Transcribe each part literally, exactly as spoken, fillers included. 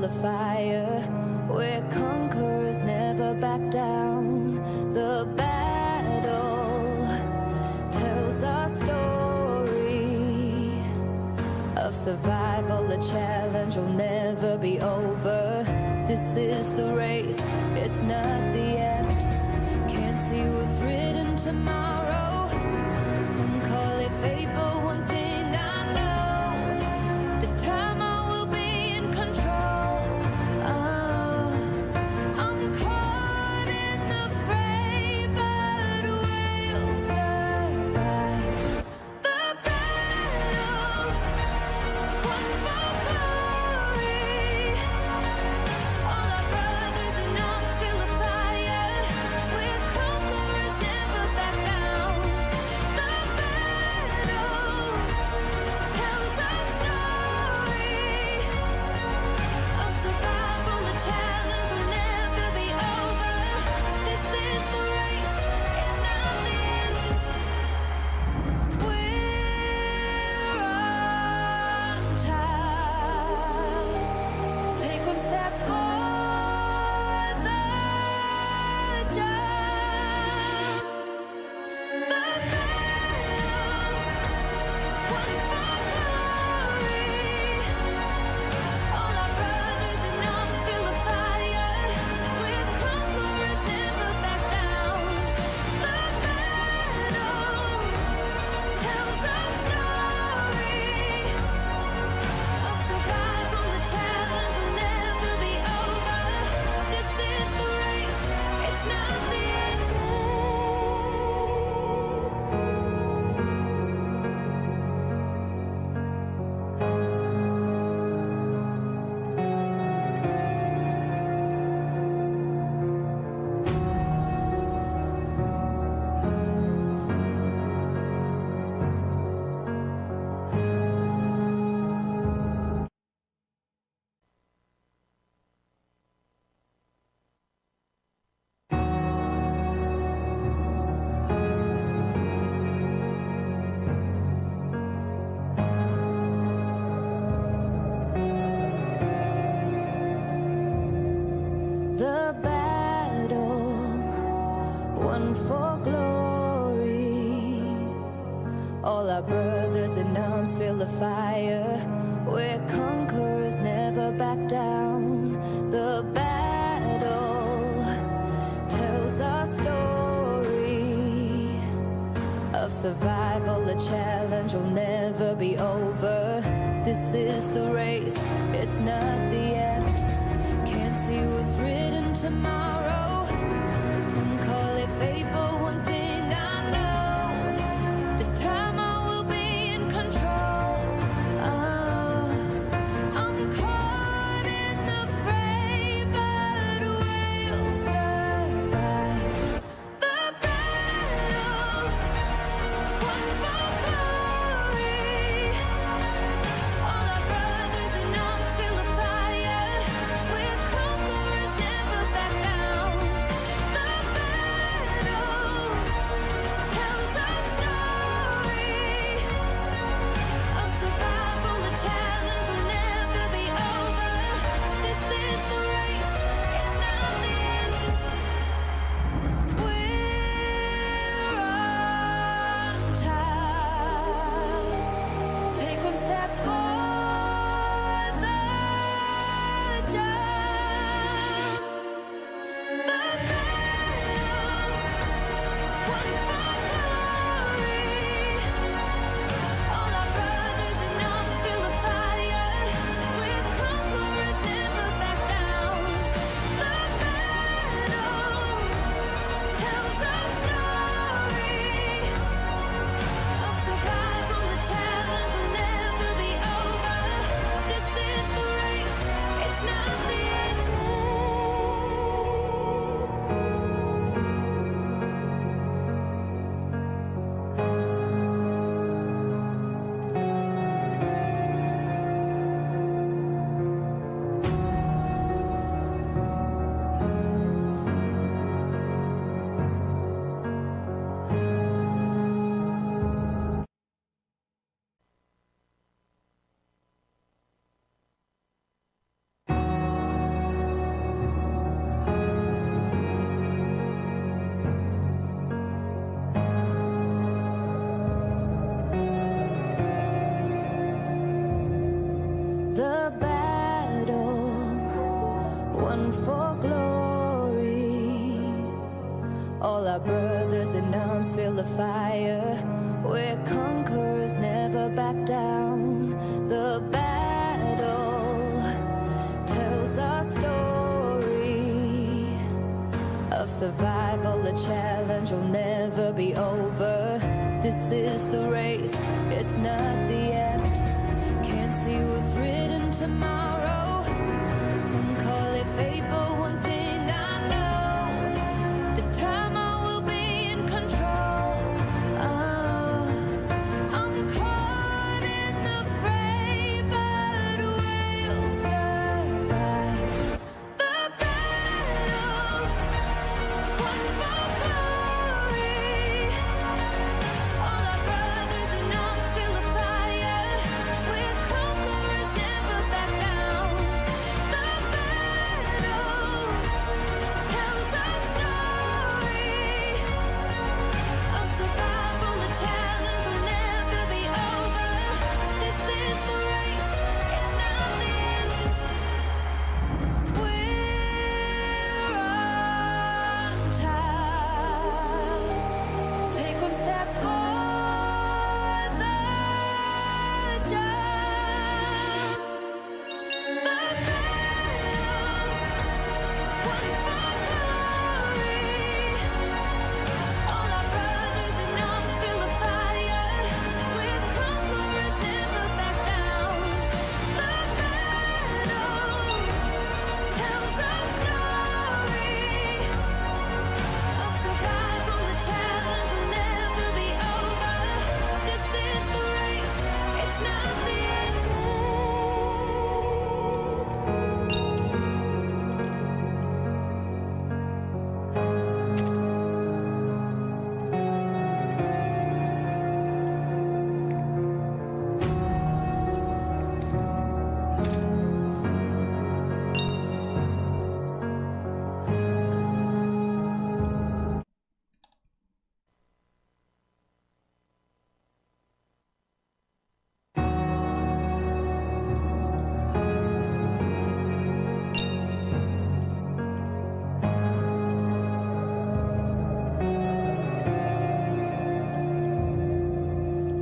The fire, where conquerors never back down. The battle tells our story of survival, a challenge will never be over. This is the race, it's not the end. Can't see what's written tomorrow. Some call it fate, but one thing I know, this time I will be in control. Oh, I'm caught in the fray, but we'll survive. The battle, won for glory. All our brothers in arms, feel the fire. We're conquerors, never back down. The battle tells our story of survival. The challenge will never be over. This is the race, it's not the end. We're on top. Take one step for the jump. The battle, won for glory. All our brothers in arms, feel the fire. We're conquerors, never back down. The battle tells our story of survival. The challenge will never be over. This is the race, it's not the end. The battle, won for glory. All our brothers in arms, feel the fire. We're conquerors, never back down. The battle tells our story of survival. The challenge will never be over. This is the race, it's not the end. Can't see what's written tomorrow. Some call it fate, but one thing I know, this time I will be in control. Oh, I'm caught in the fray, but we'll survive. The battle, won for glory. All our brothers in arms, feel the fire. All our brothers in arms feel the fire. We're conquerors, never back down. The battle tells our story of survival, the challenge will never be over. This is the race, it's not the end. Can't see what's written tomorrow. Some call it fate, but one thing I know, this time I will be in control. Oh, I'm caught in the fray, but we'll survive. The battle, won for glory. All our brothers in arms feel the fire. We're conquerors, never back down. The battle tells our story of survival, the challenge will never be over. This is the race, it's not the end. We're on top. Take one step for the jump. The battle, won for glory. All our brothers in arms feel the fire. We're conquerors, never back down. The battle tells our story of survival, the challenge will never be over. This is the race, it's not the end.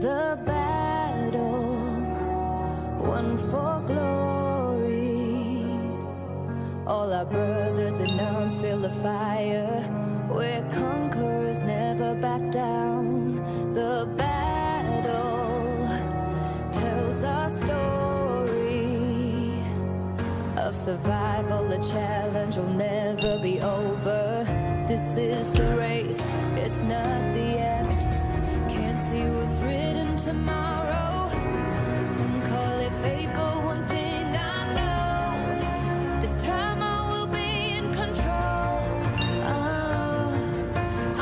The battle, won for glory. All our brothers in arms feel the fire. We're conquerors, never back down. The battle tells our story of survival, the challenge will never be over. This is the race, it's not the end. Can't see what's written tomorrow. Some call it fate, but one thing I know, this time I will be in control. Oh,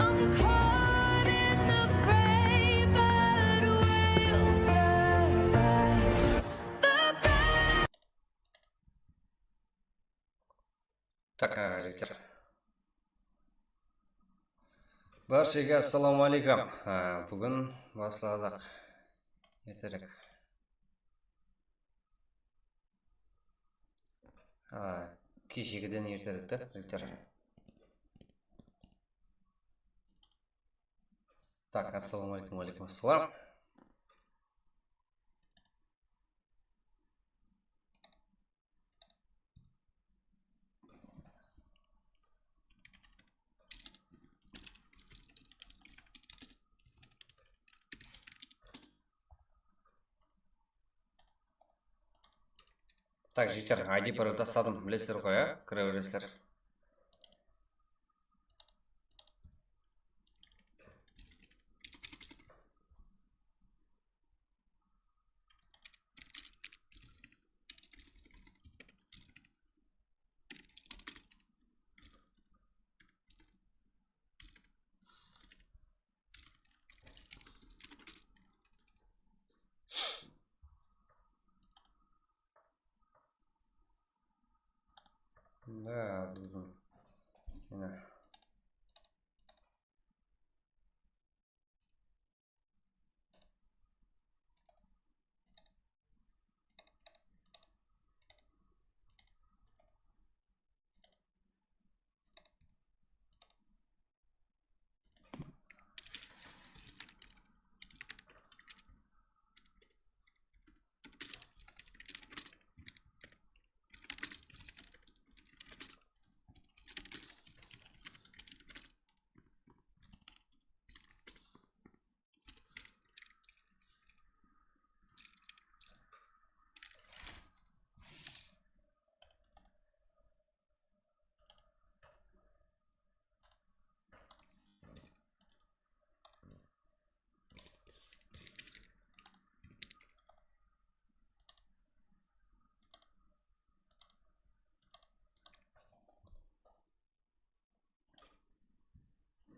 I'm caught in the fray, but we'll survive. The battle. Tak, e, jigitler. Bárshege assalamu aleykum. E, búgin basladıq. Erterek. E, keshegiden erterek te, jigitler. Tak, assalamu aleykum, wa aleykum assalam. Tak, jigitler, I D parol tasladım, bilesizler ǵoy, á? Kire beresizler. Да, durdım. Mine.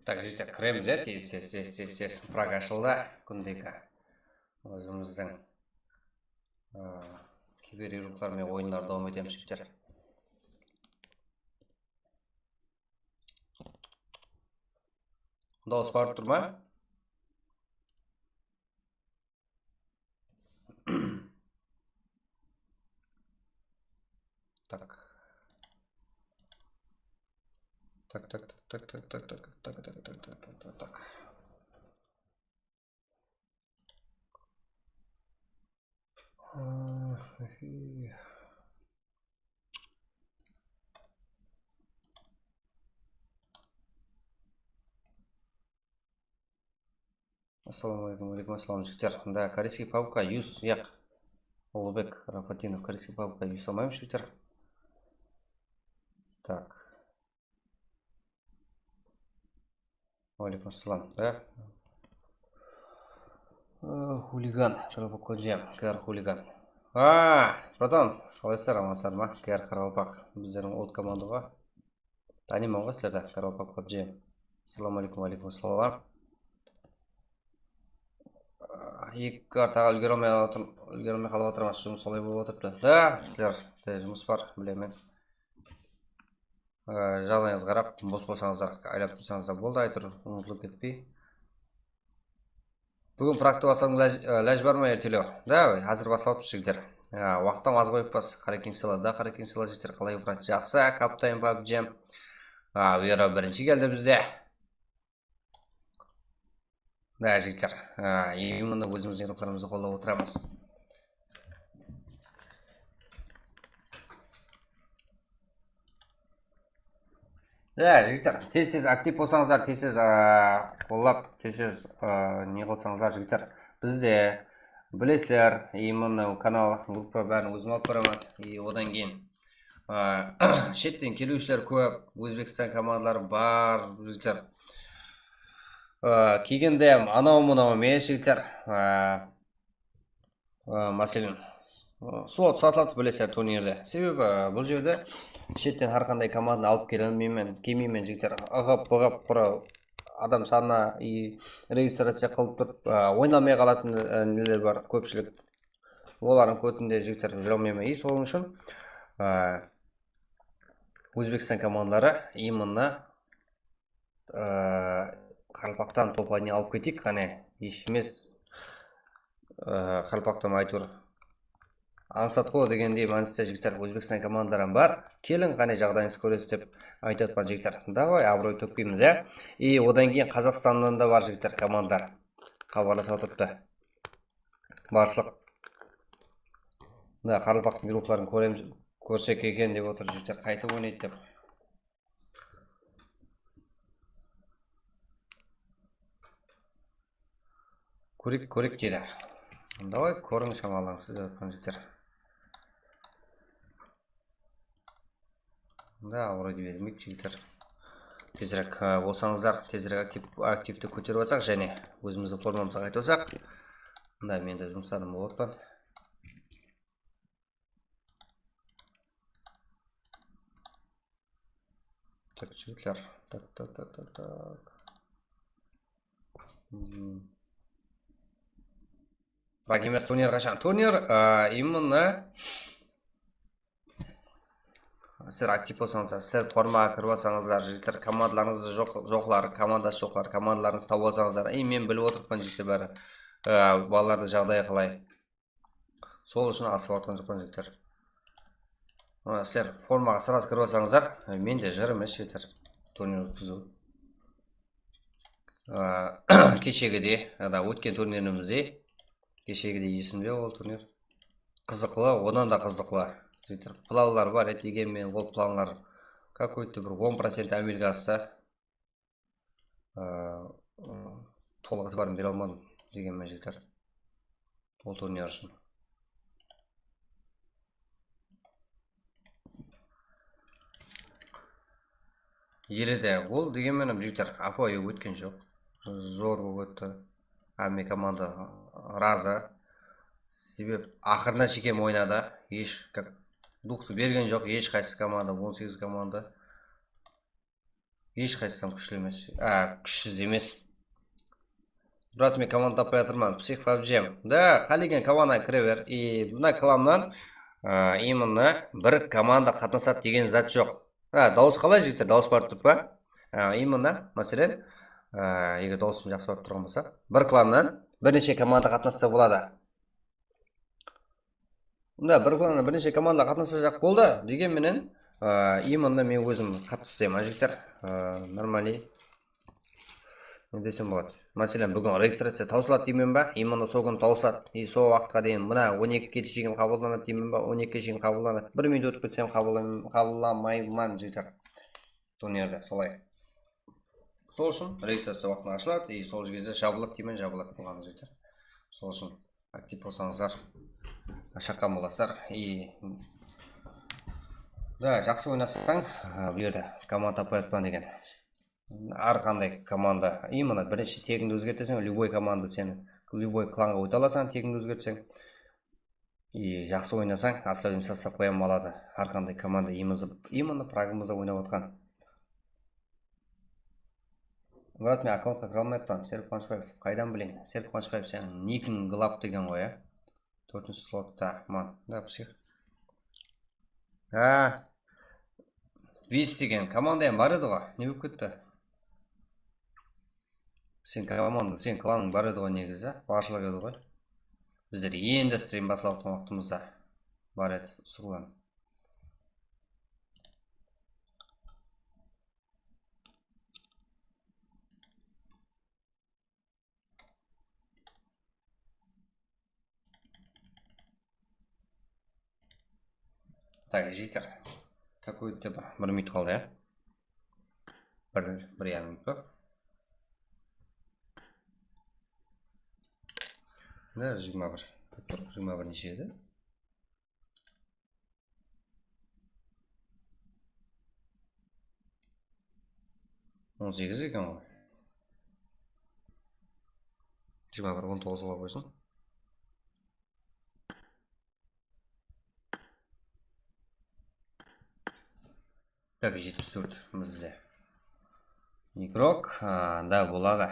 Tak, jigitler, kiremiz, ya, tez, tez, tez, tez, tez. Prag ashıldı, kúndegi. Ózimizdiń, ı, kiber yurıqlar menen oyınlar dawam etemiz, jigitler. Dawıs barıp tur ma? Tak. Tak, tak, tak, tak, tak, tak, tak, tak, tak, tak, tak, tak, tak. Assalawma aleykum, wa aleykum assalam, jigitler. Mında koreyskiy pabka, yus, yaq. Ulugbek Rafatinov, koreyskiy pabka, yus almaymız, jigitler. Tak. Wa aleykum assalam. Da. Aa, xuligan, Qaraqalpaq Jam, K R xuligan. Aa, bratan, qalaysızlar, amansızlar ma? K R Qaraqalpaq, bizlerdiń ot komanda ǵoy. Tanıyman ǵoy sizlerdi, Qaraqalpaq pabji. Assalawma aleykum, wa aleykum assalam. Aa, eki kartaǵa úlgere almay atır-, úlgere almay qalıp atırman, jumıs solay bolıp atırıptı. Da, sizlerde jumıs bar, bilemen. Ee, jaǵdayıńızǵa qarap, bos bolsańızlar, aylap tursańızlar boldı, áytewir umıtılıp ketpey. Búgin praktı basladıń, ilaj, e, ilaj bar ma ertelew? Da, házir baslalıptı, jigitler. Ee, waqıttan az qoyıppız, qarekensela, da, qarekensela, jigitler, qalay, brat, jaqsı, kaptayın pabji. Aa, Vera birinshi keldi bizde. Da, jigitler, á, endi mında ózimizdiń yurıqlarımızdı qollap otıramız. Da, jigitler, tez-tez aktiv bolsańızlar, tez-tez, á, qollap, tez-tez, á, ne qılsańızlar, jigitler. Bizde, bilesizler, именно kanal, gruppa bárin ózim alıp baraman. И odan keyin Aa, shetten keliwshiler kóp, Ózbekstan komandaları bar, jigitler. Aa, kelgende anaw-mınaw emes, jigitler. Aa, aa, máselen, aa, slot satıladı, bilesizler, turnirde. Sebebi, aa, bul jerde shetten hár qanday komandanı alıp kele almayman, kelmeymen, jigitler. Iǵıp-bıǵıp, qura adam sanına, i, registraciya qılıp turıp, aa, oynamay qalatın, aa, neler bar, kópshilik. Olardıń kótinde, jigitler, júre almayman. И sonıń ushın, á, Ózbekstan komandaları именно, á, Qaraqalpaqtan toplayın alıp keteyik, qáne, hesh emes, á, Qaraqalpaqtan, áytewir, ańsat ǵo degendey mániste, jigitler, Ózbekstan komandaları hám bar. Keliń, qáne, jaǵdayıńızdı kóresiz dep aytıp atırman, jigitler. Davay, abıroy tókpeymiz, ya. И odan keyin Qazaqstannan da bar, jigitler, komandalar. Xabarlasıp atırıptı. Barshılıq. Mına, Qaraqalpaqtıń yurıqların kóremiz, kórsek eken dep otır, jigitler, qaytıp oynaydı dep. Kóreyik, kóreyik, deydi. Davay, kóriń, shamalıńız, dep atırman, jigitler. Da, abıroydı bermeyik, jigitler. Tezirek, e, bolsańızlar, tezirek aktiv, aktivti kóterip alsaq, jáne ózimizdiń formamızǵa qaytıp alsaq. Mında men de jumıslardan bolıp atpan. Tak, jigitler. Tak, tak, tak, tak, tak. Hmm. Brak emes, turnir qashan? Turnir, a, именно sizler aktiv bolsańızlar, sizler formaǵa kirip alsańızlar, jigitler, komandalarıńızda joq, joqlar, komandası joqlar, komandalarıńızdı tawıp alsańızlar. Ey, men bilip otırıppan, jigitler, bári, a, balalardıń jaǵdayı qalay. Sol ushın asıǵıp atırǵan joqpan, jigitler. Mına, sizler formaǵa srazı kirip alsańızlar, e, mende jır emes, jigitler, turnir ótkiziw. A, keshegidey, ya da ótken turnirimizde, keshegidey esimde ol turnir. Qızıqlı, odan da qızıqlı, jigitler. Planlar bar edi, degenmen, ol planlar какой-то bir on procent ámelge astı. Aa, tolıq itibarın bere almadım, degenmen, jigitler. Ol turnir ushın. Ele de ol, degenmen, jigitler, ápiwayı ótken joq. Zor bolıp ótti. Hámme komanda razı. Sebep aqırına shekem oynadı. Hesh, как, duxtı bergen joq hesh qaysı komanda, on segiz komanda. Hesh qaysısı hám kúshli emes. A, kúshsiz emes. Brat, men komanda tappay atırman. Psix pabjem. Da, qálegen komandaǵa kire ber. I mına klannan, a, именно bir komanda qatnasadı degen zat joq. Ha, dawıs qalay, jigitler? Dawıs barıp turıp pa? A, именно, máselen, a, eger dawısım jaqsı barıp turǵan bolsa, bir klannan bir neshe komanda qatnassa boladı. Mında bir klannan bir neshe komanda qatnasajaq boldı. Degen menen, a, именно men ózim qap taslayman, jigitler. A, нормальный. Ne desem boladı? Máselen, búgin registraciya tawsıladı deymen ba? И mına sol kúni tawsıladı. И sol waqıtqa deyin mına on ekige shekem qabıllanadı deymen ba? On ekige shekem qabıllanadı. Bir minut ótip ketsem qabıllan-, qabıllanmayman, jigitler. Turnirdi solay. Sol ushın registraciya waqtında ashıladı, и sol gezde jabıladı deymen, jabıladı bolǵanı, jigitler. Sol ushın aktiv bolsańızlar, shaqqan bolasızlar. И, da, jaqsı oynasań, a, bul jerde komanda tapa atpan degen. Hár qanday komanda, именно birinshi tegińdi ózgerteseń, любой komanda seni, любой klanǵa óte alasań, tegińdi ózgertseń. И jaqsı oynasań, особенно sostavqa hám aladı. Hár qanday komanda именно, именно pragımızda oynap atqan. Murat, men akkauntqa kire almay atpan. Serік Quwanıshbaev, qaydan bileyin? Serік Quwanıshbaev, seniń nikiń Glab degen ǵoy, ya? Tórtinshi slotta, man. Da, psix. Ha. Vis degen komanda hám bar edi ǵoy. Ne bolıp ketti? Sen komanda, sen klanıń bar edi ǵoy negizi. Barshılıq edi ǵoy. Bizler endi strim baslap atırǵan waqtımızda bar edi usı klan. Так, jigitler. Такой, bir, bir minut qaldı, ya. Bir, bir yarım minut pa? Mına jigirma bir. Tur, jigirma bir neshe edi? On segiz eken ǵoy. Jigirma bir, on toǵız qıla qoysın. Так, jetpis tórt bizde. Igrok, a, da, boladı.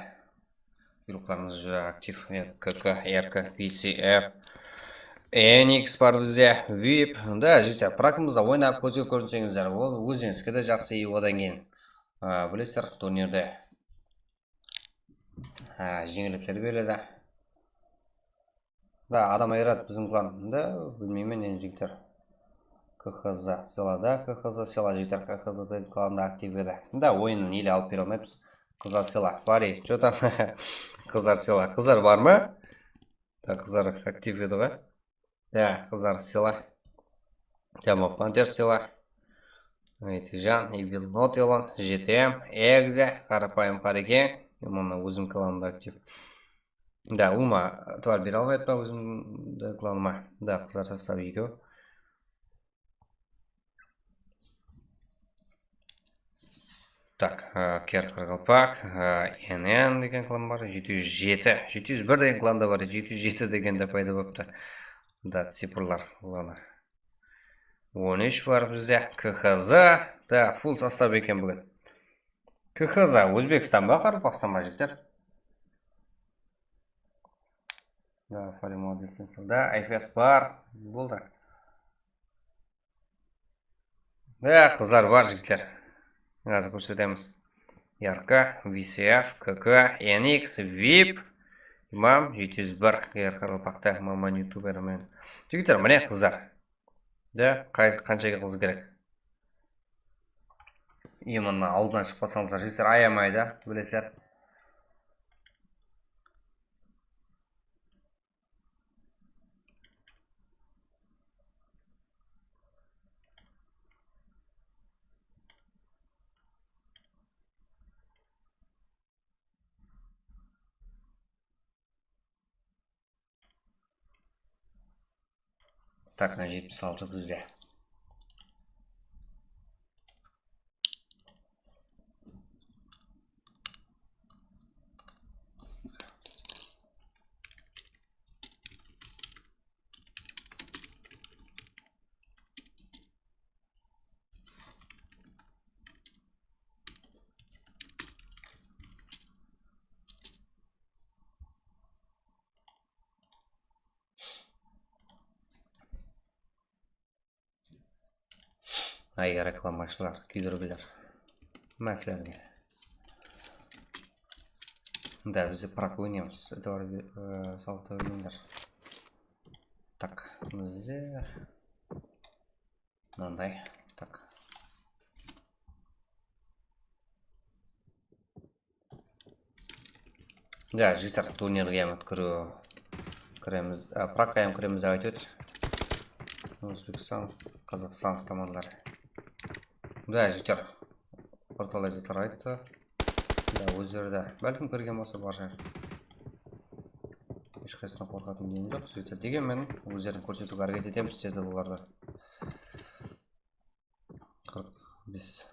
Igroklarımız júdá aktiv. K K, R K, P C F, N X bar bizde, vip. Da, jigitler, prakımızda oynap, kózge kórseńizler, ol ózińizge de jaqsı, i odan keyin, a, bilesizler, turnirde, a, jeńillikler beredi. Da, adam ayıradı biziń klan. Da, bilmeymen endi, jigitler. K H Z, Sela da, K H Z, Sela, jigitler, K H Z da klanında aktiv edi. Da, oyının ele alıp bere almaymız. Qızlar, Sela, Fari, что там? Qızlar, Sela, qızlar bar ma? Da, qızlar aktiv edi ǵoy. Da, qızlar, Sela. Tamam, Panter, Sela. Aytijan, Evil Not, Elon, J T M, Egze, Qarapayım Qareken. Mına ózim klanımda aktiv. Da, ulıwma itibar bere almay atırman ózimdi klanıma. Da, qızlar sostav ekew. Tak, a, Ker Qaraqalpaq, a, N N degen klan bar, jeti júz jeti, jeti júz bir degen klan da bar, jeti júz jeti degen de payda boptı. Da, cipırlar klanı. On úsh bar bizde, K H Z, da, full sostav eken búgin. K H Z, Ózbekstan ba, Qaraqalpaqstan ba, jigitler? Da, Farima Desensov, da, I F S bar, boldı. Da, qızlar bar, jigitler. Házir kórsetemiz. Yarka, V C F, K K, N X, vip, Imam, jeti júz bir, Ger Qaraqalpaqta, Maman youtuber men. Jigitler, mine qızlar. Da, qay-, qanshaǵa qız kerek? Именно awıldan shıqpasańızlar, jigitler, ayamaydı, bilesizler. Tak, mına jetpis altı bizde. Ay, reklamashılar, kúydirgiler. Máslerge. Da, bizde prak oynaymız. Itibar be-, e, salıp ta bermeyler. Tak, bizde mınanday. Tak. Ya, jigitler, turnirge hám kiremiz, a, prakka hám kiremiz dep aytıp edi. Ózbekstan, Qazaqstan komandaları. Ya, jigitler, birtalay zatlar ayttı. Ya, ózleri de, bálkim kirgen bolsa, barsha. Hesh qaysısına qorqatın neyim joq, jigitler. Degenmen, ózlerin kórsetiwge háreket etemiz, dedi olar da. Qırq bes.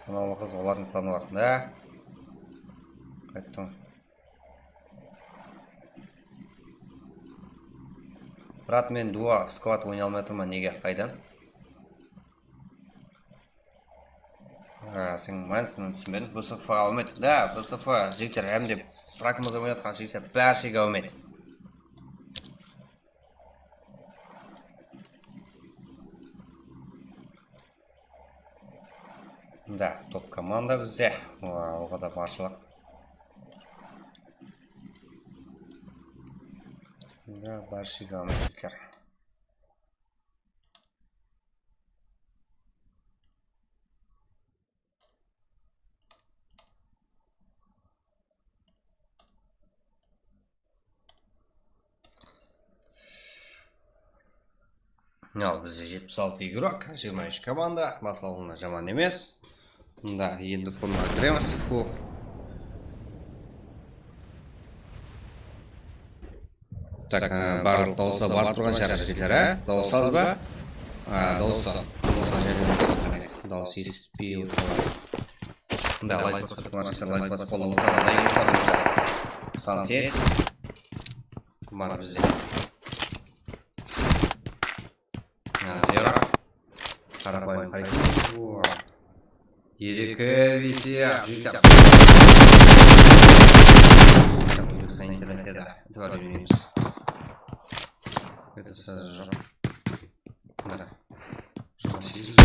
Sanawlı qız, olardıń planı bar. Da. Qayttıń. Brat, men duo, sklad oynay almay atırman, nege, qaydan? A, sen mánisin túsinbedim. B S F almay. Da, B S F, jigitler, hám de prakımızda oynatqan jigitler, bárshege áwmet. Da, top komanda bizde. Oǵada barshılıq. Da, bárshege áwmet, jigitler. Al, bizde jetpis altı igrok, jigirma úsh komanda, baslanıwına jaman emes. Mında endi formaǵa kiremiz, full. Tak, e, barlıq dawıslar barıp turǵan shıǵar, jigitler, á? Dawıs az ba? A, dawıs. Bolsa jáne dawıs, qáne. Dawıs esitpey otırıp. Mında layk basıp turǵan jigitler layk basıp qollap otırıp, layk basıp. Sunset. Bar bizde. Zero. Qarapayım qarayın. Eki V C, jigitler. Ózbekstan interneti edi. Itibar bermeymiz. Eto, sızı joq. Mına. Jigirma segiz.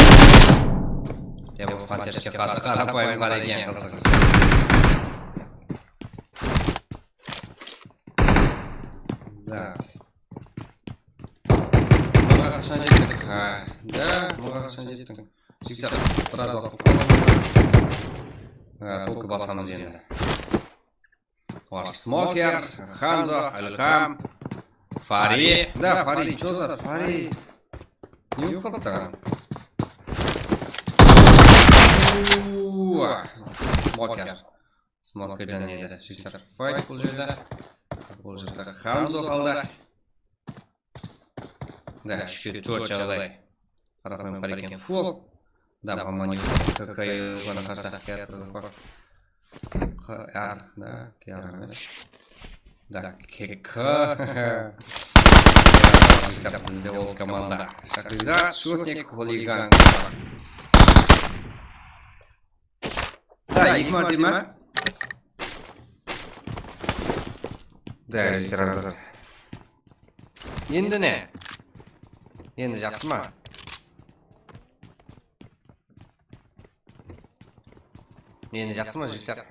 Ya, bul Fanterske qarsı qarapayım qara eken, qızıq. Da. Mıǵa qashan jettik? Ha, da, mıǵa qashan jettik? Jigitler, biraz waqıt bolıp qaldı. Ha, tolkı basamız endi. Var Smoker, Hanzo, Ilham, Fari. Da, Fari, chё za Fari? Ne bolıp qaldı saǵan? Uuu, Smoker. Smokerden edi. Jigitler, fayt bul jerde. Bul jerde Hanzo qaldı. Da, úshke tórt jaǵday. Qarapayım qara eken, full. Da, Mamanyu, K K, oǵan qarsa, K R, da, K R emes. Da, K K. Jigitler, bizde ol komanda. Shahrizat, Shutnik, Xuligan. Da, eki márte ma? Da, jigitler, házir. Endi ne? Endi jaqsı ma? Endi jaqsı ma, jigitler?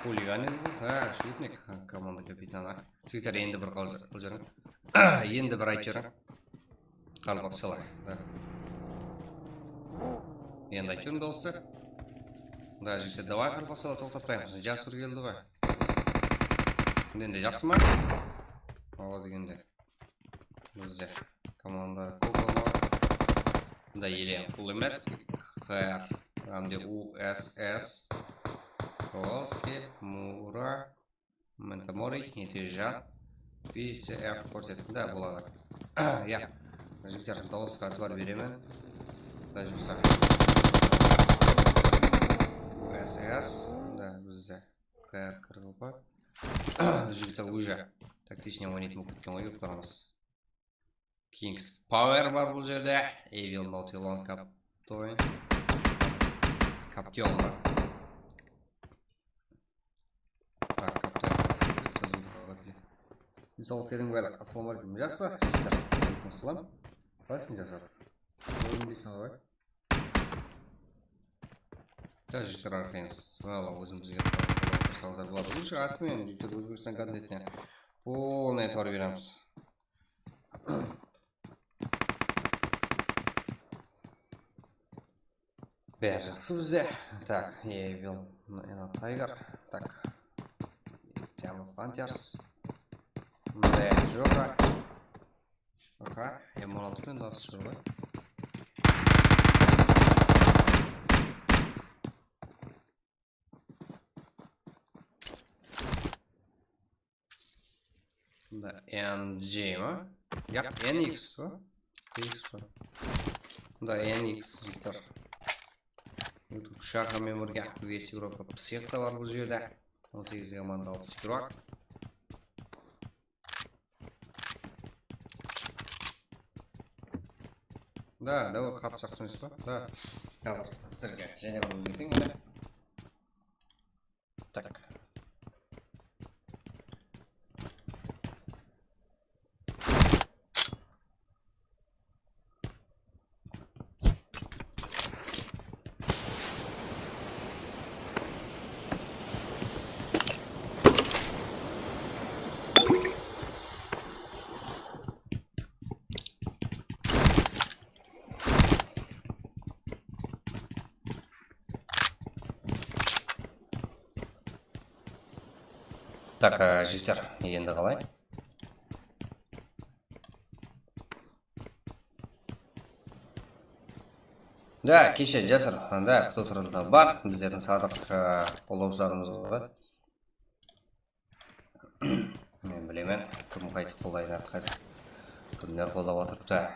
Xuligan edi bul. Ha, Shutnik, komanda kapitanı. Jigitler, endi bir qıl-, qılıp jiberiń. Endi bir aytıp jiberiń. Qaraqalpaqstalar. Da. Endi aytıp jiberiń dawıstı. Da, jigitler, davay, qaraqalpaqstalar, toqtatpayıq. Jasur keldi ǵoy. Endi jaqsı ma? Awa degende. Bizde komanda Kokomo. Mında ele full emes. K R, hám de U S S, Kowalskiy, Mura, Mentamori, Etejan, V C F kórsettim de, boladı. Ya, jigitler, dawısqa itibar beremen. Quday buyrsa. U S S, da bizde K R qırq altı. Jigitler уже taktichniy oynaytın bolıp ketken ǵoy, kórip turamız. King's Power bar bul jerde. Evil Nautilon Captain. Captain ba? Tak, Captain. Jazıwdı qalǵan. Densalıqlarıń bárli. Assalawma áleykum. Jaqsı. Jigitler, aleykum assalam. Qalaysıń, Jasar? Kórinbeyseń ǵoy. Da, jigitler, arqayın swallow ózimizge qollap tursańızlar boladı. Lúshi atı menen, jigitler, Ózbekstan kontentine polnıy itibar beremiz. Bári jaqsı bizde. Tak, Evil, Ena Tiger. Tak. Diamond Hunters. Mınday joqa. Aha, M on altı penen nasıl shıǵır ǵoy. Bunda N G ma? Yaq, N X pa? X pa? Bunda N X jigitler. YouTube shaxı menen birge West Evropa psix ta bar bul jerde. On segiz komanda alpıs iki rak. Da, da, ol qattı jaqsı emes pa? Da. Házir sizlerge jáne bir ózgerteyin. Tak. Tak, e, jigitler, endi qalay? Da, keshe jasır, anda кто-то bar, bizlerdiń sadıq, e, qollawshılarımız bar. Men bilemen, kim qaytıp qolaydı, qaysı kimler qollap atırıptı.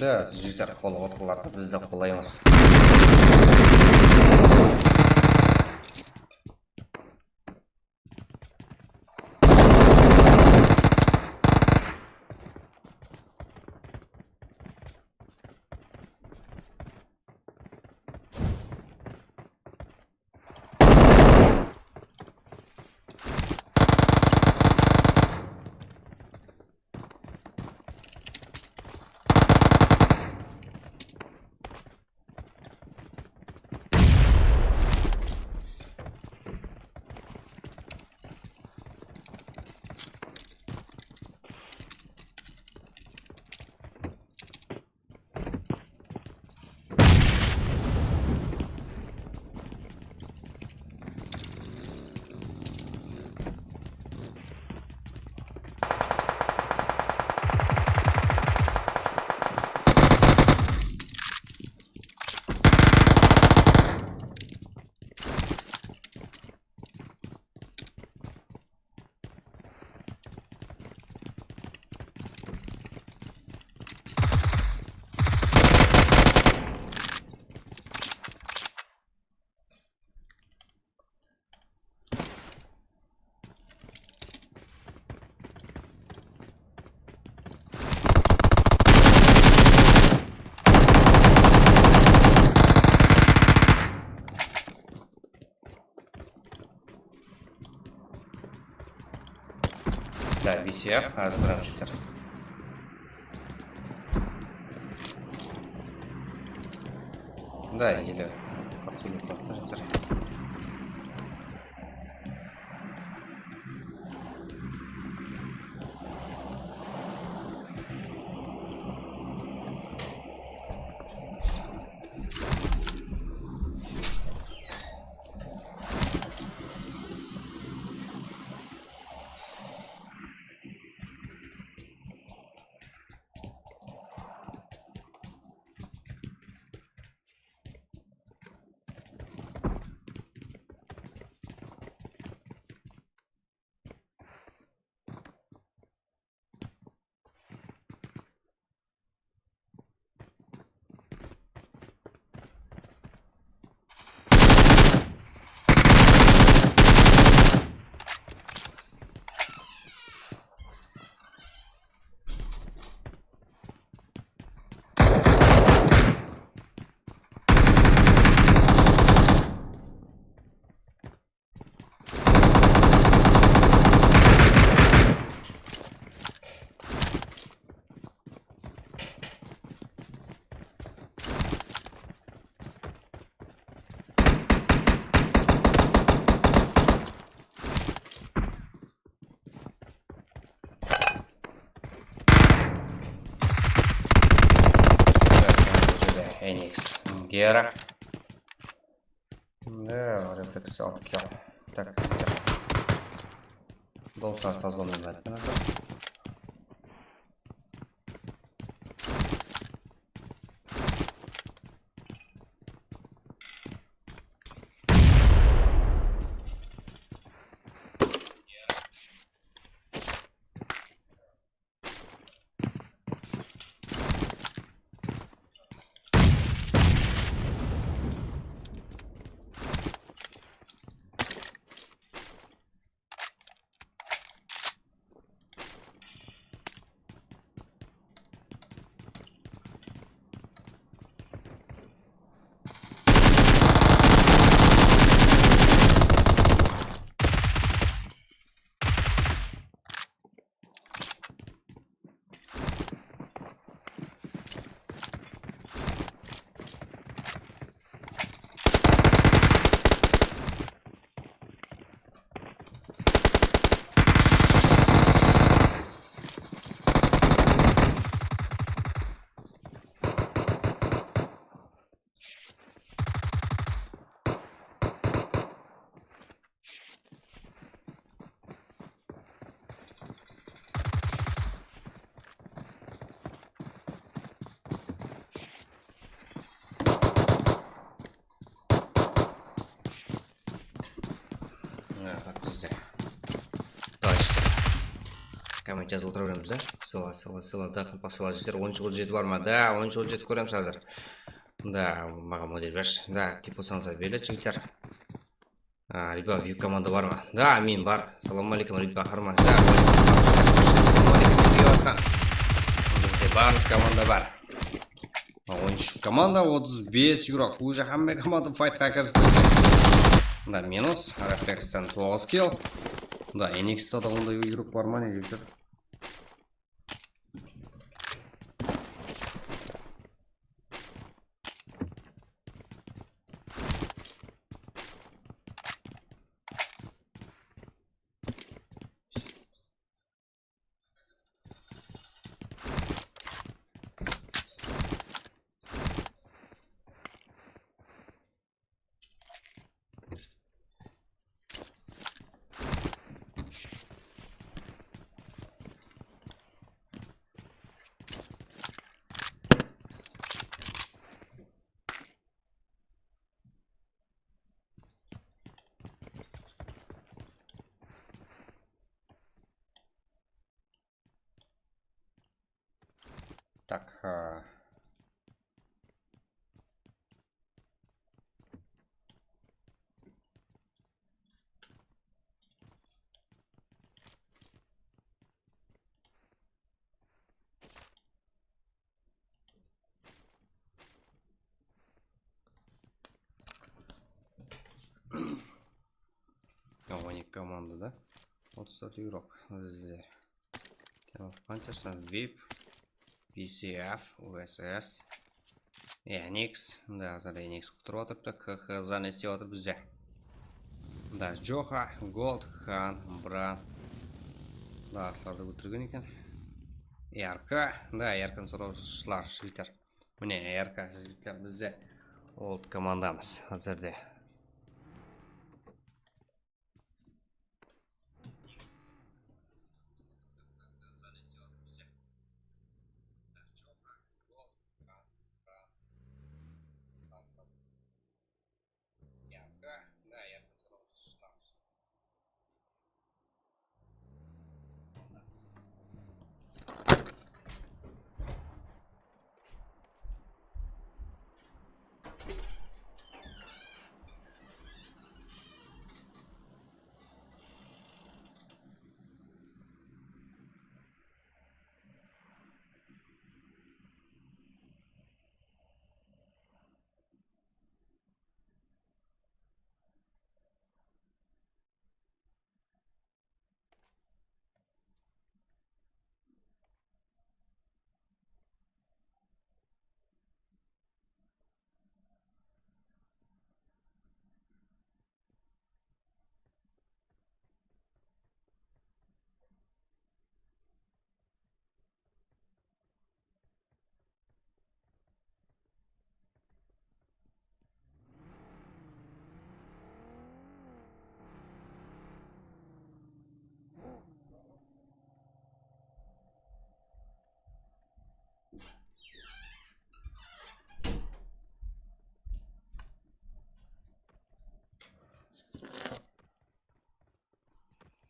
Da, jigitler qollap atqanlardı biz de qollaymız. Da, V C R, házir bir jigitler. Da, ele, qatıp sóylep qoyıptı, jigitler. Yara. Ne, refleks altı kill. Tak, tak. Dostlar, sazlanmayman házir. Mına, bizde. Dayıshta. Komment jazıp otıra beremiz, a? Sıla, sıla, sıla, da, basıla jigitler, onınshı qol jeti bar ma? Da, onınshı qol jeti kóremiz házir. Da, maǵan model bershi. Da, tip bolsańız, bellet, jigitler. A, Riba, vip komanda bar ma? Da, men bar. Assalamu aleykum, Riba Harman. Da, aleykum assalam, jigitler, xosh keldińiz. Assalamu aleykum, kiyip atqan. Bizde barlıq komanda bar. Oyunshı komanda, otız bes igrok. Uje hámme komanda faytqa kirip ketken. Mında minus, refleksten toǵız kill. Mında N X-ta da onday igrok bar ma, nege júr? Так, а, Ya, on eki komandada otız tórt igrok. Bizde. Tamam, qanshası? Vip, V C F, U S S, N X. Mında házir N X qutırıp atırıptı. K H Z ne islep atır bizde? Mında Joha, Gold, Khan, Bran. Mında atlardı óltirgen eken. R K, mında R K-nı sorawshılar, jigitler. Mine, R K, jigitler, bizde old komandamız házirde.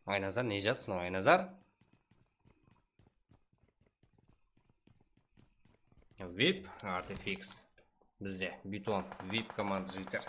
Aynazar, ne jatsın, Aynazar? Vip, Artifix. Bizde Biton, Vip komandası jigitler.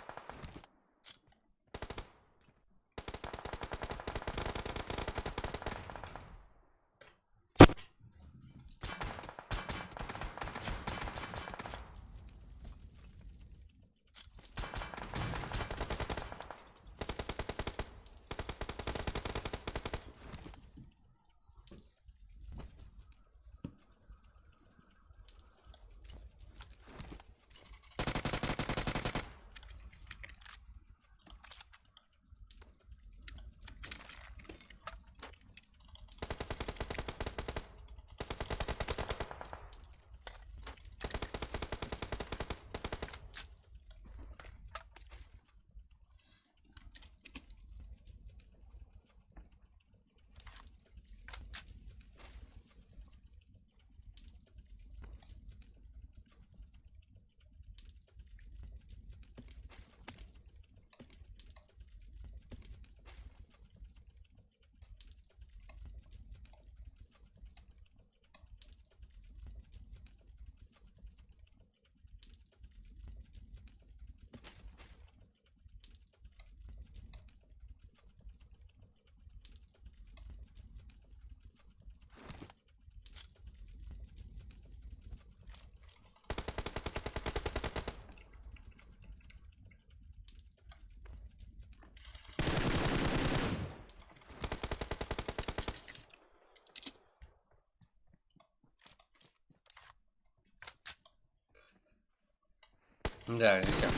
Da, jigitler.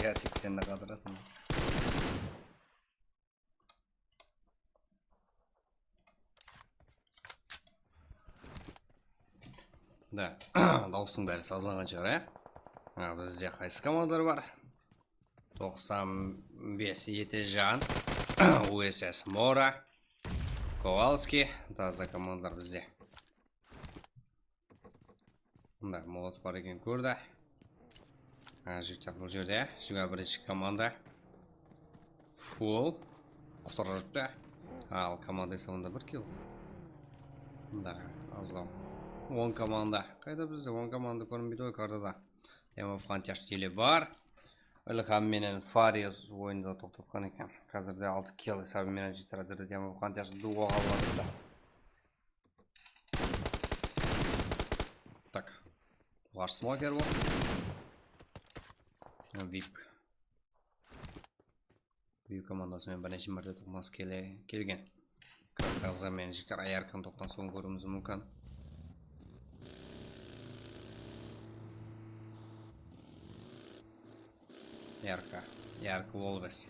Jasik, sen de qaldırasın. Da, dawıstıń bári sazlanǵan shıǵar, ya? Ha, bizde qaysı komandalar bar? Toqsan bes Etejan, U S S Mora, Kowalskiy, taza komandalar bizde. Mında molotov bar eken, kórdi. Ha, jigitler, bul jerde jigirma birinshi komanda. Full. Qutırıp júripti. Al, komanda esabında bir kill. Mında azlaw. On komanda. Qayda bizde on komanda kórinbeydi ǵoy kartada. Team of Hunters ele bar. Ilham menen Farius oyındı toqtatqan eken. Házirde altı kill esabı menen jigitler, házirde Team of Hunters duo qalıp atırdı. Tak. Bular smoker bar. Vip. Vip komandası menen bir neshe márte toqnasıp kele, kelgen. K K Z menen jigitler A R K-nı toqnasıwın kóriwimiz múmkin. A R K. A R K Wolves.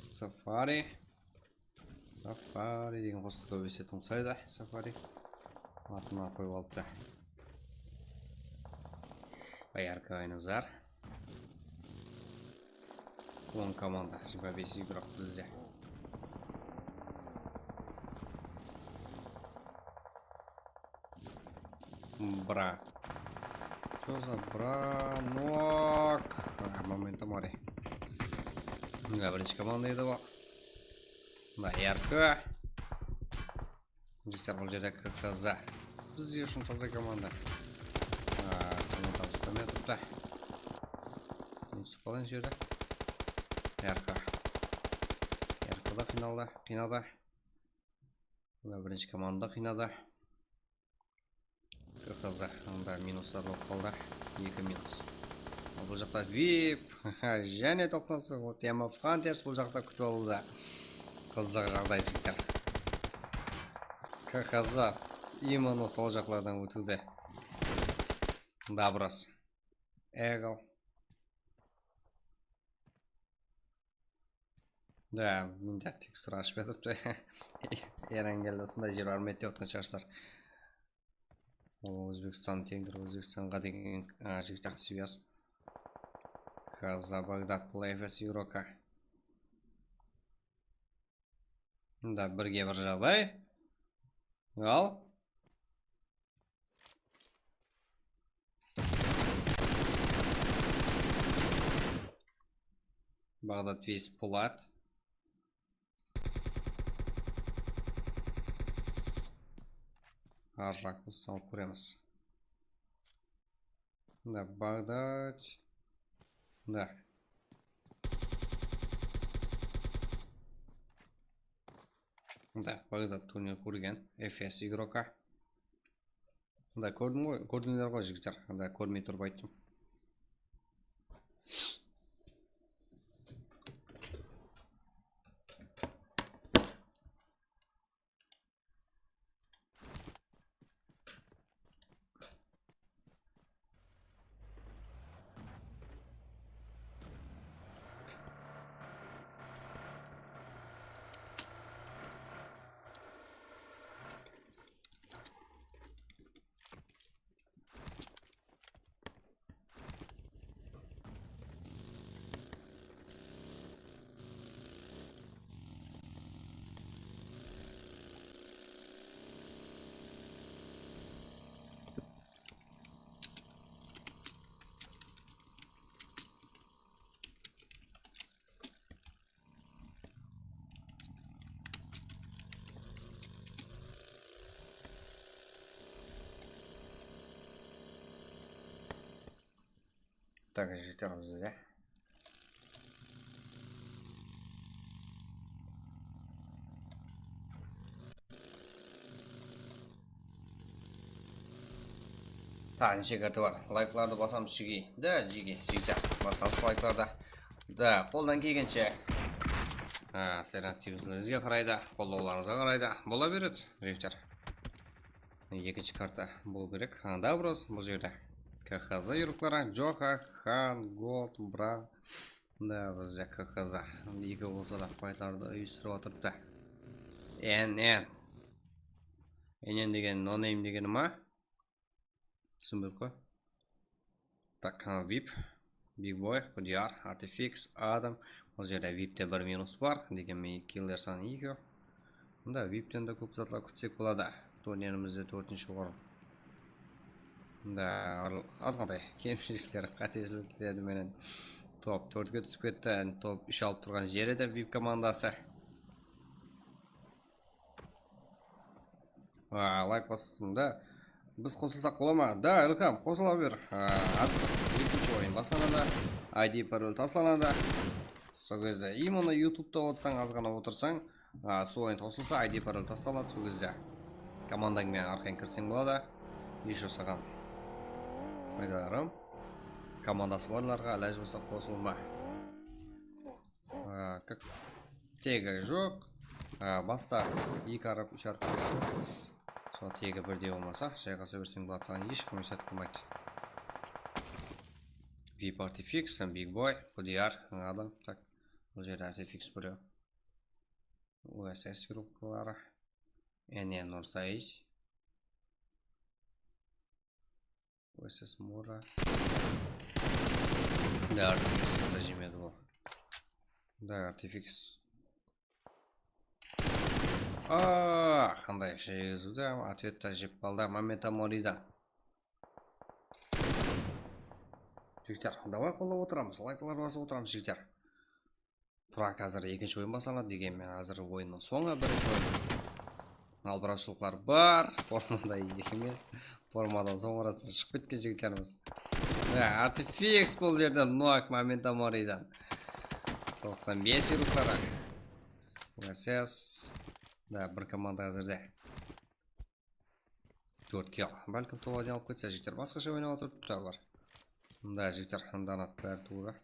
Safari. Safari degen qostı kóp esitetuǵın usaydı. Safari. Atına qoyıp alıptı. A R K Aynazar. On komanda, jigirma bes igrok bizde. Bra. Что за бра? Нок. А, моментом bar. Mına birinshi komanda edi bul. Mına A R K. Jigitler, bul jerde K K Z. Bizler ushın taza komanda. Aa, komandamız kómey turıptı. Túsip qalayın jerde. A R K. A R K da qıynadı, qıynadı. Mına birinshi komanda qıynadı. K K Z, anda minuslar bolıp qaldı. Eki minus. Al, bul jaqta Vip. Jáne toqnasıw. Team of Hunters bul jaqta kútip aldı. Qızıq jaǵday, jigitler. K K Z именно sol jaqlardan ótiwde. Dabros. Eagle. Da, mende tekstura ashıp atırıptı. Erangelde usınday jigirma márte otqan shıǵarsızlar. Ol Ózbekstan teńdir, Ózbekstanǵa degen, a, jigit jaqsı svyaz. Kaza Bagdad, bul F S Euroka. Mında birge bir jaǵday. Al. Baǵdad Veyspolat. Arjaq bolsa alıp kóremiz. Mında Baǵdad. Mında. Mında Baǵdad turnirin kórgen. F S igroka. Mında kórdim ǵoy, kórdińler ǵoy, jigitler. Mında kórmey turıp ayttım. Tak, jeter bizde. Ha, neshe kárti bar? Layklardı basamız jige. Da, jige, jigitler. Basamız layklardı. Da, qoldan kelgenshe. Ha, sizlerdiń aktivliklerińizge qaraydı, qollawlarıńızǵa qaraydı. Bola beredi, jigitler. Ekinshi karta bolıw kerek. Ha, dabros bul jerde. K H Z yurıqları. Joha, Han, Gold, Bra. Da, bizde K H Z. Eki bolsa da faytlardı uyıstırıp atırıptı. N N. N N degen, no name degeni ma? Túsinbedik ǵoy. Tak, ha, vip. Big Boy, Qudiyar, Artifix, Adam. Bul jerde vipte bir minus bar. Degenmen, killer sanı eki. Mında vipten de kóp zatlar kútsek boladı. Turnirimizde tórtinshi orın. Mında azǵantay kemshilikler, qáteshilikler menen top tórtke túsip ketti. Top úsh alıp turǵan jeri de vip komandası. Aa, layk bastım da. Biz qosılsaq bola ma? Da, Ilham, qosıla ber. Aa, házir ekinshi oyın baslanadı. I D parol taslanadı. Sol gezde именно yutubta otsań, azǵana otırsań, aa, sol oyın qosılsa, I D parol taslanadı. Sol gezde komandań menen arqayın kirseń boladı. Ещё saǵan aytarım. Komandası barlarǵa ilaj bolsa qosılma. Aa, kak-, tegi joq. Aa, basta eki arab, úsh arab. Sol tegi birdey bolmasa, jayǵasa berseń boladı, saǵan hesh kim esap qılmaydı. Vip Artifix, Big Boy, Qudiyar, Adam. Tak, bul jerde Artifix birew. U S S yurıqları. N N Nursaiz. U S S Mura. Da, Artifix jasa jemedi bul. Da, Artifix. Aa, qanday jegizdi, otvet ta jep qaldı. Momenta Moridan. Jigitler, davay qollap otıramız, layklar basıp otıramız, jigitler. Turak, házir ekinshi oyın baslanadı, degenmen, házir oyınnıń sońı, birinshi oyın. Alpırashılıqlar bar, formada emes. Formadan soń arasında shıǵıp ketken jigitlerimiz. Ya, Artifix bul jerde, Noak, Momenta Moridan. Toqsan bes yurıqları. S S. Da, bir komanda házirde. Tórtke al. Bálkim top один alıp ketse, jigitler basqasha oynap atırıptı bular. Mında jigitler, Danat bári tuwıp.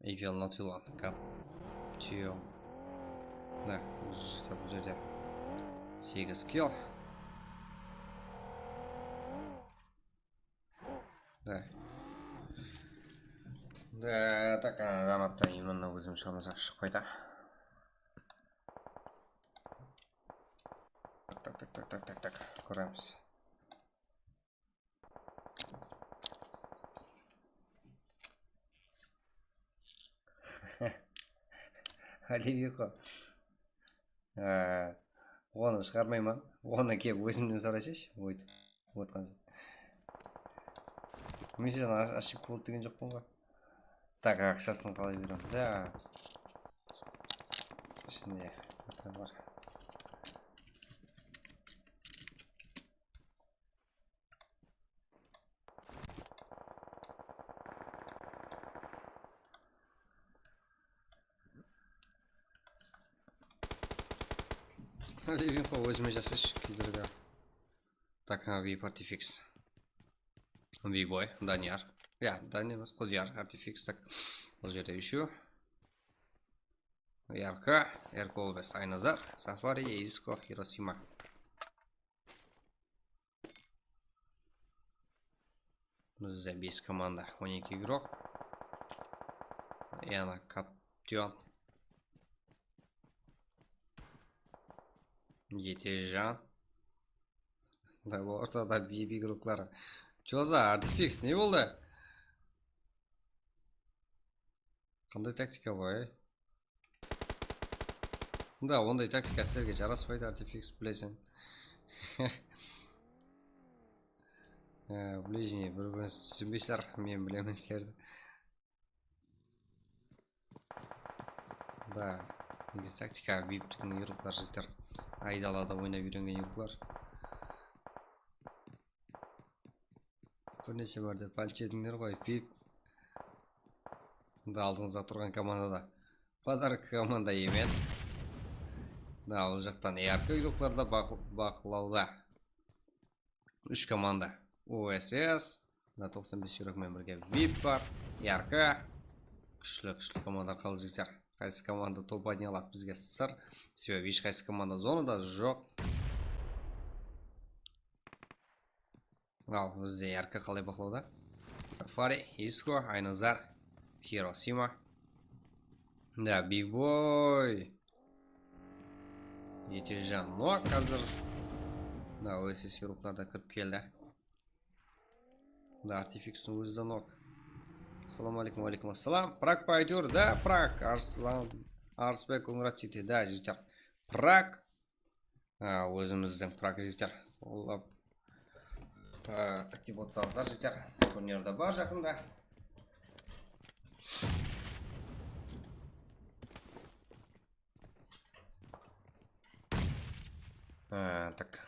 Evil Not Alone, Caption. Mına, jigitler, bul jerde segiz kill. Da. Da, tak, zanatta именно ózim shıǵaman, shıqpaydı. Tak, tak, tak, tak, tak, tak. Kóremiz. Aleviko. Á, onı shıǵarmayman. Onı kelip ózimnen sorayshı, óytip otqan. Men seni ash-, ashıp boldı degen joqpan ǵoy. Tak, aqshasın qalay berem? Da. Ishinde bar. Levinko, ózime jasayshı, kiydirgi. Tak, ha, vip artifix. Vip boy, Daniyar. Ya, Daniyar emes, Qudiyar artifix, tak. Bul jerde ещё. Yarka, Erkolbes, Aynazar, Safari, Isko, Hirosima. Bizde bes komanda, on eki igrok. Yana Kaption. Yetejan. Da, bu ortada vip igrokları. Joza, artifix, ne boldı? Qanday taktika bu, ey? Da, onday taktika sizlerge jaraspaydı, artifix, bileseń. Ee, ближний, bir-birine túsinbeysizler, men bilemen sizlerdi. Da, negizi taktika, viptikin igroklar, jigitler. Aydalada oynap úyrengen igroklar. Bir neshe márte pánch jedińler ǵoy, vip. Da, aldıńızda turǵan komandada. Podarka komanda emes. Da, ol jaqtan E R K igroklar da baq-, baqlawda. Úsh komanda. O S S. Da, toqsan bes igrok menen birge vip bar. E R K. Kúshli, kúshli komandalar qaldı, jigitler. Qaysı komanda top oynay aladı, bizge sır. Sebebi hesh qaysı komanda zonada joq. Al, bizde E R K qalay baqlawda? Safari, Isko, Aynazar, Hirosima. Da, Big Boy. Yetejan nok házir. Da, O S S igroklar da kirip keldi. Da, artifixtiń ózi de nok. Assalawma aleykum. Wa aleykum assalam. Prag pa, áytewir, da, Prag. Arslan, Arsbek, Ońırat jigitler, da, jigitler. Prag. A, ózimizdiń Prag jigitler. Qollap, a, aktiv bolsańızlar, jigitler. Turnirde bar jaqında. A, tak.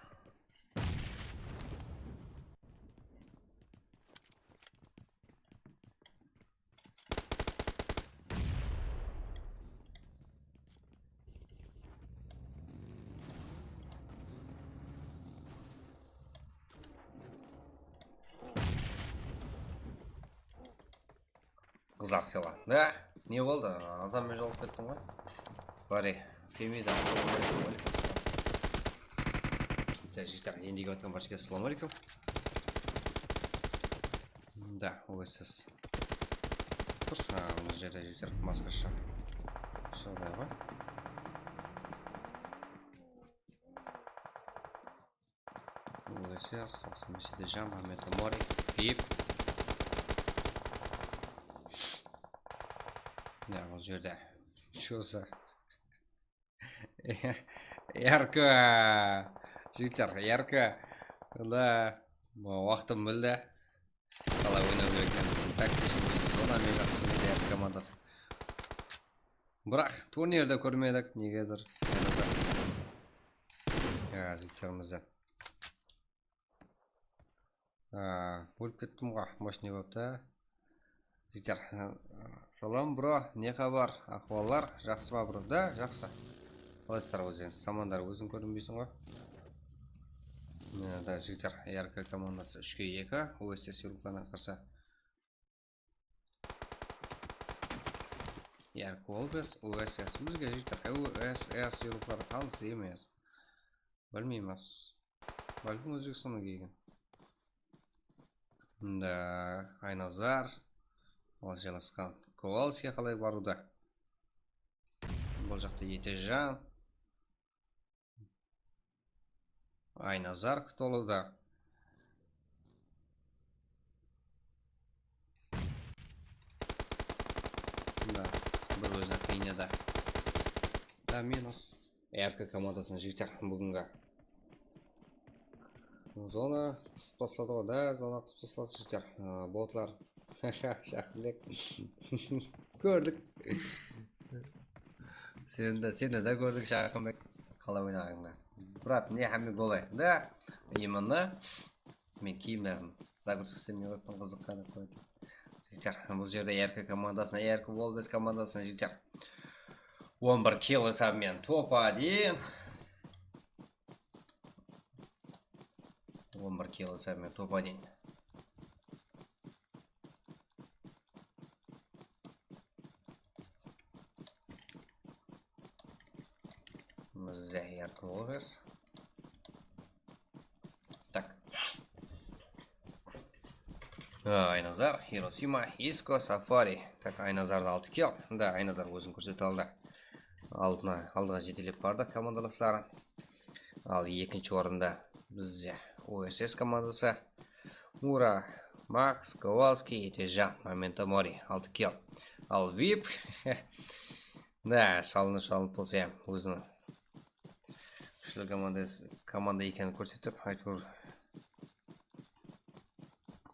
Qızlar, sıyla. Ne? Ne boldı? Azan men jolıp kettim ǵoy. Bari, Femida, assalawma aleykum. Jigitler, endigi atkan barshege assalawma aleykum. Da, O S S. Tur, ha, mına jerde jigitler, maskasha. Solay ǵoy. O S S, toqsan bes de Jan, Mamet Amori, Pip. Ya, bul jerde. Joza. E R K. Jigitler, E R K. Mına, waqtım bildi. Qalay oynaw kerek ekenin. Tactichniy zona men jaqsı biledi, E R K komandası. Biraq turnirde kórmedik, negedur. Yanasa. Ya, jigitlerimizdi. Aa, ólip kettim ǵoy, moshnıy boptı. Jigitler, salam, bro, ne xabar, ahwallar, jaqsı ma, bro? Da, jaqsı. Qalaysızlar ózińiz? Samandar, óziń kórinbeyseń ǵoy. Mine, da, jigitler, E R K komandası úshke eki, O S S yurıqlarına qarsı. E R K ol biz, O S S bizge jigitler, O S S yurıqları tanıs emes. Bilmeymiz. Bálkim Ózbekstannan kelgen. Da, Aynazar. Al, jaylasqan. Kowalskiy qalay barıwda? Bul jaqta Etejan. Aynazar kútip alıwda. Da, bir ózine qıyın edi. minus. R K komandasınıń jigitler búgingi zona qısıp tasladı ǵoy, da, zona qısıp tasladı jigitler. A, botlar. Shaqırbek. Kórdik. Seni de, seni de kórdik, Shaqırbek. Qalay oynaǵanıńdı. Brat, ne hámme bolay. Da, именно. Men kiyimlerin загрузка islemey qoyıppan, qızıqqa dep qoydım. Jigitler, bul jerde R K komandasına, R K Wolves komandasına, jigitler, on bir kill esabımen top один. On bir kill esabımen top один. Bizde R K Wolves. Tak. A, Aynazar, Hirosima, Isko, Safari. Tak, Aynazarda altı kill. Da, Aynazar ózin kórsete aldı. Aldına, aldıǵa jetelep bardı komandadasların. Al, ekinshi orında bizde O S S komandası. Mura, Max, Kowalskiy, Etejan, Memento Mori, altı kill. Al, vip. Da, shalınıp, shalınıp bolsa, ya, óziniń kúshli komanda, komanda ekenin kórsetip, áytewir,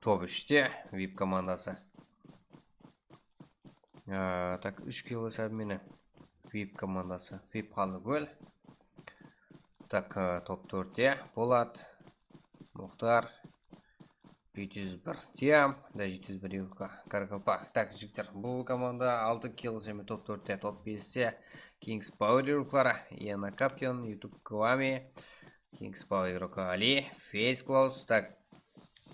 top úshte, vip komandası. Á, tak, úsh kill esabı menen vip komandası. Vip qaldı gól. Tak, á, top tórtte Polat, Muxtar, jeti júz bir Tiam, da jeti júz bir Yurka, Karakalpak. Tak, jigitler, bul komanda altı kill esabı menen top tórtte, top beste Kings Power Yurkları, Iana Kapyon, YouTube Kwami, Kings Power Yurka Ali, Face Close, tak,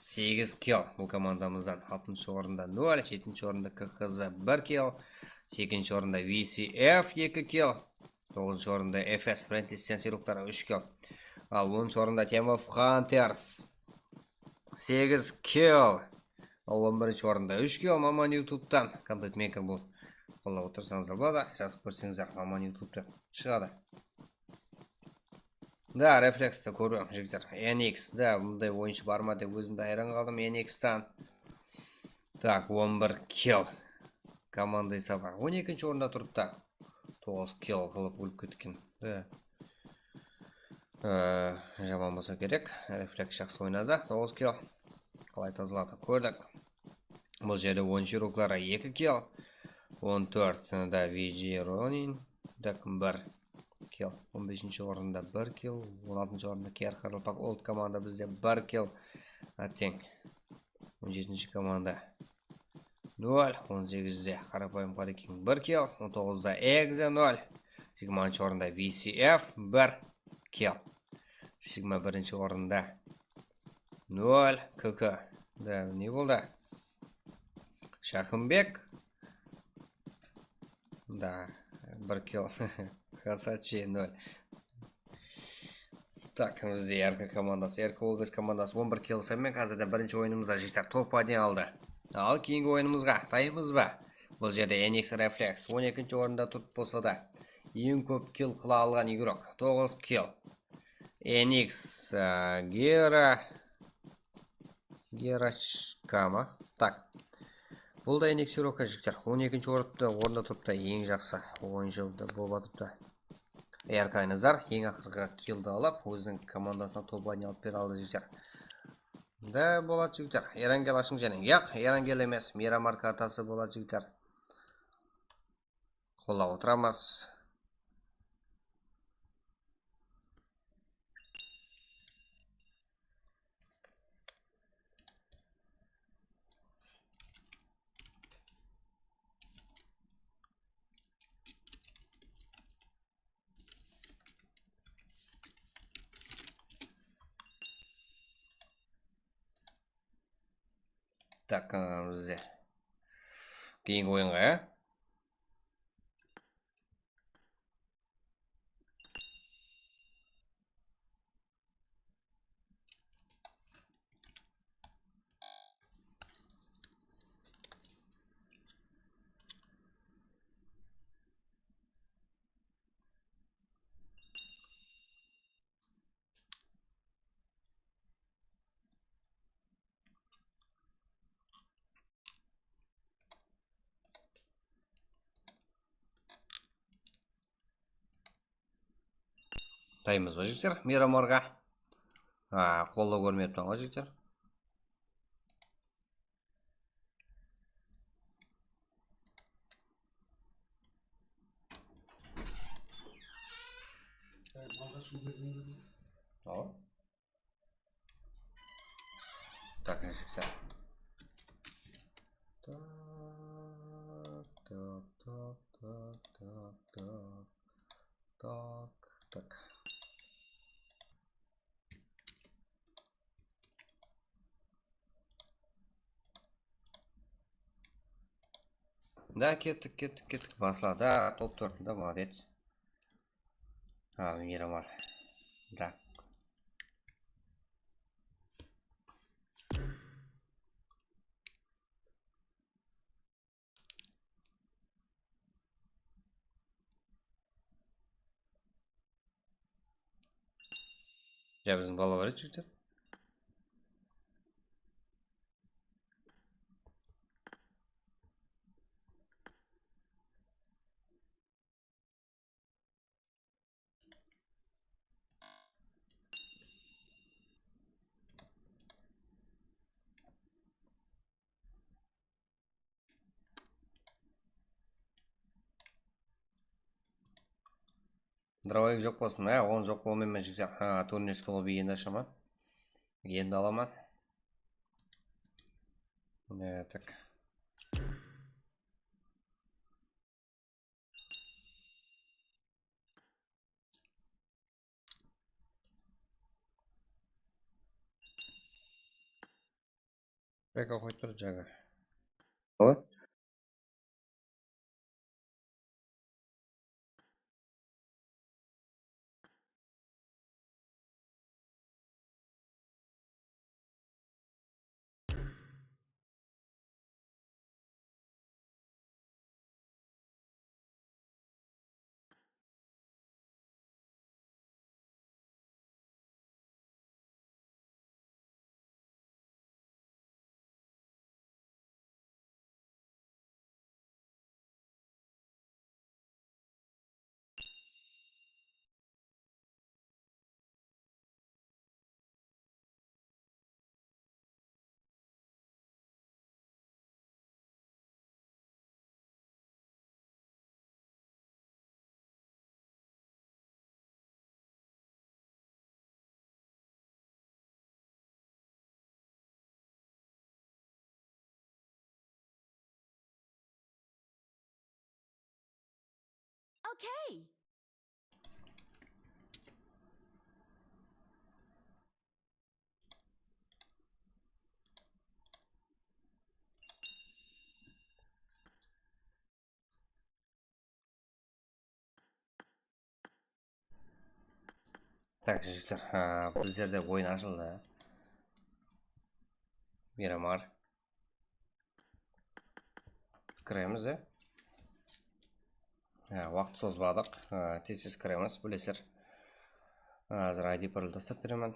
segiz kill bul komandamızdan. Altınshı orında nol, jetinshi orında K K Z bir kill, segizinshi orında V C F eki kill, toǵızınshı orında F S Friendly Sense Yurkları úsh kill. Al, onınshı orında Team of Hunters segiz kill. Al, on birinshi orında úsh kill Maman YouTube'tan. Content Maker bul. Qollap otırsańızlar boladı. Jazıp kórseńizler, Maman YouTube'tan shıǵadı. Da, Refleksti kórip, jigitler. N X, da, bunday oyınshı bar ma dep ózim de hayran qaldım N Xtan. Tak, on bir kill. Komanda esabı on ekinshi orında turıptı. Toǵız kill qılıp ólip ketken. Da. Ee, jaman bolsa kerek. Refleks jaqsı oynadı. Toǵız kill. Qalay tazaladı, kórdik. Bul jerde onınshı Yurkları eki kill. On tórtinde V J Ronin. Tak, bir kill. On besinshi orında bir kill. On altınshı orında K R Karakalpak. Old komanda bizde bir kill. Ateń. On jetinshi komanda nol. On segizde Qarapayım Qarekiń bir kill. On toǵızda Egze nol. Jigirmanshı orında V C F bir kill. Jigirma birinshi orında nol K K. Da, ne boldı? Shaqımbek. Da, bir kill. Hasachi nol. Tak, bizde R K komandası, R K Wolves komandası on bir kill sanımen házirde birinshi oyınımızda, jigitler, top один aldı. Al, keyingi oyınımızǵa tayaymız ba? Bul jerde N X Refleks on ekinshi orında turıp bolsa da, eń kóp kill qıla alǵan igrok, toǵız kill. N X, a, Gera, Gerachka ma? Tak. Bul da N X Yurka, jigitler. On ekinshi orında, orında turıptı, eń jaqsı oyınshı da bolıp atırıptı. R K Aynazar eń aqırǵı killdi alıp, óziniń komandasına top один alıp bere aldı, jigitler. Da boladı, jigitler. Erangel ashıń jáne. Yaq, Erangel emes, Miramar kartası boladı, jigitler. Qollap otıramız. Tak, ı, bizde keyingi oyınǵa, ya. Taymız ba, jigitler? Miramarǵa. Ha, qollaw kórmeyappan ǵoy, jigitler. Awa. Tak, jigitler. Tak, tak, tak. Da, kettik, kettik, kettik. Basla da, top tórtinde, молодец. Ha, Miramar. Da. Ya, biziń bala bar edi, jigitler. Drawing joq bolsın, há, onı joq qıla almayman, jigitler. Ha, turnirskiy lobbi endi ashaman. Endi alaman. E, tak. Bek oqıp tur, jaǵa. Awa. Okay. Tak, jigitler, ha, bizlerde oyın ashıldı. Miramar. Kiremiz, e. Ha, waqıt sozbadıq. Ha, tez-tez kiremiz, bilesizler. Házir I D paroldi taslap beremen.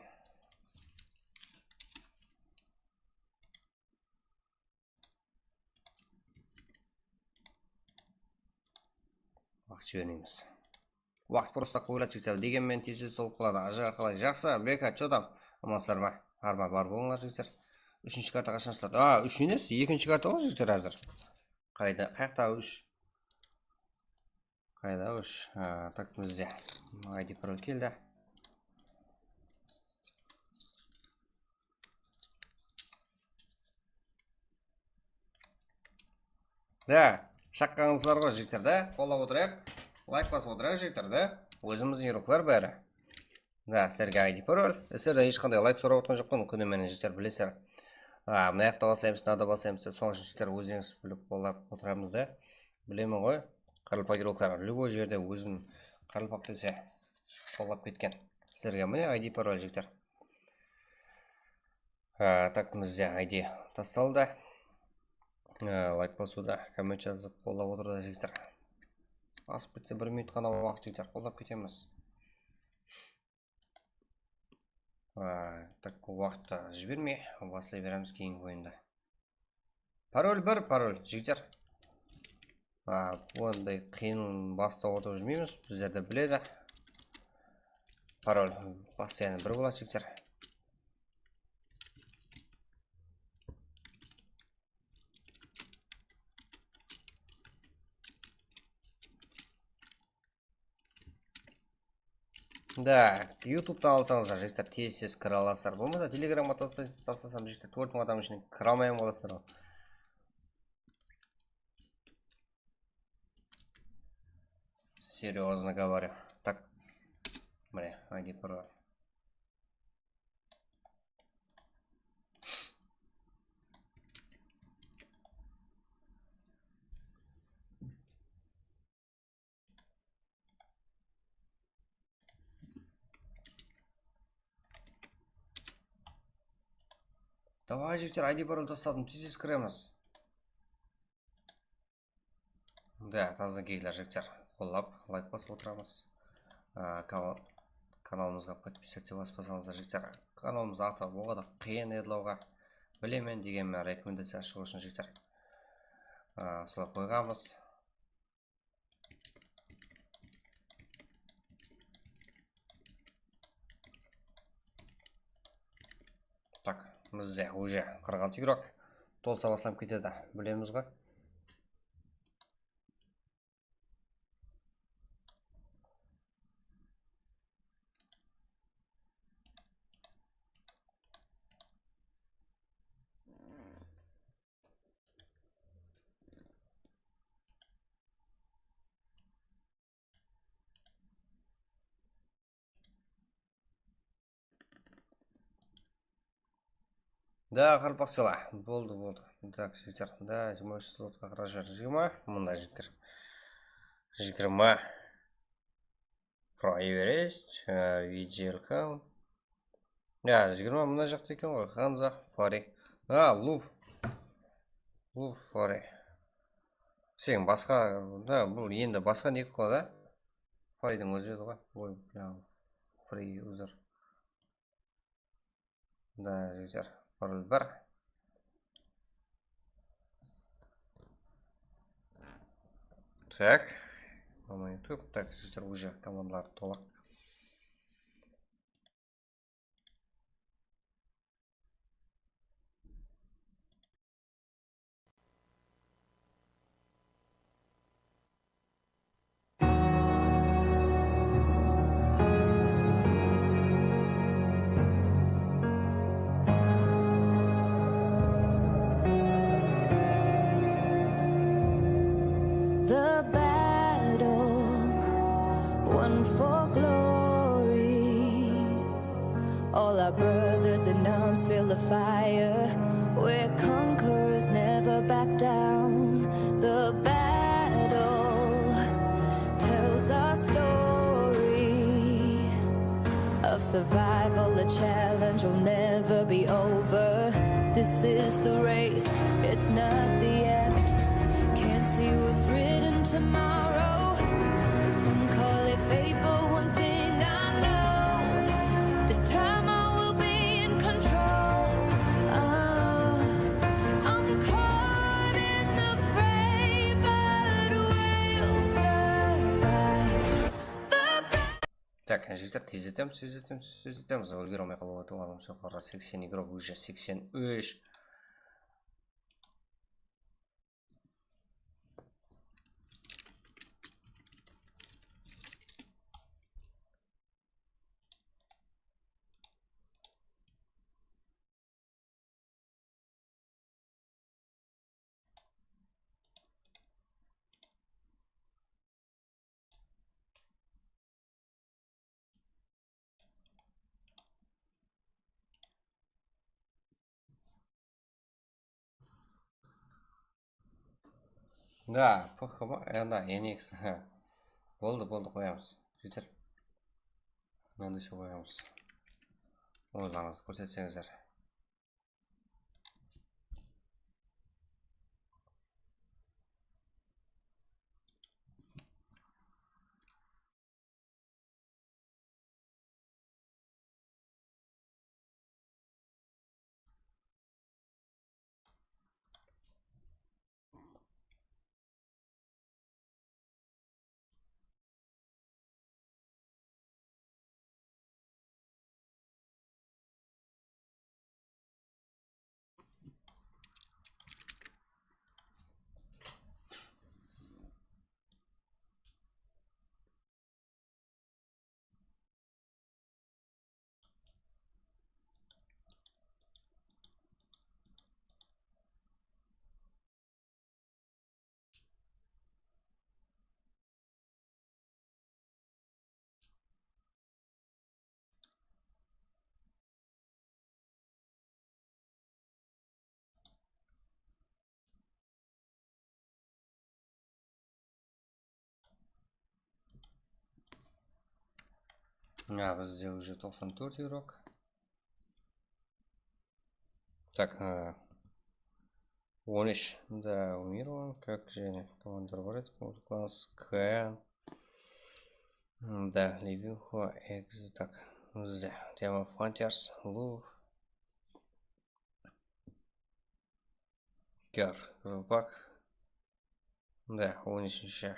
Waqıt jibermeymiz. Waqıt prosta quwıladı, jigitler. Degen menen tez-tez tolıp qaladı. Ajaǵa qalay? Jaqsı, Beka, chё tam? Amansızlar ma? Arma bar bolıńlar, jigitler. Úshinshi karta qashan ashıladı? A, úsh emes, ekinshi karta ǵoy, jigitler, házir. Qayda? Qayaqtaǵı úsh? Qayda úsh? A, tak, bizde. I D parol keldi. Da, shaqqanıńızlar ǵoy, jigitler, da. Qollap otırayıq. Layk basıp otırayıq, jigitler, da. Ózimizdiń igroklar bári. Da, sizlerge I D parol. Sizlerden hesh qanday layk sorap otırǵan joqpan, kúni menen, jigitler, bilesizler. A, mına jaqta baslaymız, mınada baslaymız dep, sonıń ushın, jigitler, ózińiz bilip qollap otıramız, da. Bilemen ǵoy, qaraqalpaq igroklar, любой jerde ózin qaraqalpaq dese, qollap ketken. Sizlerge mine I D parol, jigitler. Ha, tak, bizde I D tastaldı. Ha, layk basıwda, komment jazıp, qollap otırdı, jigitler. Asıp ketse bir minut ǵana waqıt, jigitler, qollap ketemiz. Ha, tak, waqıttı jibermey, baslay beremiz keyingi oyındı. Parol bir, parol, jigitler. A, onday qıyın bastı orta júrmeymiz, bizler de biledi. Parol постоянно bir boladı, jigitler. Da, YouTube'tan alsańızlar, jigitler, tez-tez kire alasızlar. Bolmasa Telegramǵa tasa-, taslasam, jigitler, tórt mıń adam ishine kire almay alasızlar. Серьёзно говорю. Так. Mine, I D parol. Davay, jigitler, I D parol tasladım, tez-tez kiremiz. Da, taza kiyikler, jigitler, qollap, layk basıp otıramız. Á, kanal, kanalımızǵa подписаться baspasańızlar, jigitler. Kanalımız atı oǵada qıyın edilawǵa. Bilemen, degenmen, rekomendaciya shıǵıw ushın, jigitler. Á, solay qoyǵanbız. Так, bizde уже qırq altı игрок. Tolsa baslanıp ketedi, bilemiz ǵoy. Da, qarpaqsıla. Boldı, boldı. Так, jigitler. Da, jigirma úsh slotqa qarap júr. Jigirma, mında jigitler. Jigirma. Проверить, á, виделка. Ya, jigirma mına jaqta eken ǵoy. Hanza, Fari. A, Luf. Luf, Fari. Sen basqa, da, bul endi basqa nik ǵoy da. Faridiń ózi edi ǵoy. Oy, ya, Free user. Da, jigitler, bir, bir. Так. Mına YouTube. Так, jigitler, уже komandalar tola. The battle, won for glory. All our brothers in arms feel the fire. We're conquerors, never back down. The battle tells our story of survival, a challenge will never be over. This is the race, it's not the end. Can't see what's written tomorrow. Some call it fate, but one thing I know, this time I will be in control. Uh, I'm caught in the fray, but we'll survive. The Так, jigitler, tezletemiz, tezletemiz, tezletemiz. Úlgere almay qalıp atır, alım joqarı seksen игрок, уже seksen úsh. Da, P H M, e, da, N X. Boldı, boldı, qoyamız. Jigitler. Mınanday qoyamız. Oylarıńızdı kórsetseńizler. Ya, bizde уже toqsan tórt igrok. Tak, ha. On úsh. Да, у Мирова, как же команда bar edi, класс К. Да, Левинхо, Экзо, так. Bizde Диамо Фронтирс, Лув. Kar, Ropak. Да, on úshinshi.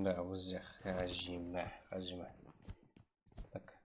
Да, ózi hájime, hájime. Так.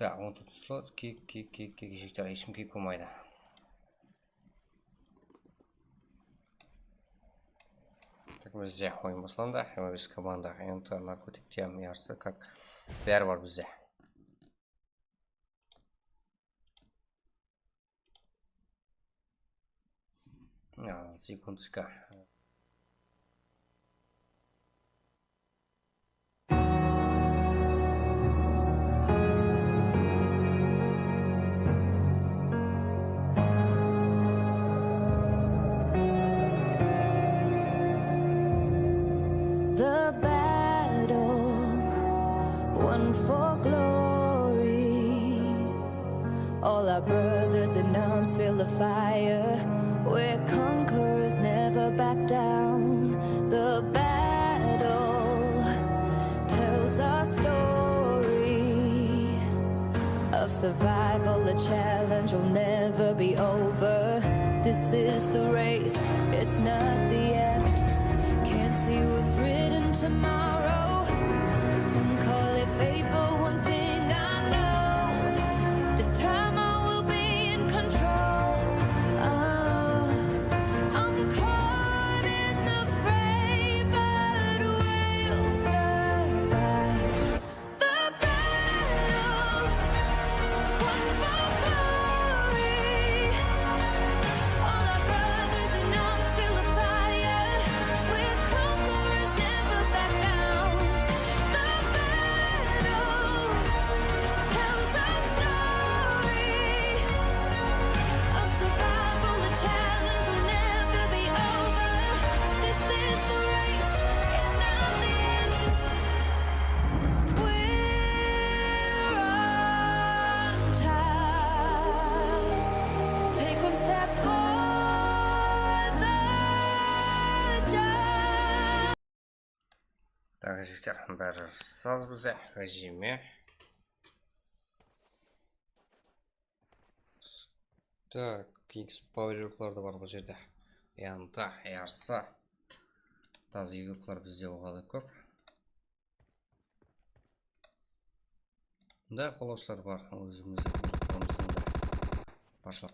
Так, on tórt slot, kik, kik, kik, kik, jigitler, hesh kim kik bolmaydı. Tak, bizde oyın baslandı. Jigirma bes komanda, N T, Narkotik, Tiam, yarısı, kak, bári bar bizde. Ya, sekundочка. The battle won for glory. All our brothers in arms feel the fire. We're conquerors, never back down. The battle tells our story of survival, a challenge will never be over. This is the race, it's not the end. Can't see what's written tomorrow. Some call it fate, but one thing I know, this time I will be in control. Oh, I'm caught in the fray, but we'll survive. The battle won for glory. All our brothers in arms feel the fire. We're conquerors, never back down. The battle tells our story of survival. The challenge will never be over. This is the race, it's not the end. We're on top. Take one step for the jump. Tak, jigitler, bári saz bizde, hájime. Tak, keyingi spoilerlar da bar bul jerde. Yanta, yarsa. Taz igroklar bizde oǵada kóp. Bunday qolawshılar bar, ózimizdiń toparımızdıń da. Barsaq.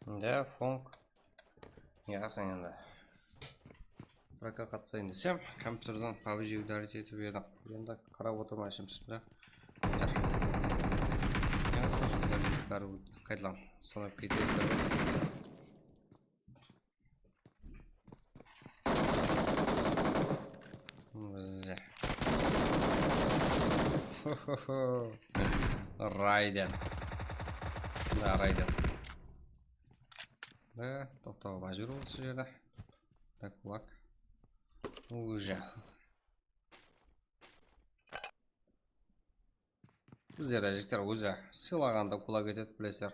Ya, Fong. Yasań endi. Brakka qatısayın desem, kompyuterden PUBG udalit etip edim. Endi qarap otırman ishim pisip ta. Tur. Yasa, bári qaytadan sınıp ketesizler ǵoy. Bizde. Raiden. Da, Raiden. Da, toqtawǵa májbúr boldı usı jerde. Da, kulak. Уже. Bizler de jigitler ózi sıylaǵanda kulak etedi, bilesizler.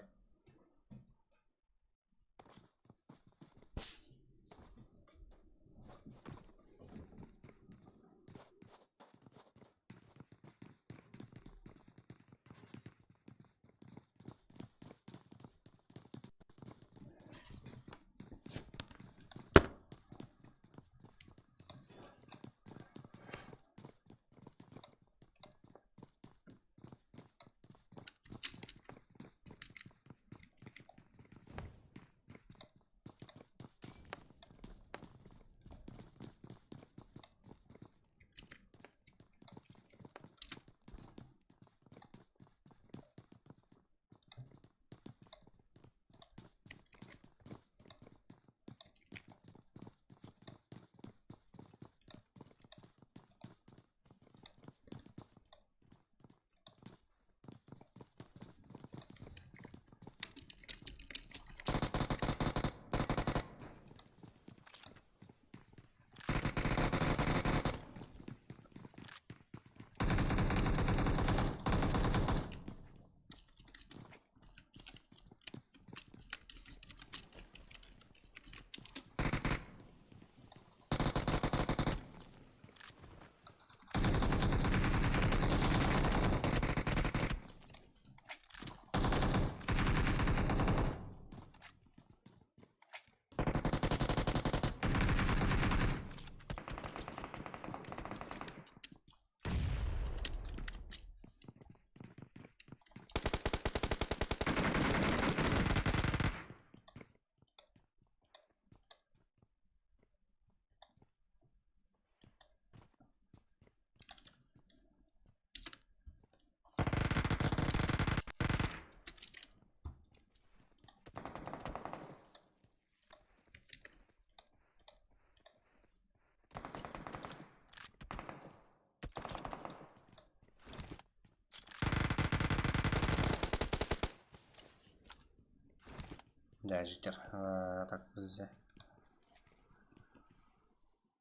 Da, jigitler, aa, tak, bizde.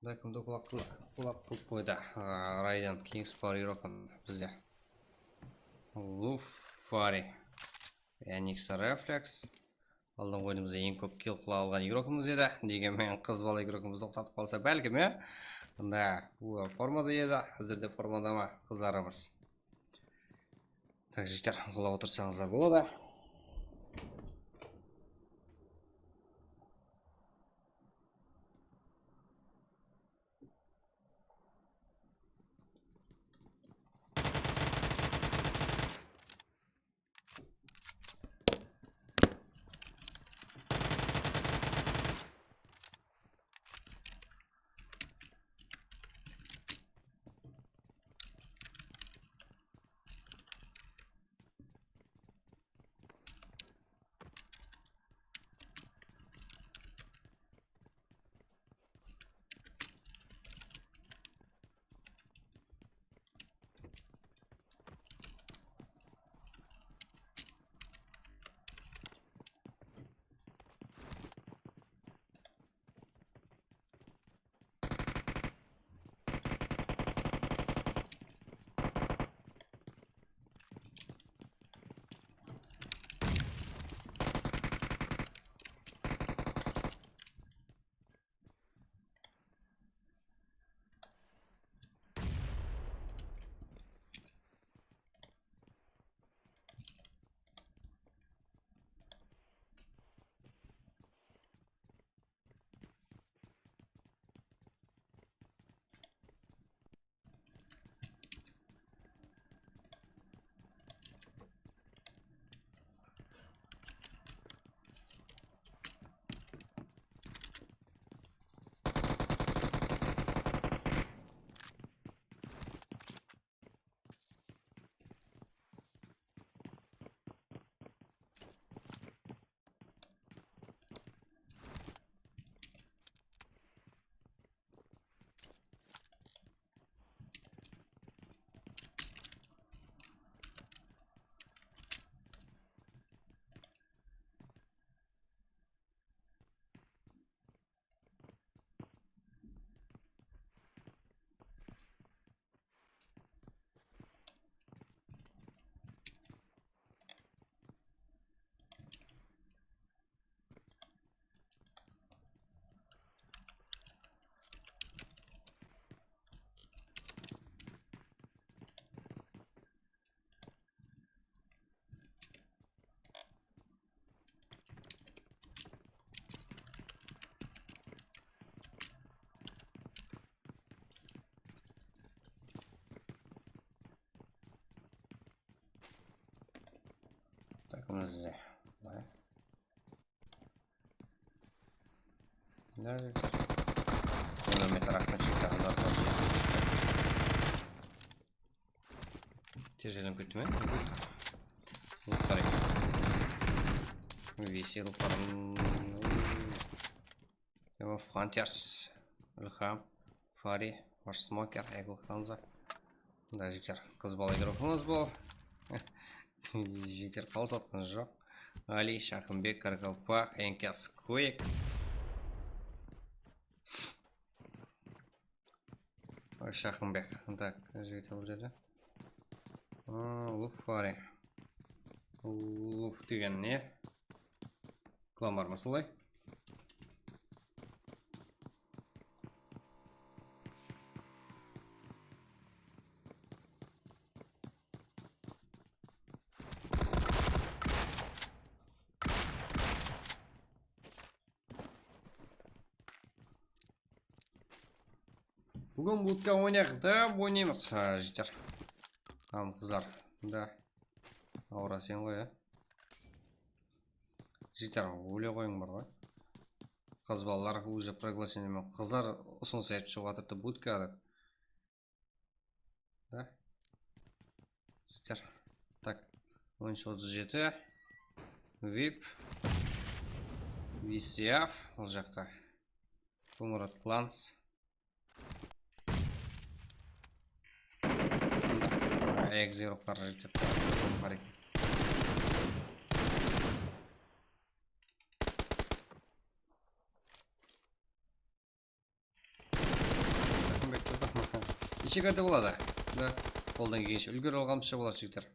Da, kimdi kulak qıl-, kulak qılıp qoydı? Aa, Raiden, Kings bar, Eurokan bizde. Lufari. Phoenix Reflex. Aldın oyınımızda eń kóp kill qıla alǵan igrokımız edi. Degenmen, qız bala igrokımızdı toqtatıp qalsa, bálkim, ya? Mında, o, formada edi. Házirde formada ma, qızlarımız? Tak, jigitler, uqlap otırsańızlar boladı. Bizde. Bılay. Kilometr aqın shekten uzaqta. Tez aylanıp ketti me? Luklar eken. Vesel luklar. Hunters, Ilham, Fari, Wash Smoker, Egil Hanzo. Mında jigitler, qız bala игрокımız bol. Jigitler qalısıp atqan joq. Ali, Shaqımbek, Qaraqalpaq, Enkas, Quake. Shaqımbek. Так, jigitler bul jerde. Aa, Luf Fari. Luf degen ne? Klamar ma solay? Búgin budka oynayıq da, oynaymız, a, jigitler. Ham qızlar. Da. Awıra sen ǵoy, a. Jigitler, óle qoyıń bar ǵoy. Qız balalar уже приглашение men. Qızlar usınıs etip shıǵıp atırdı budka dep. Da. Jigitler. Так. On úsh otız jeti. Vip. Visyav. Ol jaqta. Qońırat Klans. Ayak zeroklar jigitler. Bar eken. Neshe kerte boladı? Da, qoldan kelgenshe úlgerip alǵanımızsha boladı, jigitler.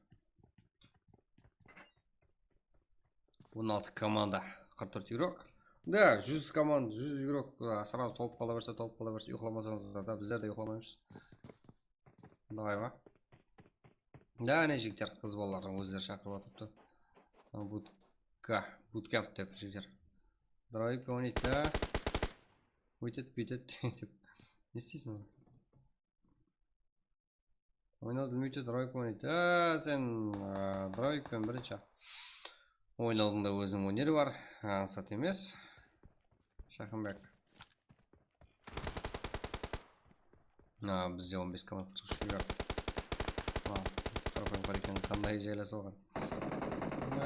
On altı komanda, qırq tórt igrok. Da, júz komanda, júz igrok, a, srazı tolıp qala berse, tolıp qala berse, uyıqlamasańızlar da, bizler de uyıqlamaymız. Davay ma? Da, áne, jigitler, qız balalardıń ózleri shaqırıp atırıptı. A, budka, budka dep, jigitler. Drawayıp oynaydı da. Óytedi, búytedi dep. Ne isteysiń onı? Oynawdı bilmeydi, drawayıp oynaydı. A, sen, a, drawayıp penen birinshi. Oynawdıń da óziniń óneri bar. Ańsat emes. Shaqımbek. A, bizde on bes komanda, qırq úsh bar. Al, qarapayım qara eken, qanday jaylasıp alǵan. A,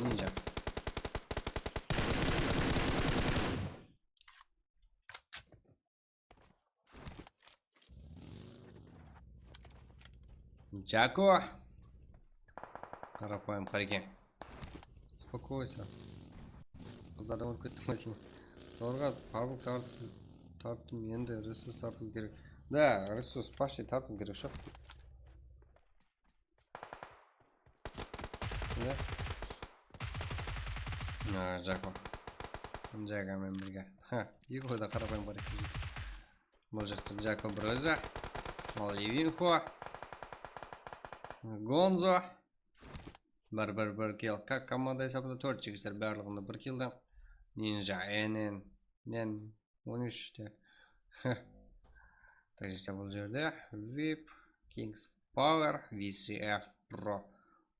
ninja. Jako. Qarapayım qara eken. Успокойся. Qızlardan úlip kettim ǵoy sen. Sorǵa pabuk tartıp, tarttım, endi resurs tartıw kerek. Da, resurs почти tartıw kerek shıǵar. Ne? A, Jako. Jako men birge. Ha, eki da qarapayım bar eken. Bul jaqta Jako bir ózi. Al Levinxo. Gonzo. Bir, bir, bir kill. Kak komanda esabında tórt jigitler, barlıǵında bir killden. Ninja, N N, Nen, on úsh te. Tak, jigitler, bul jerde Vip, Kings Power, V C F Pro.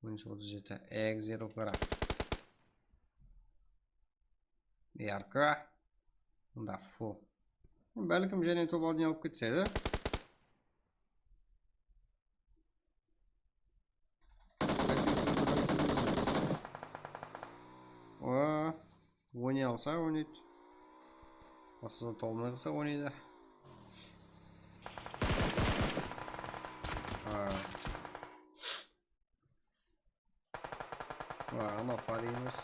On úsh otız jeti, Exit Clara. Yarko. Mında full. Bálkim jáne top aldın alıp ketse de. O, oynay alsa oynaydı. Basqası tolmay qalsa oynaydı. Ha. A, anaw Fari emes.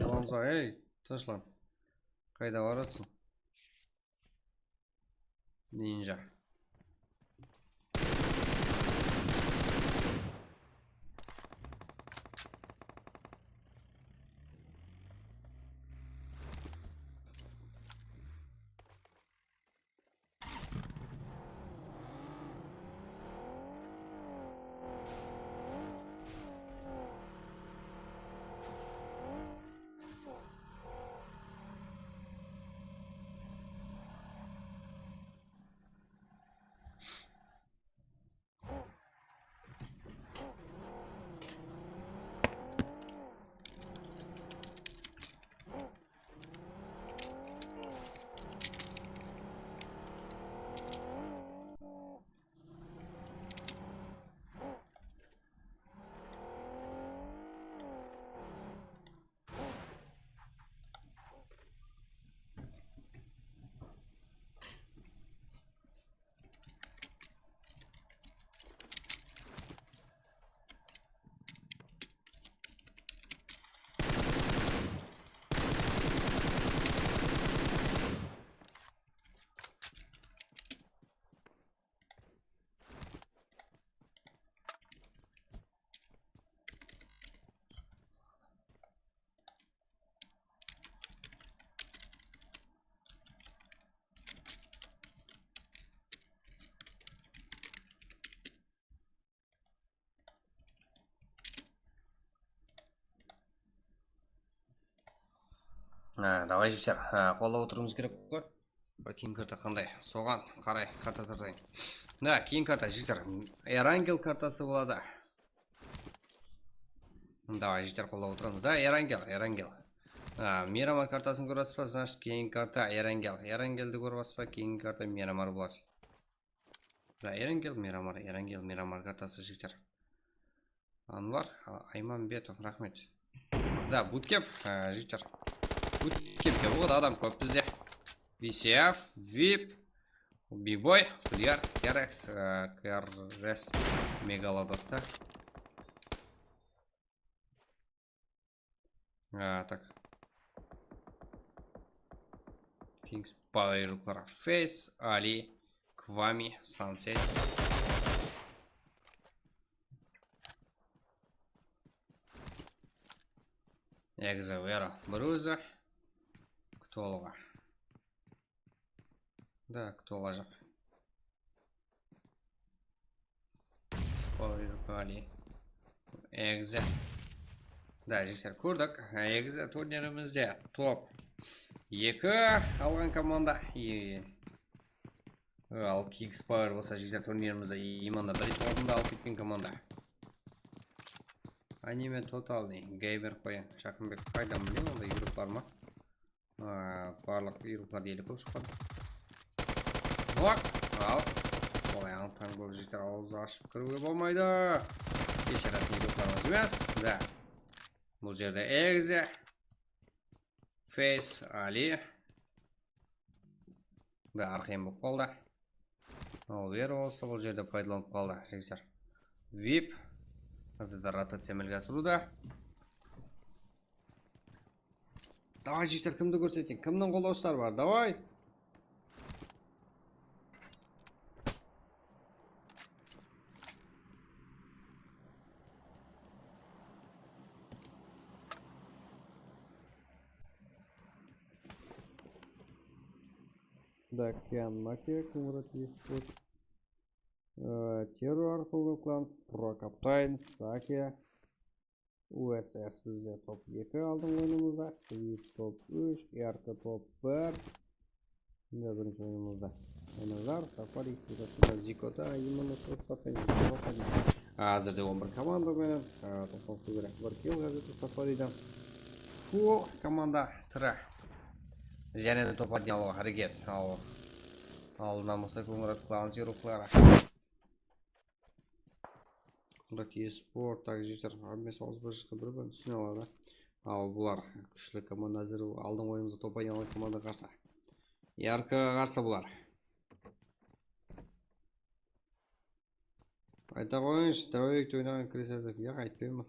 Yalansa, ey, tınıshlan. Qayda baratırsıń? Ninja. Ha, davay, jigitler, ha, qollap otırıwımız kerek ǵoy. Bir keyin karta qanday? Soǵan qaray karta tartayın. Da, keyin karta, jigitler, Erangel kartası boladı. Davay, jigitler, qollap otıramız. Da, Erangel, Erangel. Ha, Miramar kartasın kóresiz ba? Значит, keyin karta Erangel. Erangeldi kórip atırsız ba? Keyin karta Miramar boladı. Da, Erangel, Miramar, Erangel, Miramar kartası, jigitler. Anvar, a, Aymanbetov, raxmet. Da, Bootcamp, a, jigitler. Bootcampke bul adam kóp bizde. V C F, vip, B-boy, Qudiyar, T R X, a, K R S, Megalodon da. A, tak. Kings Power, Face, Ali, Kvami, Sunset. Egze, Vera, Bruza. Кто olǵa? Da, кто olajaq? Spoiler Kali. Egze. Da, jigitler, kórdik. Egze turnirimizde top eki alǵan komanda. E, al, Kings Power bolsa, jigitler, turnirimizde imanda birinshi orındı alıp ketken komanda. Anime Totalnıy, Gamer qoyıń. Shaqınbek, qaydan bileyim, onday igrok bar ma? A, barlıq igroklar ele kóp shıqqan. Bak, al. Qolay ańtań bolıp jeter, awızdı ashıp kiriwge bolmaydı. Kesharatın igroklarımız emes. Da. Bul jerde Egze. Face, Ali. Da, arqayın bolıp qaldı. Al, Vero bolsa bul jerde paydalanıp qaldı, jigitler. Vip. Házirde rotaciya ámelge asırıwda. Davay, jigitler, kimdi kórseteyin? Kimniń qollawshıları bar? Davay! Da, Kian Make, Kumrat Esport, e, Terror, Arqıllı Clans, Pro Captain, Sake, U S S bizde top eki aldın oyınımızda, Sweet top úsh, R K top bir. Mine birinshi oyınımızda Enazar, Safari, Zikota, Imano, Sotpatay, Házirde on bir komanda menen, e, toqsan segiz bir kill házirde Safarida. Full komanda tiri. Jáne de top odnyalıwǵa háreket. Al, aldına bolsa Końırat Clans igrokları. Końırat Esport, tak, jigitler, hámmesi awız bir jıqqa bir-birin túsine aladı. Al, bular kúshli komanda, házir aldın oyınımızda top odnyalıwǵa komanda qarsı. Yarkaǵa qarsı bular. Ayta qoyıńız, Dravovekte oynaǵan kireser dep, yaq, aytpayman.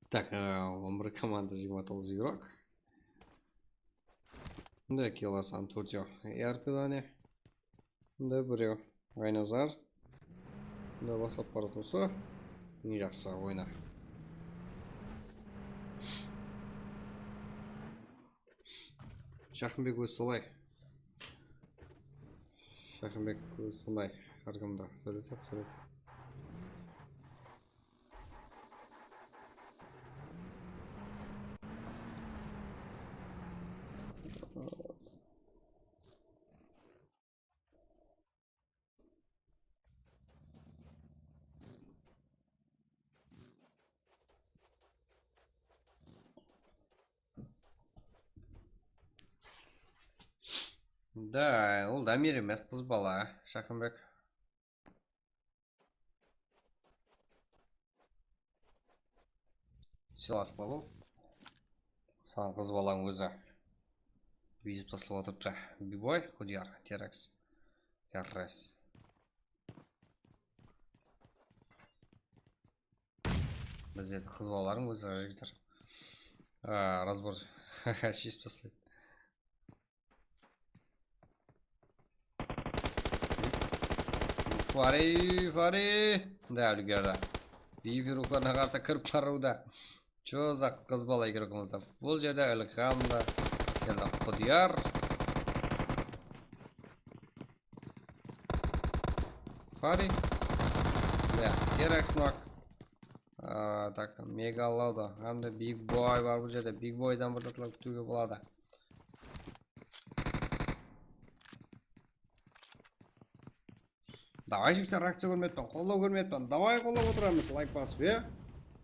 Tak, e, on bir komanda, jigirma toǵız igrok. Mında Kela Santurcio, Yarkada ne? Mında birew. Aynazar. Mında baslap baradı bolsa. Eń jaqsı oyna. Shaqınbek ózi solay. Shaqınbek ózi sonday. Hár kimdi sóyretip, sóyretip. Da, ol Damir emes, qız bala, Shaqınbek. Silasqıla bol. Saǵan qız balań ózi bezip taslap atırıptı. Biboy, Qudiyar, Tereks. Terres. Bizde qız balalardıń ózi jigitler. A, razbor sheship taslaydı. Fari, Fari. Da, úlgerdi. Biyik ruxlarına qarsı kirip barıwda. Jozaq qız bala igrokımızda. Bul jerde Ilham da. Keldi Qudiyar. Fari. Ya, T-Rex nok. A, tak, Megalodo. Hám de Big Boy bar bul jerde. Big Boydan bir zatlar kútiwge boladı. Davay, jigitler, reakciya kórmeppan, qollaw kórmeppan. Davay, qollap otıramız, layk basıp, ya.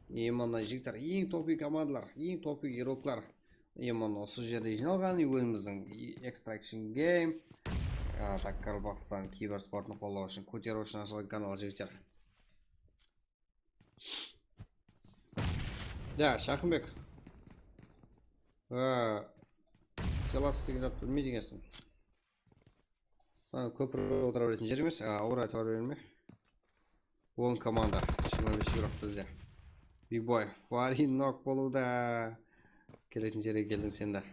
Именно, jigitler, eń topiy komandalar, eń topiy игрокlar. Именно usı jerde jıynalǵan, ózimizdiń Extraction Game, a, tak, Qaraqalpaqstan kibersportın qollaw ushın, kóteriw ushın ashılǵan kanal, jigitler. Ya, Shaqınbek. A, Silas degen zat bilmeydi ekensiń. Sana kóp otıra beretin jer emes, a, awır itibar berme. On komanda, jigirma bes igrok bizde. Big Boy, Farin nok bolıwda. Keletin jerge keldiń sen de.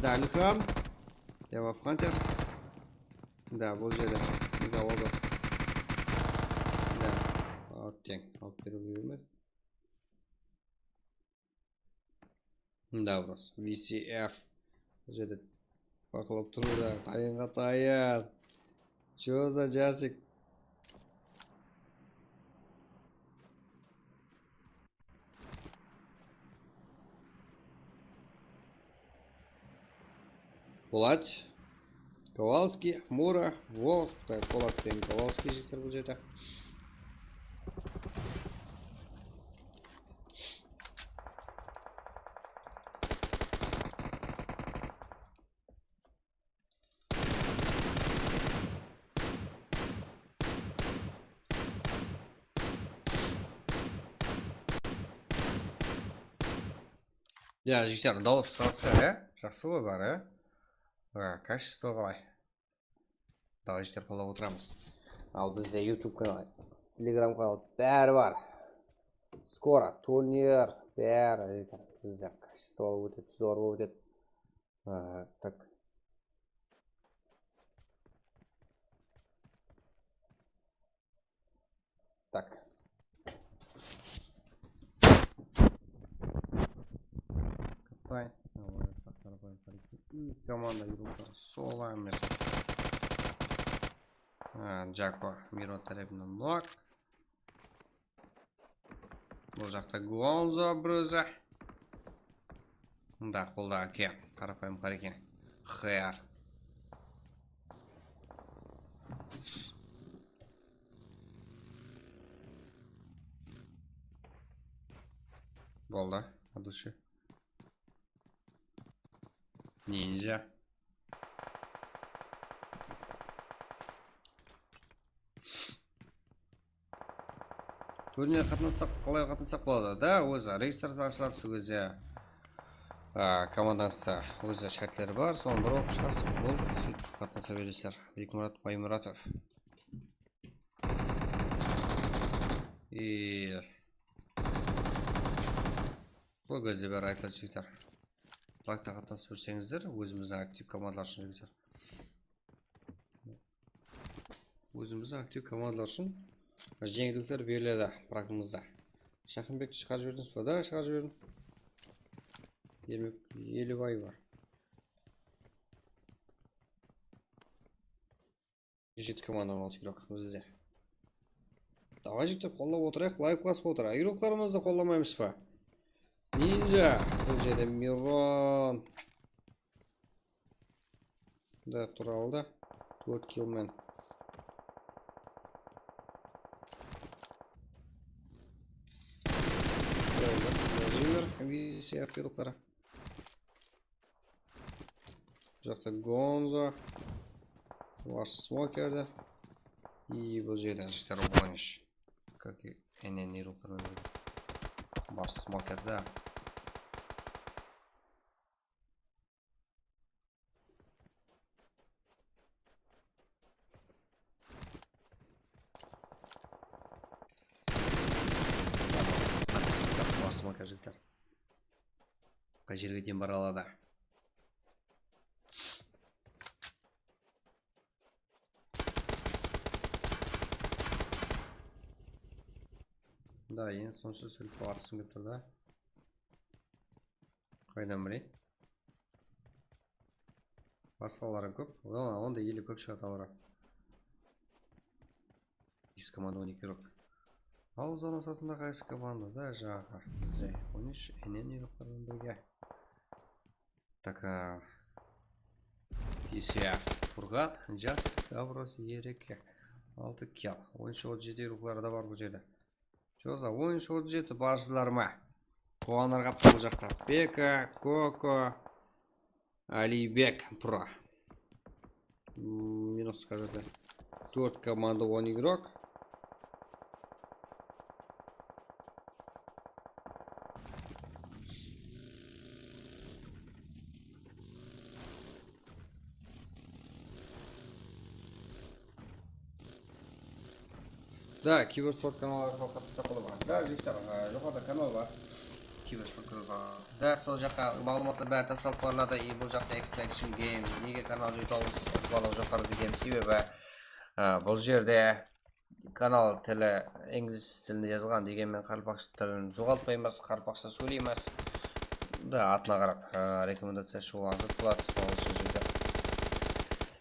Da, Ilham. Dev Afxantes. Da, bul jerde. Megalodo. Da, alıp teń. Alıp beriwge kelmedi. Davros, V C F. Bul jerde baqlap turıwda, tayınǵa tayın. Joza Jasik. Polat, Kowalskiy, Mura, Volov, tak, Polat penen Kowalskiy jigitler bul jerde. Ya, jigitler, dawıs tartqan, ya? Jaqsı ǵoy, bar, ya? Ha, качество qalay? Davay, jigitler, qollap otıramız. Al, bizde YouTube kanal, Telegram kanal, bári bar. Skoro turnir, bári, jigitler. Bizde качество bolıp ótedi, zor bolıp ótedi. Ha, tak. Tak. Qıtay. Komanda yurıqları sola emes. Ha, Jako Miro tárepinen nok. Bul jaqta Gonzo bir ózi. Mında qolda A K, qarapayım qara eken. Xeyar. Boldı, от души. Ninja. Turnirge qatnassaq, qalay qatnassaq boladı? Da, ózi registraciya ashıladı, sol gezde, a, komandanıńızda ózi shártleri bar, sonı bir oqıp shıǵasız, bul, sóytip qatnasa beresizler. Bekmurat Baymuratov. I sol gezde bári aytıladı, jigitler. Prakta qatnasıp júrseńizler, ózimizdiń aktiv komandalar ushın, jigitler. Ózimizdiń aktiv komandalar ushın jeńillikler beriledi praktımızda. Shaqınbekti shıǵarıp jiberdińiz ba? Da, shıǵarıp jiberdim. Ermek Elibaeva. Jeti komanda, on altı igrok bizde. Davay, jigitler, qollap otırayıq, layk basıp otır. Igroklarımızdı qollamaymız ba? Ninja, bul jerde Miron. Da, turalı da. Tórt kill men. Jimmer, V C F igrokları. Bul jaqta Gonzo. Var Smoker da. I bul jerden jigitler Vanish. Как и N N igroklar menen birge. Var Smoker da. Basıma kajikler. Qay jerge deyin bara aladı. Da, endi sonsız sürip atısım kelip tur da. Qaydan bileyin? Basqaları kóp. Onda ele kóp shıǵadı alıra. Segiz komanda, on eki igrok. Al, zona sırtında qaysı komanda da jańaǵı bizde on úsh, enen igroklar menen birge. Taka. Isya, Furkan, Jasik, Davros, Ereke. Altı kill. Oyınshı otız jeti igrokları da bar bul jerde. Joza, oyınshı otız jeti, barsızlar ma? Quwanır qaptı bul jaqta. Beka, Koko, Aliybek, Pro. Hmm, minus házirde. Tórt komanda, on igrok. Da, Kibersport kanalı arqalı qatnasaq boladı ma? Da, jigitler, e, joqarıda kanal bar. Kibersport kanalı bar. Da, sol jaqqa maǵlıwmatlar bári taslalıp barıladı. E, bul jaqta Extraction Game. Nege kanal joytawız? Balıq joqarı degen sebebi, e, bul jerde kanal tili inglis tilinde jazılǵan, degenmen qaraqalpaqsha tilin joǵaltpaymız, qaraqalpaqsha sóyleymiz. Da, atına qarap, e, rekomendaciya shıǵıwı ańsat boladı, sonıń ushın jigitler.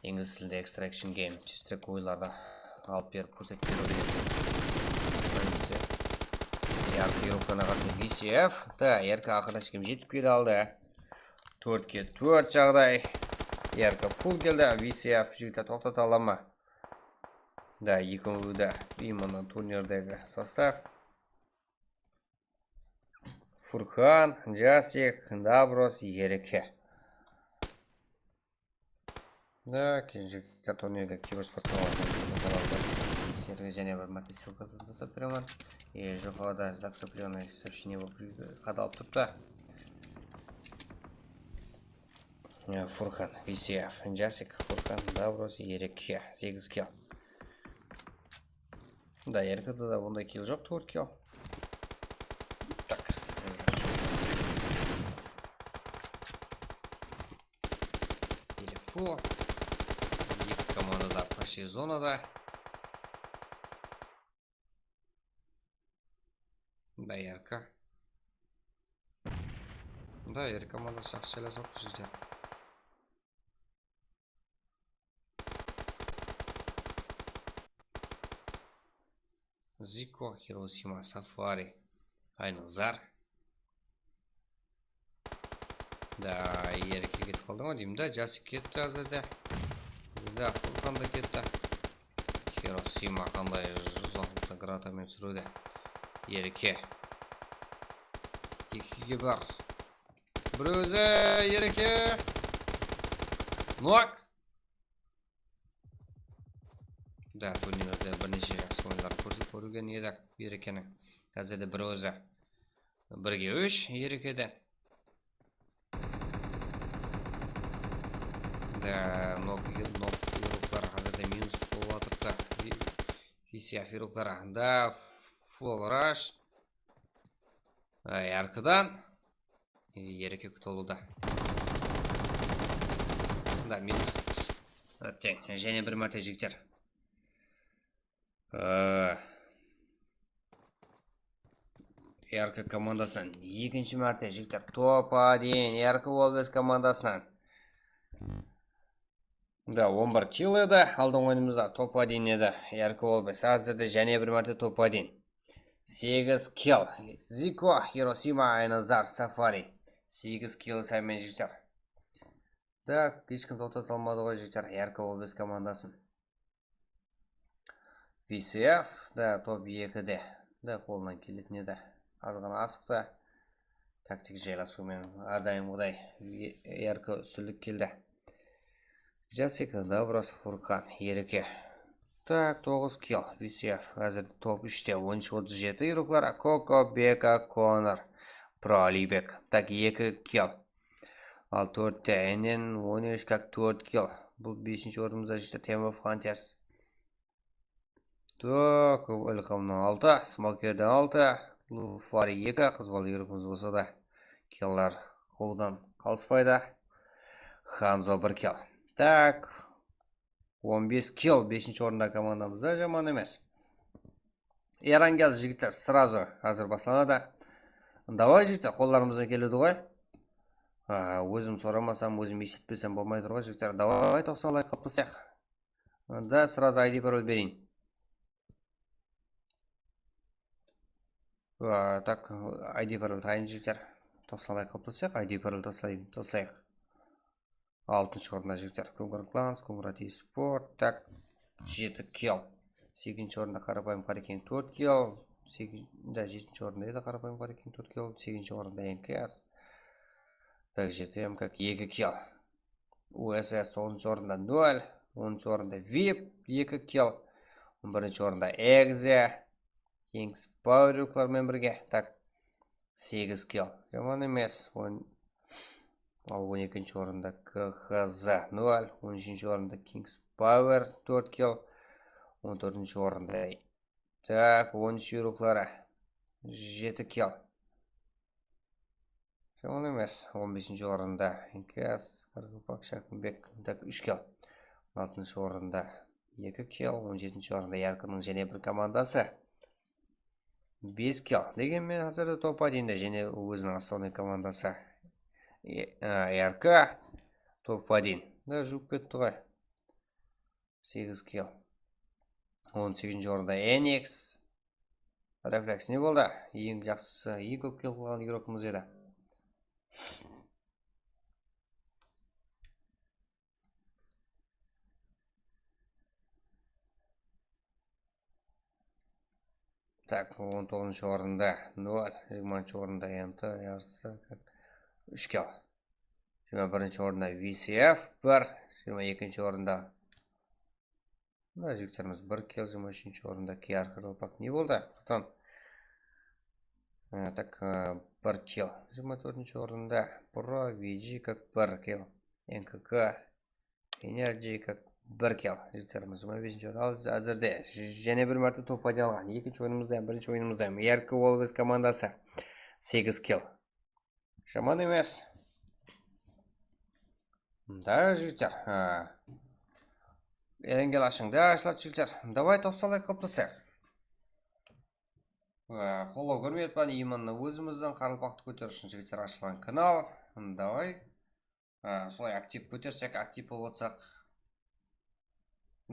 Inglis tilinde Extraction Game, tezirek oyınlardı alıp berip kórsetip beredi. Birinshisi, yarqı igroklarına qarsı V C F. Da, R K aqırına shekem jetip kele aldı. Tórtke tórt jaǵday. R K full keldi, V C F jigitler toqtata ala ma? Da, ekewi de именно turnirdegi sostav. Furkan, Jasik, Dabros, Ereke. Da, kelinshekte turnirge Kibersport kanalına sizlerge jáne bir márte ссылкасын taslap beremen. E, joqarıda закрепленный сообщение bolıp qadalıp turıptı. E, Furkan, V C F, Jasik, Furkan, Davros, Ereke, segiz kill. Da, Erekede da bunday kill joq, tórt kill. Tak. Telefon. Eki komanda da почти zonada. Da, R K. Da, R K komandası jaqsı jaylasıp atır, jigitler. Ziko, Hiroshima, Safari, Aynazar. Da, Ereke ketip qaldı ma deymen da, Jasik ketti házirde. Da, Furkan da ketti. Hiroshima qanday júz altı granata menen túsirdi. Ereke. Ekige bar. Bir ózi, Ereke. Nok. Da, turnirde bir neshe jaqsı oyınların kórsetip kórgen edik Erekeniń. Házirde bir ózi. Birge úsh Erekeden. Da, nok, nok igroklar házirde minus bolıp atırıptı. Visya igroklar da full rush. Ay, arkadan. E, Ereke kútip alıwda. Da, minus. Teń, jáne bir márte jigitler. E, R K komandasınan ekinshi márte jigitler. Top один, R K on bes komandasınan. Da, on bir kill edi, aldınǵı oyınımızda top один edi. R K on bes, házirde jáne bir márte top один. Segiz kill. Ziko, Hiroshima, Aynazar, Safari. Segiz kill sayman jigitler. Da, hesh kim toqtata almadı ǵoy jigitler, R K on bes komandasın. V C F da top ekide. Da, qolınan keletin edi. Azǵana asıqtı. Taktik jaylasıw menen, árdayımǵıday, R K ústinlik keldi. Jasika, Dabros, Furkan, Ereke. Tak, toǵız kill, V C F. Házir top úshte, on úsh otız jeti igroklar. Koko, Beka, Konor, Pro Alibek. Tak, eki kill. Al, tórtte, enen on úsh, kak, tórt kill. Bul besinshi ornımızda jigitler, Team of Hunters. Tak, Ilhamnan altı, Smokerden altı, Lufari eki, qız bala igrokımız bolsa da, killlar qılıwdan qalıspaydı. Hanzo bir kill. Tak, on bes kill, besinshi orında komandamızda, jaman emes. Erangel jigitler, сразу házir baslanadı. Davay jigitler, qollarımızdan keledi ǵoy. A, ózim soramasam, ózim esitpesem bolmay tur ǵoy jigitler. Davay, toqsan layk qılıp taslayıq. Da, сразу I D parol bereyin. A, tak, I D parol tayın jigitler. Toqsan layk qılıp taslayıq, I D parol taslayıq, taslayıq. Altınshı orında jigitler Kongrad Clans, Kongrad Esport, tak, jeti kill. Segizinshi orında Qarapayım Qarekeń, tórt kill. Segi-, da, jetinshi orında edi Qarapayım Qarekeń, tórt kill. Segizinshi orında N K S. Tak, jeti M K eki kill. U S S toǵızınshı orında nol, onınshı orında vip, eki kill. On birinshi orında Exe, Kings Power Rooklar menen birge. Tak, segiz kill. Jaman emes. On, al, on ekinshi orında K H Z nol, on úshinshi orında Kings Power tórt kill. On tórtinshi orında, tak, on úsh Rookları jeti kill. Jaman emes. On besinshi orında N K S, Qaraqalpaq, Shákimbek, tak, úsh kill. On altınshı orında eki kill, on jetinshi orında Yarkınıń jáne bir komandası. Bes kill. Degen menen házirde top odinde jáne óziniń osnovnıy komandası. E, a, R K, top odin. Da juwıp ketti ǵoy. Segiz kill. On segizinshi orında N X. Refleks ne boldı? Eń jaqsısı, eń kóp kill qılǵan igrokımız edi. Tak, on toǵızınshı orında nol, jigirmanshı orında M T yarısı, tak, úsh kill. Jigirma birinshi orında V C F bir, jigirma ekinshi orında, mına jigitlerimiz bir kill, jigirma úshinshi orında K R Qaraqalpaq. Ne boldı, bratan? E, tak, e, bir kill. Jigirma tórtinshi orında Pro V G kak bir kill. N K K Energy kak bir kill. Jigitlerimiz jigirma besinshi orın. Al, házirde j-, jáne bir márte top odin alǵan. Ekinshi oyınımızda hám birinshi oyınımızda hám R K Wolves komandası. Segiz kill. Jaman emes. Da, jigitler. Ha. Erenge lashıń da, ashıladı, jigitler. Davay, toqsan layk qılıp taslayıq. Ha, qollaw kórmey atpan, именно ózimizdiń Qaraqalpaqtı kóteriw ushın, jigitler, ashılǵan kanal. Davay. Ha, solay aktiv kótersek, aktiv bolıp otsaq.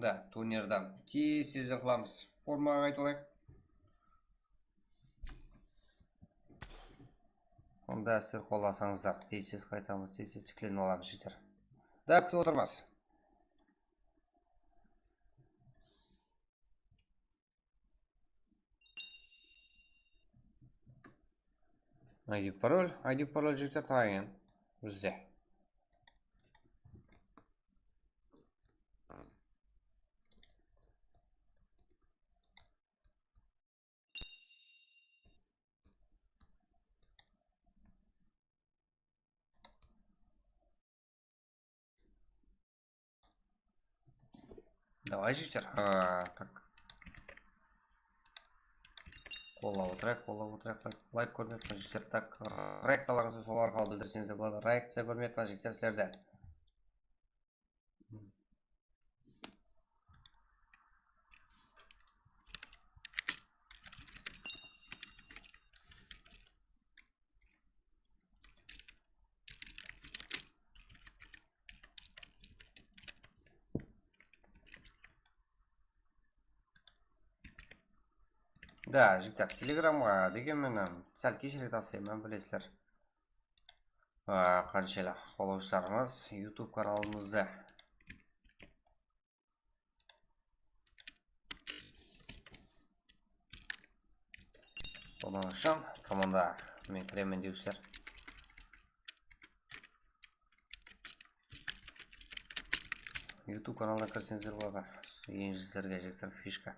Da, turnirdi tez-tezden qılamız. Formaǵa qaytıp alayıq. Onda sizler qollasańızlar, tez-tez qaytamız, tez-tez tiklenip alamız, jigitler. Da, kútip otırmız. I D parol, I D parol, jigitler, tayın bizde. Давай, jigitler. Ha, tak. Qollap otırayıq, qollap otırayıq. Layk, layk kórmey atpan, jigitler. Tak, reakciyalarıńızdı sol arqalı bildirseńiz de boladı. Reakciya kórmey atpan, jigitler, sizlerdi. Da, jigitler, Telegramǵa degen menen sál keshirek taslayman, bilesizler. A, qanshelli qollawshılarımız YouTube kanalımızda. Sonıń ushın komanda men kiremen dewsizler. YouTube kanalına kirseńizler boladı. Eń sizlerge jigitler fishka.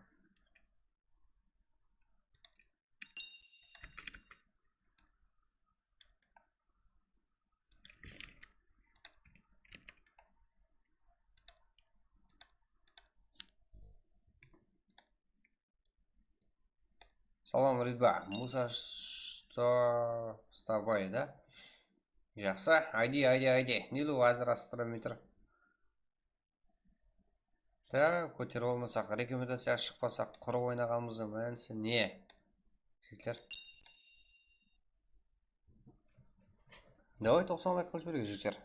Salam, Ridba. Musa sta-, Stabay da. Jaqsı. Ayde, ayde, ayde. Neli házir astırmay tur. Da, kóterip almasaq, rekomendaciyaǵa shıqpasaq, qurı oynaǵanımızdıń mánisi ne? Jigitler. Davay, toqsan layk qılıp jibereyik, jigitler.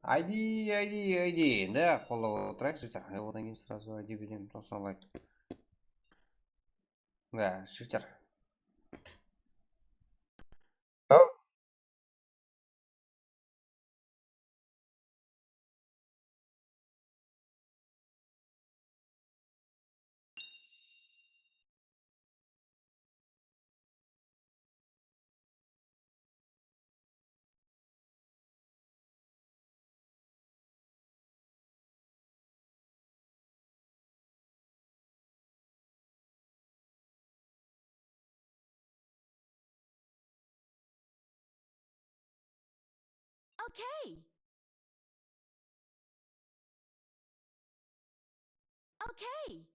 Aydi, aydi, aydi. Endi qollap otırayıq, jigitler. E, odan keyin сразу aydi beremiz, toqsan layk. Da, jigitler. Okay. Okay.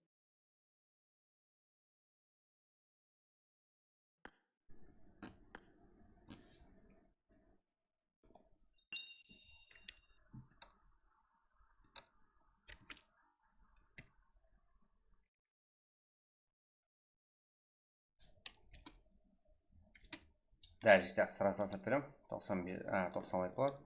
Даже сейчас сразу салып berem. Toqsan bir, a, toqsan layk boladı.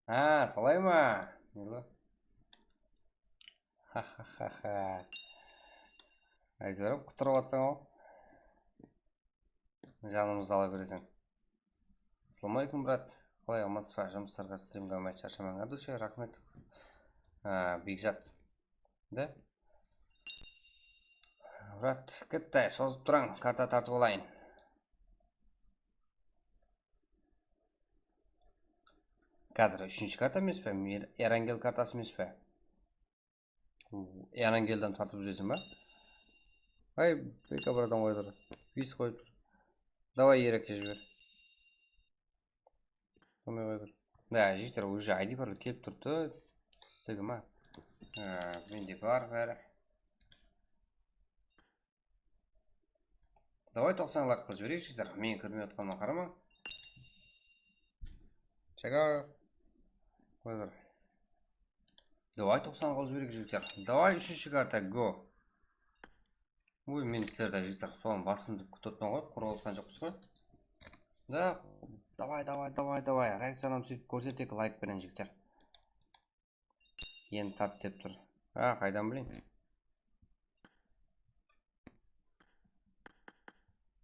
Ha, solay ma? Ne bu? Ha, ha, ha, ha. Áytewir, qutırıp atsań-aw. Janımızdı ala bereseń. Assalawma aleykum, brat. Qalay, amansız ba? Jumıslarǵa, strimge almay sharshamań, a, dushe, raxmet. A, Bekzat. Da? Brat, ketti, sozıp turań, karta tartıp alayın. Házir úshinshi karta emes pe? Mir-, Erangel kartası emes pe? Erangelden tartıp júreseń ba? Ay, beka bir adam qoyıp tur. Bes qoyıp tur. Davay, Erekke jiber. Qomay qoyıp tur. Da, jigitler, уже I D parol kelip turıptı. Istegim, a. Á, mende bar bári. Davay, toqsan layk qılıp jibereyik, jigitler. Meniń kirmey otqanıma qaramań. Chega. Qoyılar. Davay, toqsan qılıp jibereyik, jigitler. Davay, úshinshi karta, go. Oy, men sizlerdi, jigitler, soǵan basın dep kútip otırman ǵoy, qurıp otqan joqpız ǵoy. Da, davay, davay, davay, davay. Reakciyalarımızdı sóytip kórsetek layk penen, jigitler. Endi tart dep tur. A, qaydan bileyin?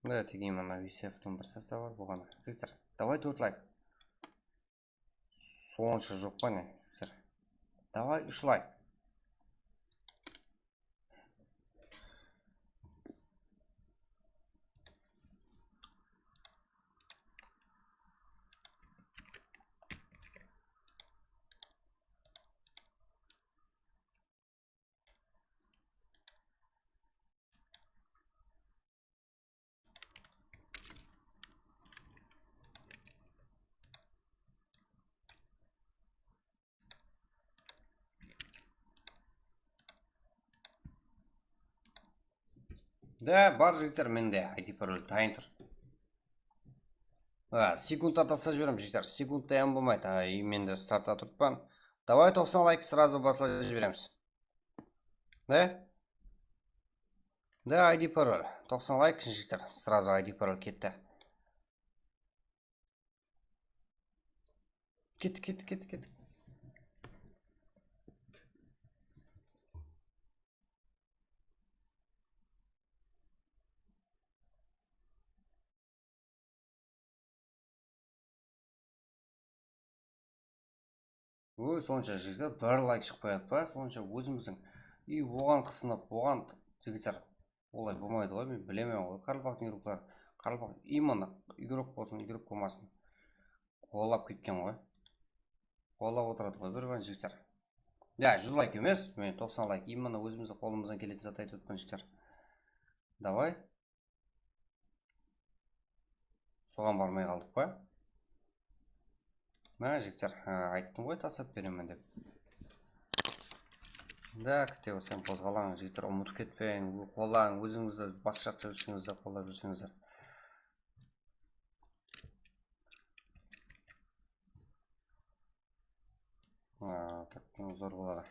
Mına tegi mına Visevtiń bir sostavi bar, buǵan. Jigitler, davay tórt layk. Sonsha joq pa ne? Jigitler. Davay úsh layk. Da, bar, jigitler, mende I D parol dayın tur. A, sekundta taslap jiberem, jigitler. Sekundta ham bolmaydı. Ay, men de startta turıppan. Davay, toqsan layk, сразу baslap jiberemiz. Ne? Da, I D parol. Toqsan layk, jigitler. Сразу I D parol ketti. Ket, ket, ket, ket. Oy, sonsha jigitler, bir layk shıqpay atpa, sonsha ózimizdiń. И oǵan qısınıp, oǵan, jigitler, olay bolmaydı ǵoy, men bilemen ǵoy, qaraqalpaqtıń игрокları, qaraqalpaq именно игрок bolsın, игрок bolmasın, qollap ketken ǵoy. Qollap otıradı ǵoy bir-birin, jigitler. Ya, júz layk emes, men toqsan layk, именно ózimizdiń qolımızdan keletin zat aytıp otpan, jigitler. Davay. Soǵan barmay qaldıq pa? Mına, jigitler, a, ayttım ǵoy, taslap beremen dep. Так, te, sen qozǵalań, jigitler, umıtıp ketpeń, qollań, ózińizdi bas jaqta júrseńizler, qollap júrseńizler. A, так, zor boladı.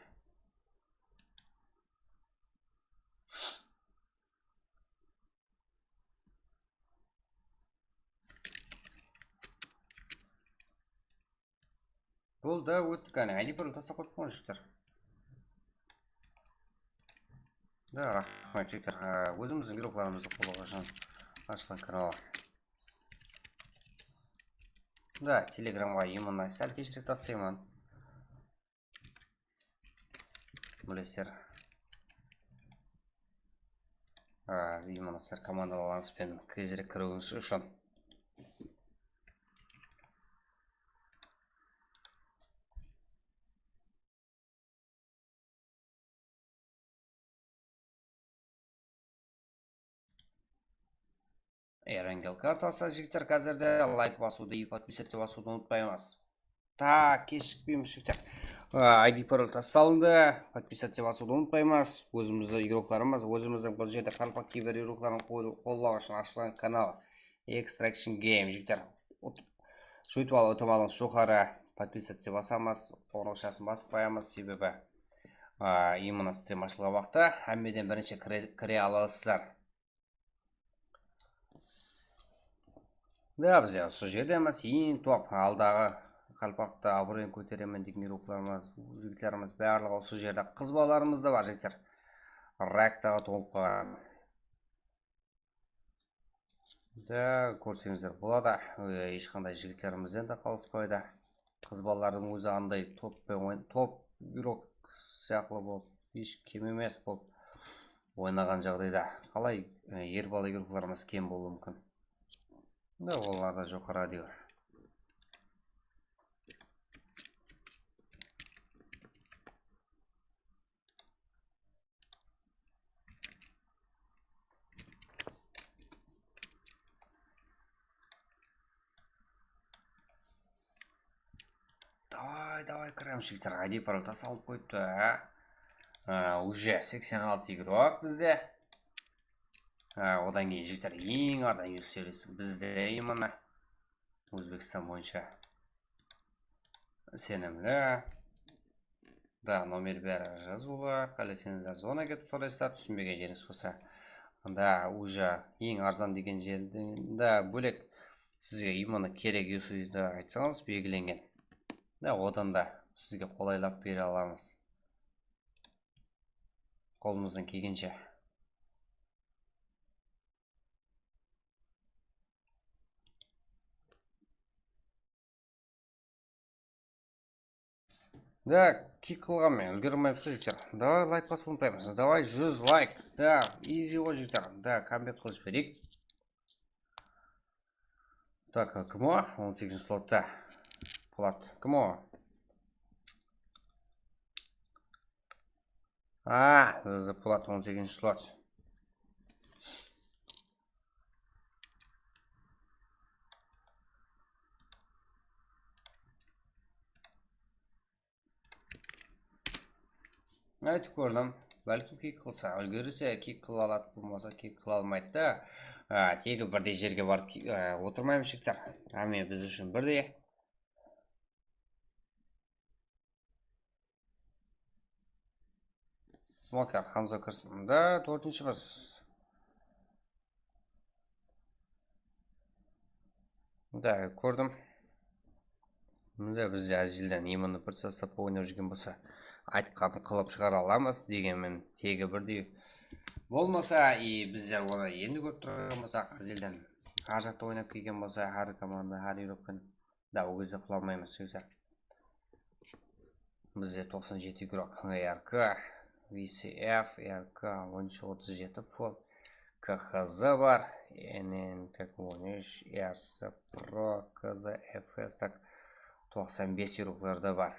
Boldı, óttik, áne, I D parol taslap qoyıp qoyıń, jigitler. Da, raxmet, jigitler. Á, ózimizdiń игрокlarımızdı qollaw ushın ashılǵan kanal. Da, Telegramǵa именно sál keshirek taslayman. Bilesizler. Á, именно sizler komandalarıńız benen tezirek kiriwińiz ushın. Erangel kartası, jigitler, házirde layk basıwdı, подписаться basıwdı umıtpaymız. Tak, keshikpeymiz, jigitler. Á, I D parol tasalındı, подписаться basıwdı umıtpaymız. Ózimizdiń игрокlarımız, ózimizdiń bul jerde qalpaq kiber игрокların qol-, qollaw ushın ashılǵan kanal. Extraction Game, jigitler. Ot-, sóytip alıp, itibarıńız joqarı, подписаться basamız, qońırawshasın basıp qoyamız, sebebi, a, именно strim ashılǵan waqıtta hámmeden birinshi kire, kire alasızlar. Da, biz usı jerdemiz, eń top, aldaǵı qalpaqta abıroyın kóteremen degen игрокlarımız, jigitlerimiz, barlıǵı usı jerde, qız balalarımız da bar, jigitler. Reakciyaǵa tolıp qalǵan. Da, kórseńizler boladı, e, hesh qanday jigitlerimizden de qalıspaydı. Qız balalardıń ózi anday top penen oyn-, top игрок sıyaqlı bolıp, hesh kem emes bolıp oynaǵan jaǵdayda. Qalay, e, er bala игрокlarımız kem bolıwı múmkin. Da, olar da joqarı, áytewir. Davay, davay, kiremiz, jigitler. I D parol tasalıp qoyıptı, á. Á, уже seksen altı игрок bizde. Á, odan keyin, jigitler, eń arzan user bizde, именно. Ózbekstan boyınsha isenimli. Da, nomer bári jazıwlı. Qáleseńizler zonaǵa etip soraysızlar, túsinbegen jerińiz bolsa. Da, уже eń arzan degen jerden da bólek sizge именно kerek userdi aytsańız, belgilengen. Da, odan da sizge qolaylap bere alamız. Qolımızdan kelgenshe. Da, kik qılǵan men, úlgere almaypsız, jigitler. Davay, layk basıp unıtpaymız. Davay, júz layk. Da, изи ǵoy, jigitler. Da, камбэк qılıp jibereyik. Tak, kim o? On segizinshi slotta. Polat. Kim o? A, Z Z Polat, on segizinshi slot. Aytıp kórdim. Bálkim kik qılsa, úlgerse kik qıla aladı, bolmasa kik qıla almaydı da. A, tegi birdey jerge barıp ki-, a, otırmaymız, jigitler. Hámme biz ushın birdey. Smoker, Hamza kirsin. Da, tórtinshimiz. Da, kórdim. Mine bizde Azilden именно bir sostavta oynap júrgen bolsa, aytqanın qılıp shıǵara alamız degenmen, tegi birdey. Bolmasa, и bizler onı endi kórip turǵan bolsaq, Azilden hár jaqta oynap kelgen bolsa, hár komanda, hár игрокпен, da, ol gezde qıla almaymız, sebep bizde toqsan jeti игрок, R K, V C F, R K, on úsh, otız jeti full, K H Z bar, N N, on úsh, R S Pro, K Z F S, tak, toqsan bes игрокlarda bar.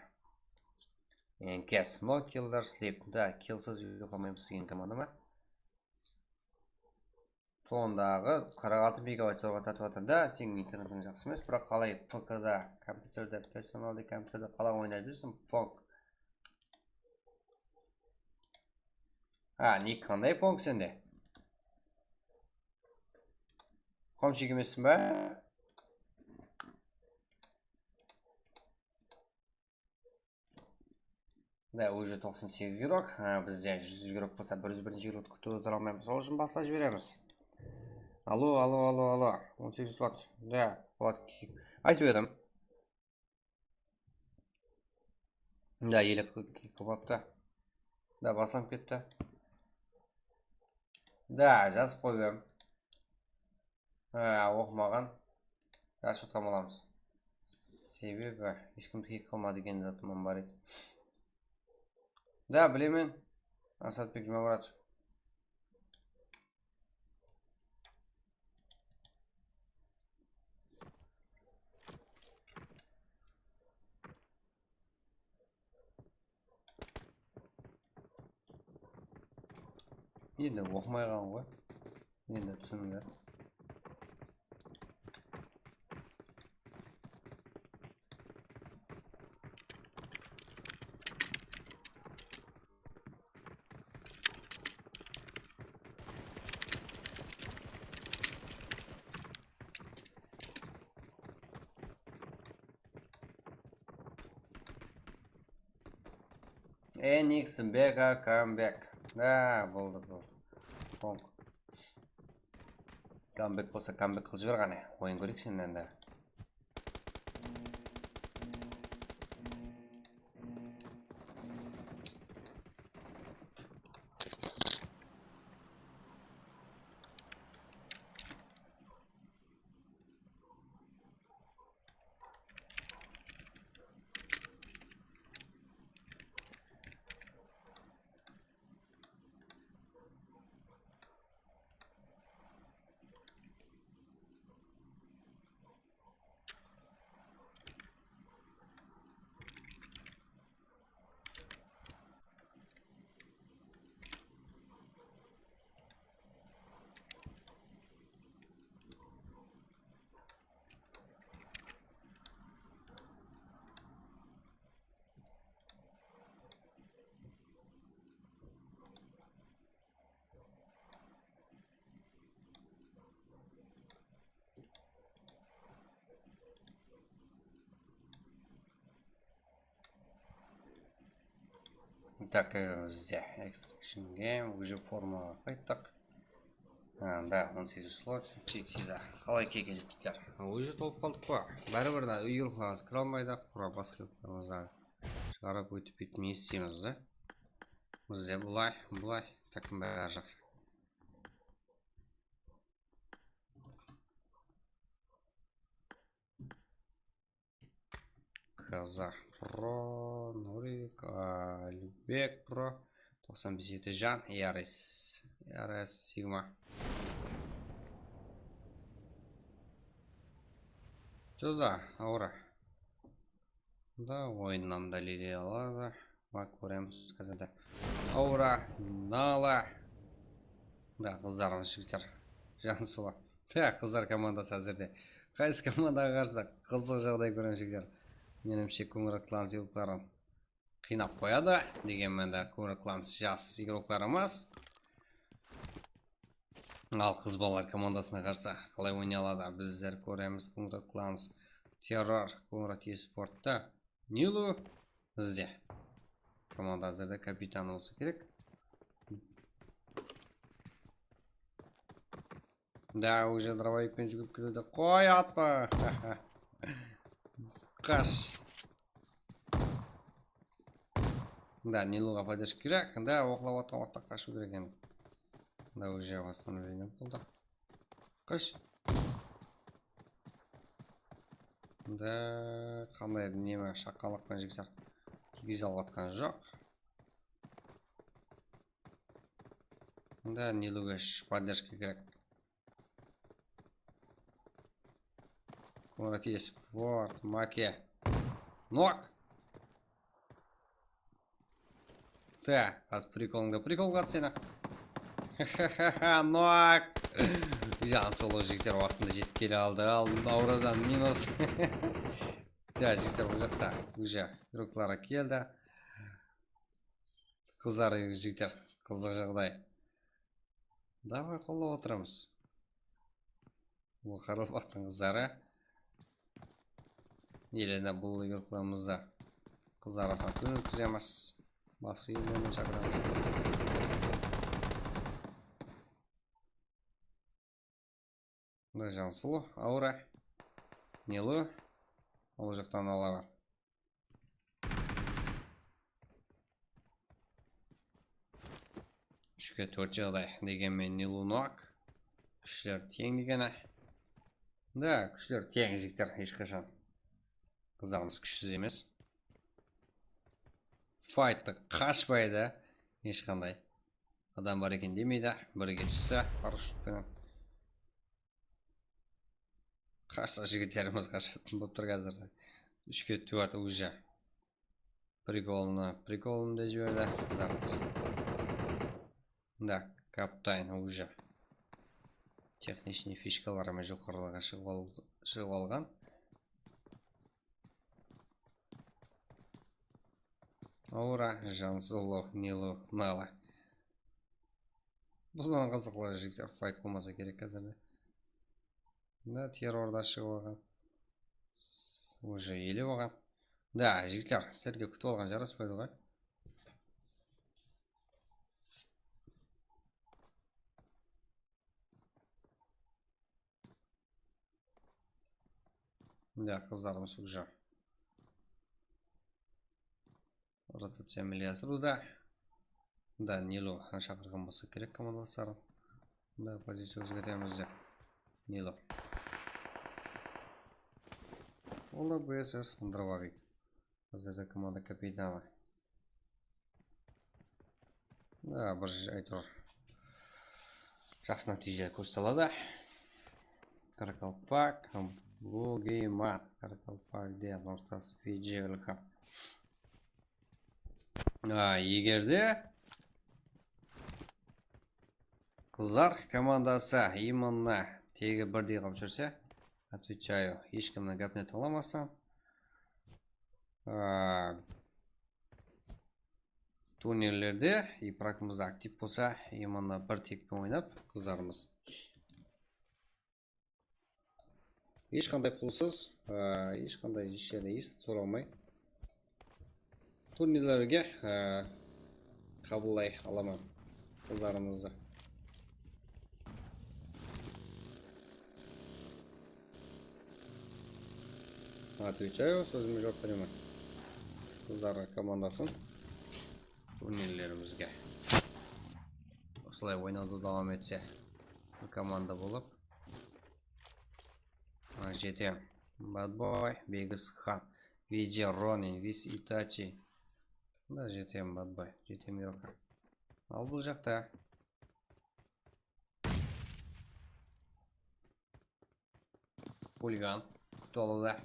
N K S, no killer, sleep, da, killsız uyaqa almaymız degen komanda ma? Sondaǵı qırq altı megabayt zorǵa tartıp atır da, seniń internetiń jaqsı emes, biraq qalay P K da, kompyuterde, personalda, kompyuterde qalay oynay beresiń, Pong. Ha, nik qanday, Pong, sende? Komshik emessiń ba? Da, уже toqsan segiz игрок. Ha, bizde júz игрок bolsa, bir júz birinshi игрокты kútip otıra almaymız. Sol ushın baslap jiberemiz. Alo, alo, alo, alo. On segiz slot. Da, Polat, aytıp edim. Da, elek qılıp aptı. Da, baslanıp ketti. Da, jazıp qoyıp em. Ha, oqımaǵan. Rashotqa alamız. Sebebi hesh kimdiki qalmadı eken, zatım bar edi. Da, bilemen. Asatbek Jumamuratov. Endi oqımay qalǵan ǵoy. Endi túsinińler. Enix Beka comeback. Da, boldı, boldı. Onk. Comeback bolsa, comeback qılıp jiber ǵana. Oyın kóreyik sennen de. Так, bizde extractionge уже formaǵa qayttıq. Da, on segiz slot, tekte da. Qalay kelgen jigitler? Уже tolıp qaldıq ǵoy. Báribir de úy ruxlarımız kire almaydı, qura basqa ruxlarımızdı shıǵarıp ótip ketip ne isteymiz da? Bizde bılay, bılay, tak bári jaqsı. Kaza Pro, Nurik, Alibek Pro, toqsan bes jeti jan, Yaris, Yaris Sigma. Joza, aura. Da oyınnam dálilley aladı. Bak, kóremiz házirde. Aura, Nala. Da qızlarımız jigitler. Jansulı. Ya, qızlar komandası házirde. Qaysı komandaǵa qarsı? Qızıq jaǵday kóremiz jigitler. Menimshe, Kóńirot Klan igrokların qıynap qoyadı. Degenmen de, Kóńirot Klan jas igroklarımız. Al, qız balalar komandasına qarsı qalay oynay aladı? Bizler kóremiz Kóńirot Klan, Terror, Kóńirot Esportta. Nilu bizde. Komanda házirde kapitan bolsa kerek. Da, уже дробовикпен júgirip keledi. Qoy, atpa. Qash. Da, Niluǵa podderjka kerek. Da, oqlap atqan waqıtta qashıw kerek endi. Da, уже восстановление boldı. Qash. Da, qanday neme, shaqqanlıqpan jigitler tiygize alıp atqan joq. Da, Niluǵa podderjka kerek. Kóńirot Esport, Make. Nok. Ta, az prikolıńdı prikol qıl seni. Nok. Jansulı jigitler waqtında jetip kele aldı. Aldında auradan minus. Ta, jigitler, bul jaqta уже igrokları keldi. Qızlar, jigitler, qızıq jaǵday. Davay, qollap otıramız. Bul qaraqalpaqtıń qızları. Elena, bul igroklarımızdı qızlar arasına túr ótkizemiz. Basqa ellerden shaqıramız. Mına Jansulı, Aura, Nilu, ol jaqtan ala bar. Úshke tórt jaǵday. Degenmen, Nilunok. Kúshler teń degeni. Da, kúshler teń, jigitler, hesh qashan. Qızlarımız kúshsiz emes. Fayttı qashpaydı. Hesh qanday adam bar eken demeydi. Birge tústi, parashyut penen. Qashsa jigitlerimiz qashatın bolıp tur házir. Úshke tórt уже. Prikolını, prikolını da jiberdi. Qızarmız. Da, kaptayn уже. Texnichnıy fishkalar menen joqarılarǵa shıǵıp al-, shıǵıp alǵan. Aura, Janzulu, Nilu, Nala. Bunnan qızıqlı jigitler fayt bolmasa kerek házirde. Da, terrorda shıǵıp alǵan. S-, уже ele bolǵan. Da, jigitler, sizlerge kútip alǵan jaraspaydı ǵoy. Da, qızlarımız уже. Rotaciya ámelge asırıwda. Da, Nilo shaqırǵan bolsa kerek komandalasların. Da, poziciya ózgertemiz de. Nilo. Ola, bu S S Drovovik. Házirde komanda kapitanı. Da, bir, áytewir, jaqsı nátiyje kórsete aladı. Qarakalpak, Bugiman, Qarakalpak, de, Nortas, Fiji, Ilham. A, eger de qızlar komandası именно tegi birdey qılıp júrse, отвечаю, hesh kimniń gápine tıńlamastan, a, turnirlerde iprakımızda aktiv bolsa, именно bir tekpen oynap, qızlarımız hesh qanday pulsız, a, hesh qanday hesh jerden esik sora almay turnirlerge, a, qabıllay alaman qızlarımızdı. Отвечаю, sózime juwap beremen. Qızlar komandasın turnirlerimizge usılay oynawdı dawam etse, bir komanda bolıp, a, jetem. Bad Boy, Begis Xan, Vije Ronin, Vis Itachi. Da, jetem, Bad Boy, jetem, Yoka. Al, bul jaqta Xuligan kútip alıwda.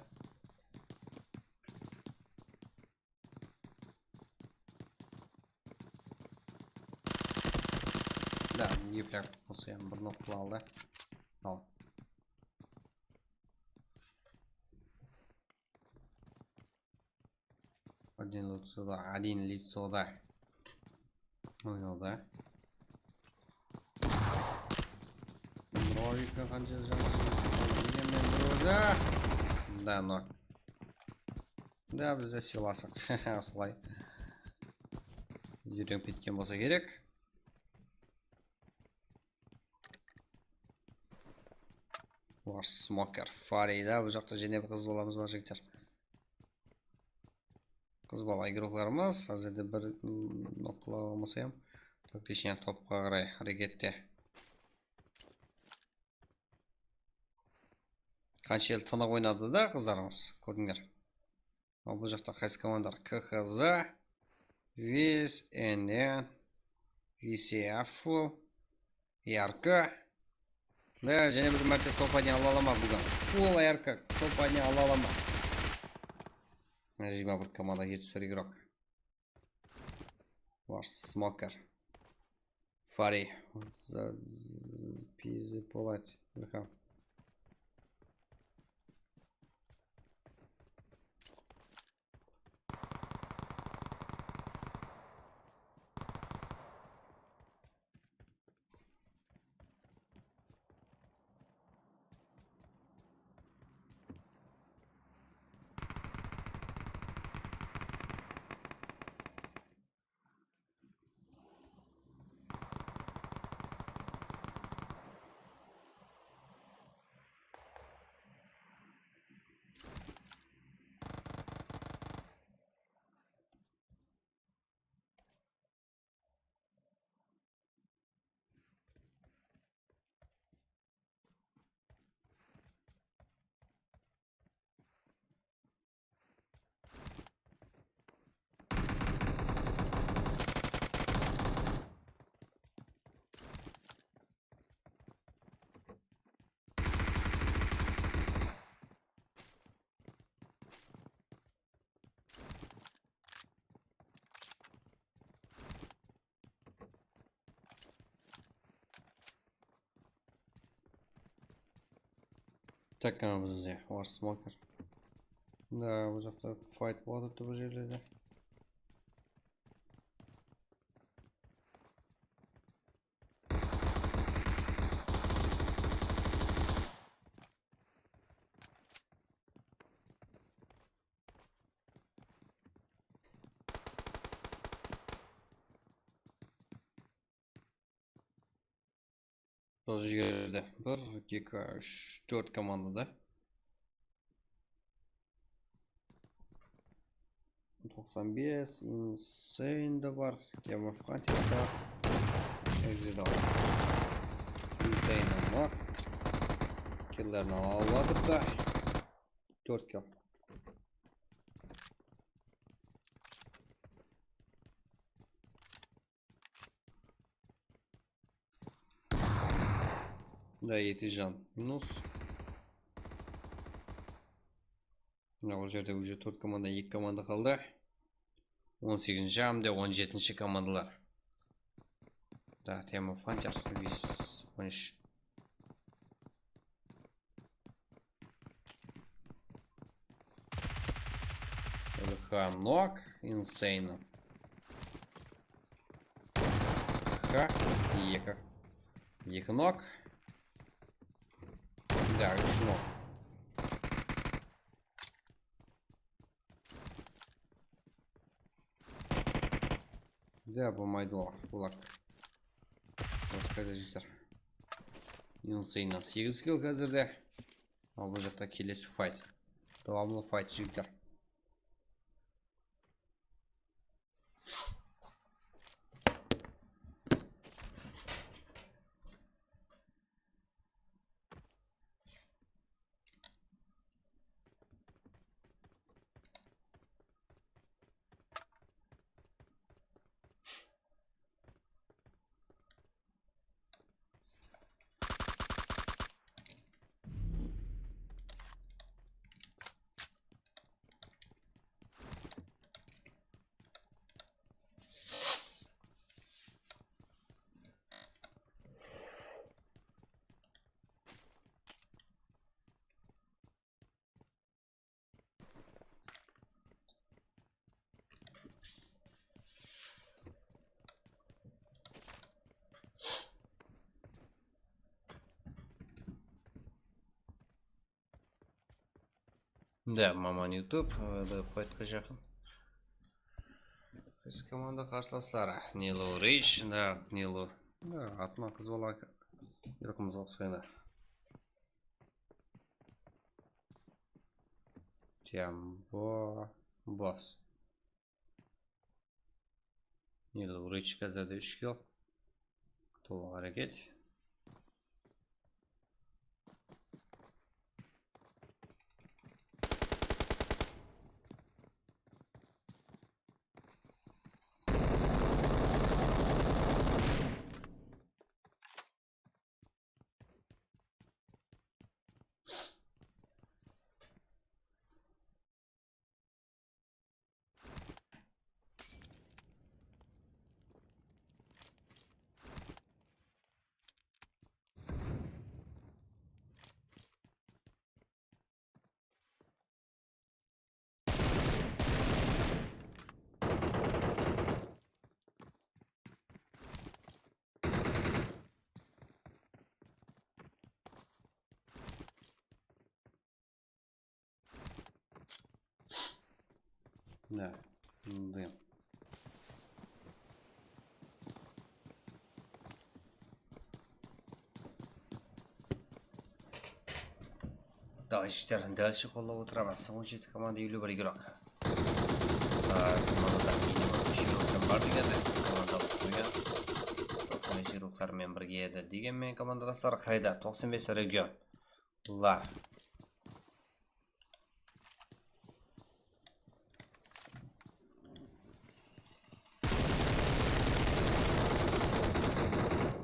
Da, eplep bolsa, endi bir nok qıla aldı. Al. Один лицоda, один лицоda. Oynawda. Drovovik qansha jańa men bir ózi. Da, nok. Da, bizde silasıq. Usılay. Úyrenip ketken bolsa kerek. Var Smoker, Fari da, bul jaqta jáne bir qız balamız bar, jigitler. Qız bala igroklarımız, házirde bir, mm, nok qıla almasa ham, тактичный topqa qaray hárekette. Qanshelli tınıq oynadı da qızlarımız, kórdińler. Al, bul jaqta qaysı komandalar? K H Z, Vis, N N, V C F, Yarkı. Da, jáne bir márte top odni ala alama búgin. Full Yarkı, top odni ala alama. Mine, jigirma bir komanda, jetpis bir igrok. Var Smoker. Fari. Z-, z-, Pizi Polat. Ilham. Takkan bizde var smoker. Da, bul jaqta fight bolıp atırıptı bul jerlerde. Sol jerde bir, eki, úsh, tórt komandada. Toqsan bes, Insane da bar, Game of Hunters bar, Exit bar. Insane bar. Killerin ala alıp atırıptı. Tórt kill. Da, eti jan minus. Mına bul jerde уже tórt komanda, eki komanda qaldı. On segizinshi hám de on jetinshi komandalar. Da, Game of Hunters, on úsh. Hanok, Insane. Ha, eki. Eki nok. Da, úsh nok. Da, bolmaydı ol, bulak. Basqa da jigitler. Insanenan segiz kill házirde. Al, bul jaqta kelesi fight. Dawamlı fight, jigitler. Da, Maman YouTube, e, da, fightqa jaqın. Qaysı komanda qarsılasları? Nilo Rich, da, Nilo. Da, atınan qız bala, yurqımızǵa uqsaydı. Tempo bas. Nilo Rich házirde úsh kill. Tolıq háreket. Da, mınday. Давай, jigitler, дальше qollap otıramız. On jeti komanda, eliw bir igrok. Aa, komandada minimum úsh igroktan bar degende, komandalıq qoyǵan. Toqsan bes igroklar menen birge edi. Degen menen komandadaslar qayda? Toqsan bes region. Lar.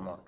Mak.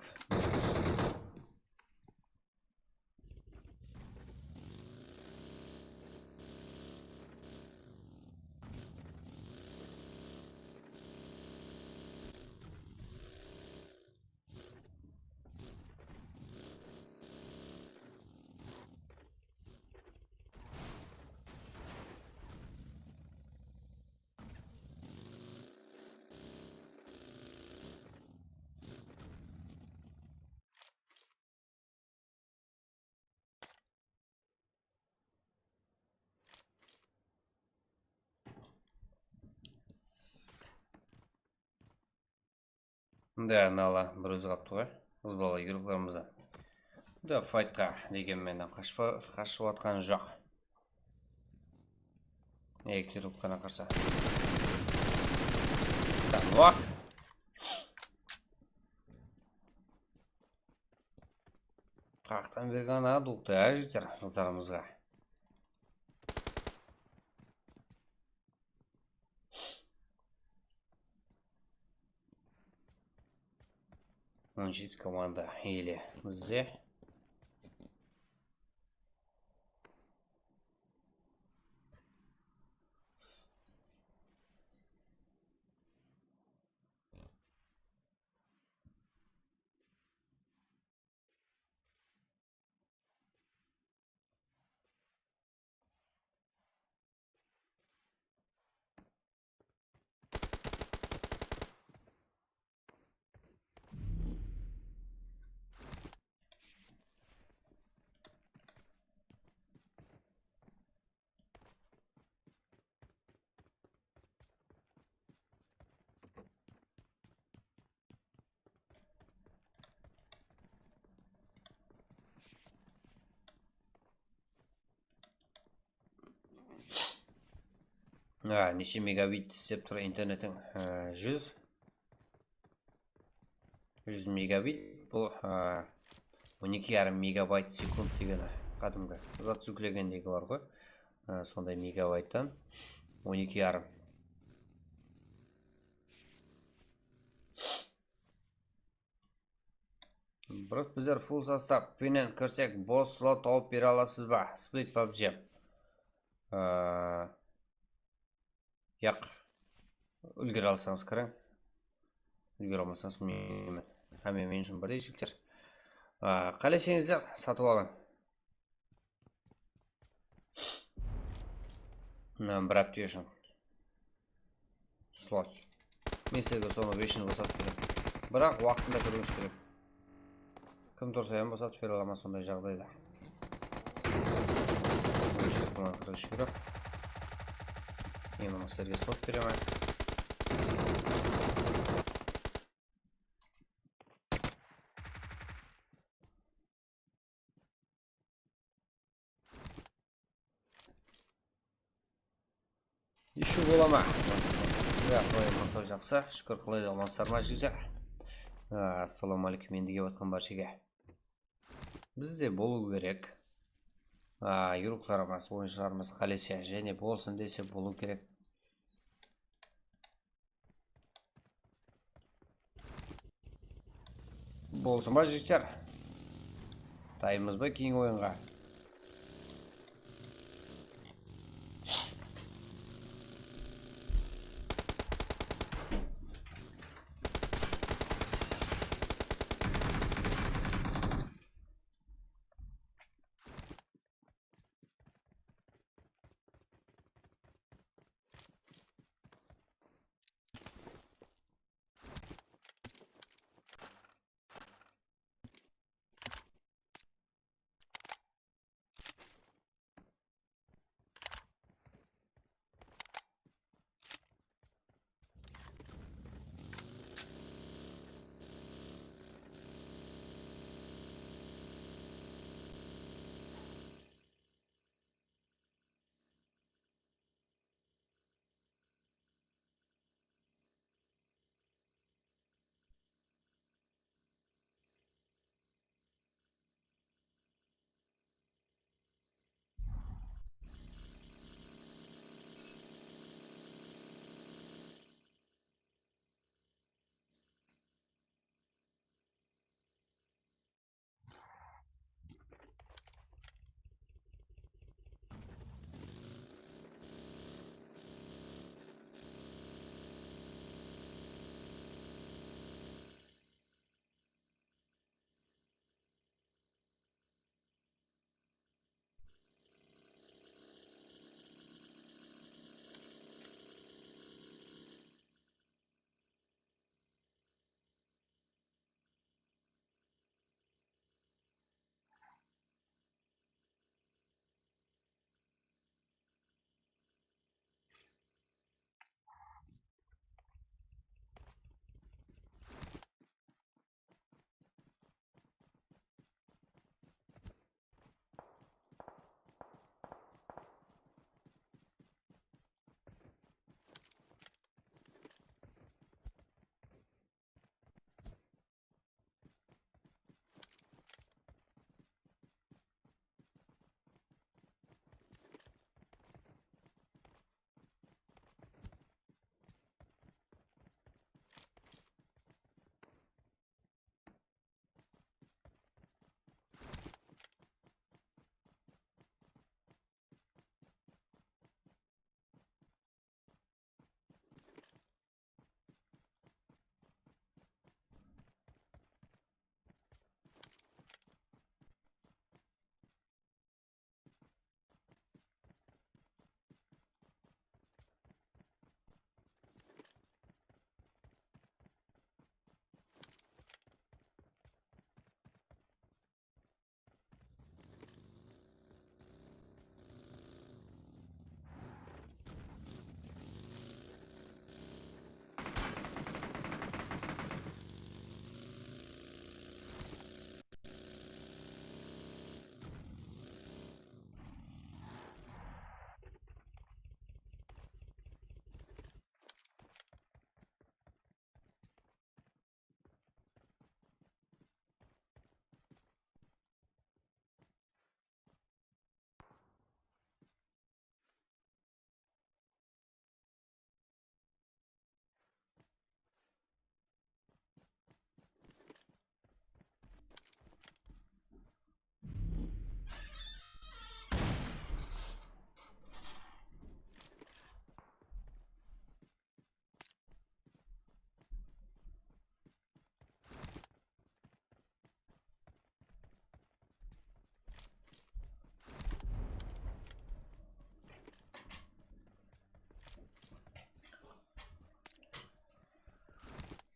Da, nala bir ózi qaptı ǵoy. Qız bala yurıqlarımızdan. Da, faytqa degen menen qashpa, qashıp atqan joq. Ey, yurıqlarına qarsa. Tanıwaq. Qaqtan bergen adı uqtı, á, jigitler, qızlarımızǵa. On jeti komanda ele bizde. Ha, neshe megabit islep tur internetiń? Ha, júz. Júz megabit, bul, ha, on eki yarım megabayt sekund degeni qádimgi zat júklegendegi bar ǵoy. Ha, sonday megabayttan on eki yarım. Brat, bizler full sostav penen kirsek, bos slot tawıp bere alasız ba? Split pabji. Aa, yaq. Úlgere alsańız kiriń. Úlgere almasańız bilmeymen. Hámme men ushın birdey jigitler. Aa, qáleseńizler, satıp alıń. Mına bir apta ushın. Slot. Men sizlerge sonı vechin bosatıp beremen. Biraq waqtında kiriwińiz kerek. Kim tursa hám bosatıp bere ala ma sonday jaǵdayda? Kiriwish kerek. Men onı sizlerge slot beremen. Eshiw bola ma? Ya, qalay, amансız, jaqsı. Shúkir, qalay, amansızlar ma, jigitler? A, assalamu aleykum, endi kep atqan bárshege. Bizde bolıw kerek. A, yurıqlarımız, oyınshılarımız qálese, jáne bolsın dese bolıw kerek. Bolsın ba, jigitler? Dayınbız ba keyingi oyınǵa?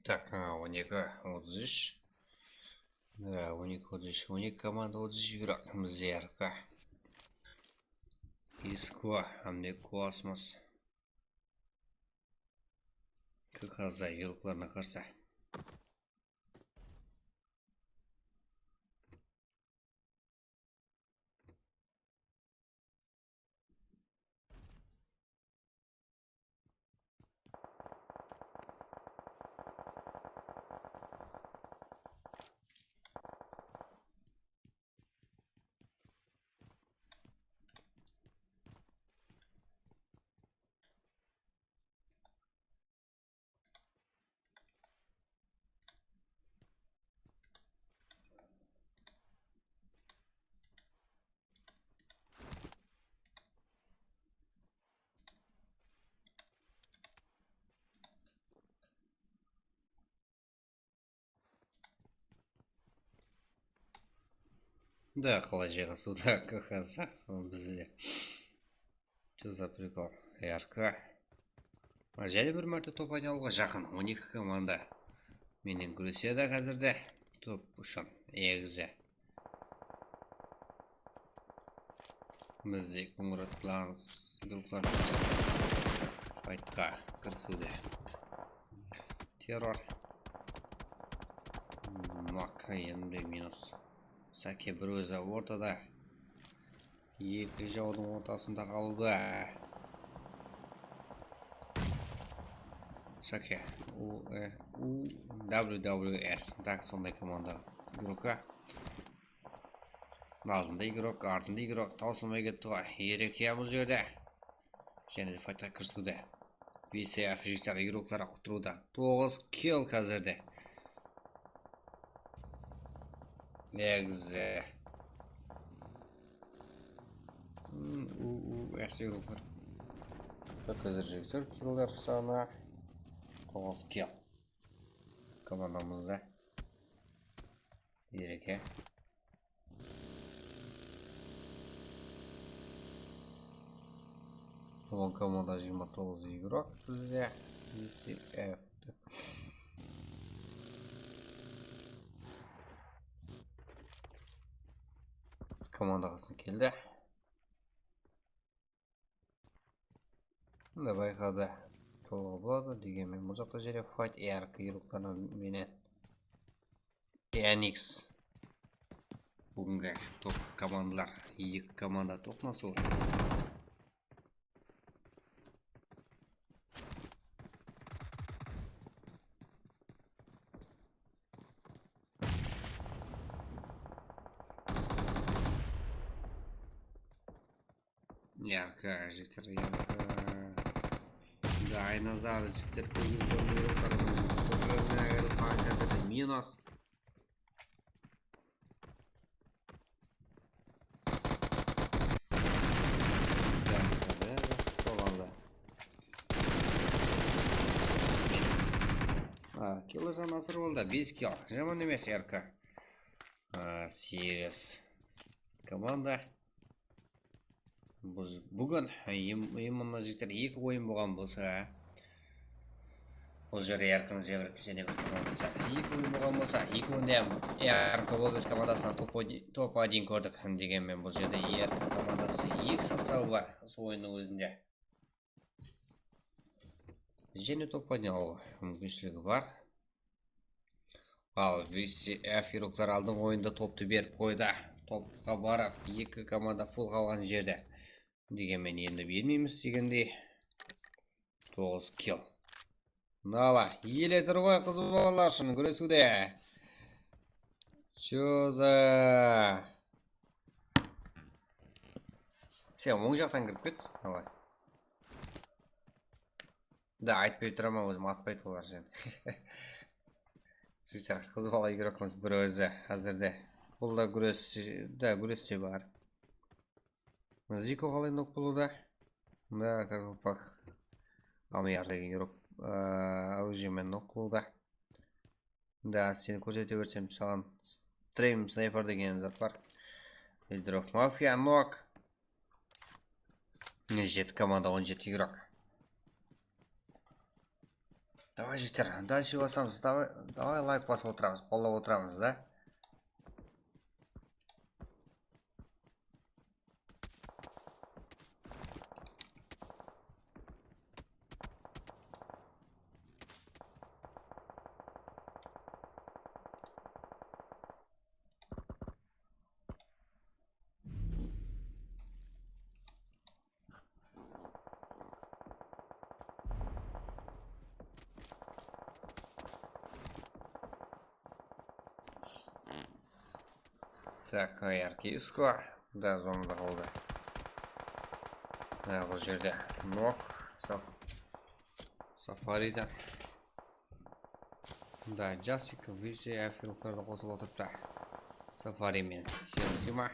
Tak, ha, on eki otız úsh. Da, on eki otız úsh, on eki komanda otız úsh игрок. Bizde R K. Iskva, hám de Kosmos. K K Z игрокlarına qarsı. Da, qalay jayǵasıwda K K Z bizde. Что за прикол? R K. Jáne bir márte top aynalıwǵa jaqın. On eki komanda menen gúresedi házirde top ushın. Egizi. Bizde Konrad Plans gruplar faytqa kirisiwde. Terror. Mak endi minus. Sake bir ózi ortada. Eki jawdıń ortasında qalıwda. Sake. U, e, U, W W S. Tak, sonday komanda. Igroka. Aldında igrok, artında igrok. Tawsılmay ketti ǵoy. Ereke bul jerde. Jáne de faytqa kirisiwde. V C F jigitler igrokları qutırıwda. Toǵız kill házirde. Egizi. Hmm, u, u, yaxshi igroklar. Házir jigitler killlar sanı toǵız kill. Komandamızda. Ereke. Bul komanda jigirma toǵız igrok bizde. V C F. Komanda qasına keldi. Mında bayqadı. Tolıǵı boladı. Degenmen bul jaqta jáne fight R K igrokları menen. Enix. Búgingi top komandalar, eki komanda toqnasıwı. Yarkı, jigitler, yarkı. Daynazar, jigitler, kóbeyip, kóbeyip, kóbeyip, kóbeyip, minus. Yarkı, ya, basıp qoyǵandı. A, kilo janı asır boldı, bes kill. Jaman emes, Yarkı. A, segiz. Komanda. Biz búgin, em, em, mına jigitler eki oyın bolǵan bolsa, bul jerde Yarkıń jáne bir komandası. Eki oyın bolǵan bolsa, ekewinde hám Yarkı Volves komandasınan top, top один kórdik. Degenmen, bul jerde Yarkı komandası eki sostavı bar usı oyınnıń ózinde. Jáne top один alıw múmkinshiligi bar. Al, V C F igroklar aldınǵı oyında toptı berip qoydı. Topqa barıp, eki komanda full qalǵan jerde. Degenmen, endi bermeymiz degendey. Toǵız kill. Nala, ele tur ǵoy qız balalar ushın gúresiwde. Chё za? Sen oń jaqtan kirip ket, nala. Da, aytpay turaman, ózim atpaydı olar seni. Jigitler, qız bala igrokımız bir ózi házirde. Bul da gúres, da gúres te bar. Ziko qalay nok boldı? Da, Karkolpak. Amyar degen igrok, aa, orujiyenen nok qılıwda. Da, seni kórsete bersem, saǵan stream snayper degen zat bar. Bedrock Mafia, nok. Jeti komanda, on jeti igrok. Davay, jigitler, dálshe basamız. Davay, davay, layk basıp otıramız, qollap otıramız da. Tak, erke usko. Da, zonada qaldı. Ha, bul jerde nok, saf-, safariden. Da, Jasik, V C F yurıqlardı qosıp otırıptı. Safari men Hiroshima.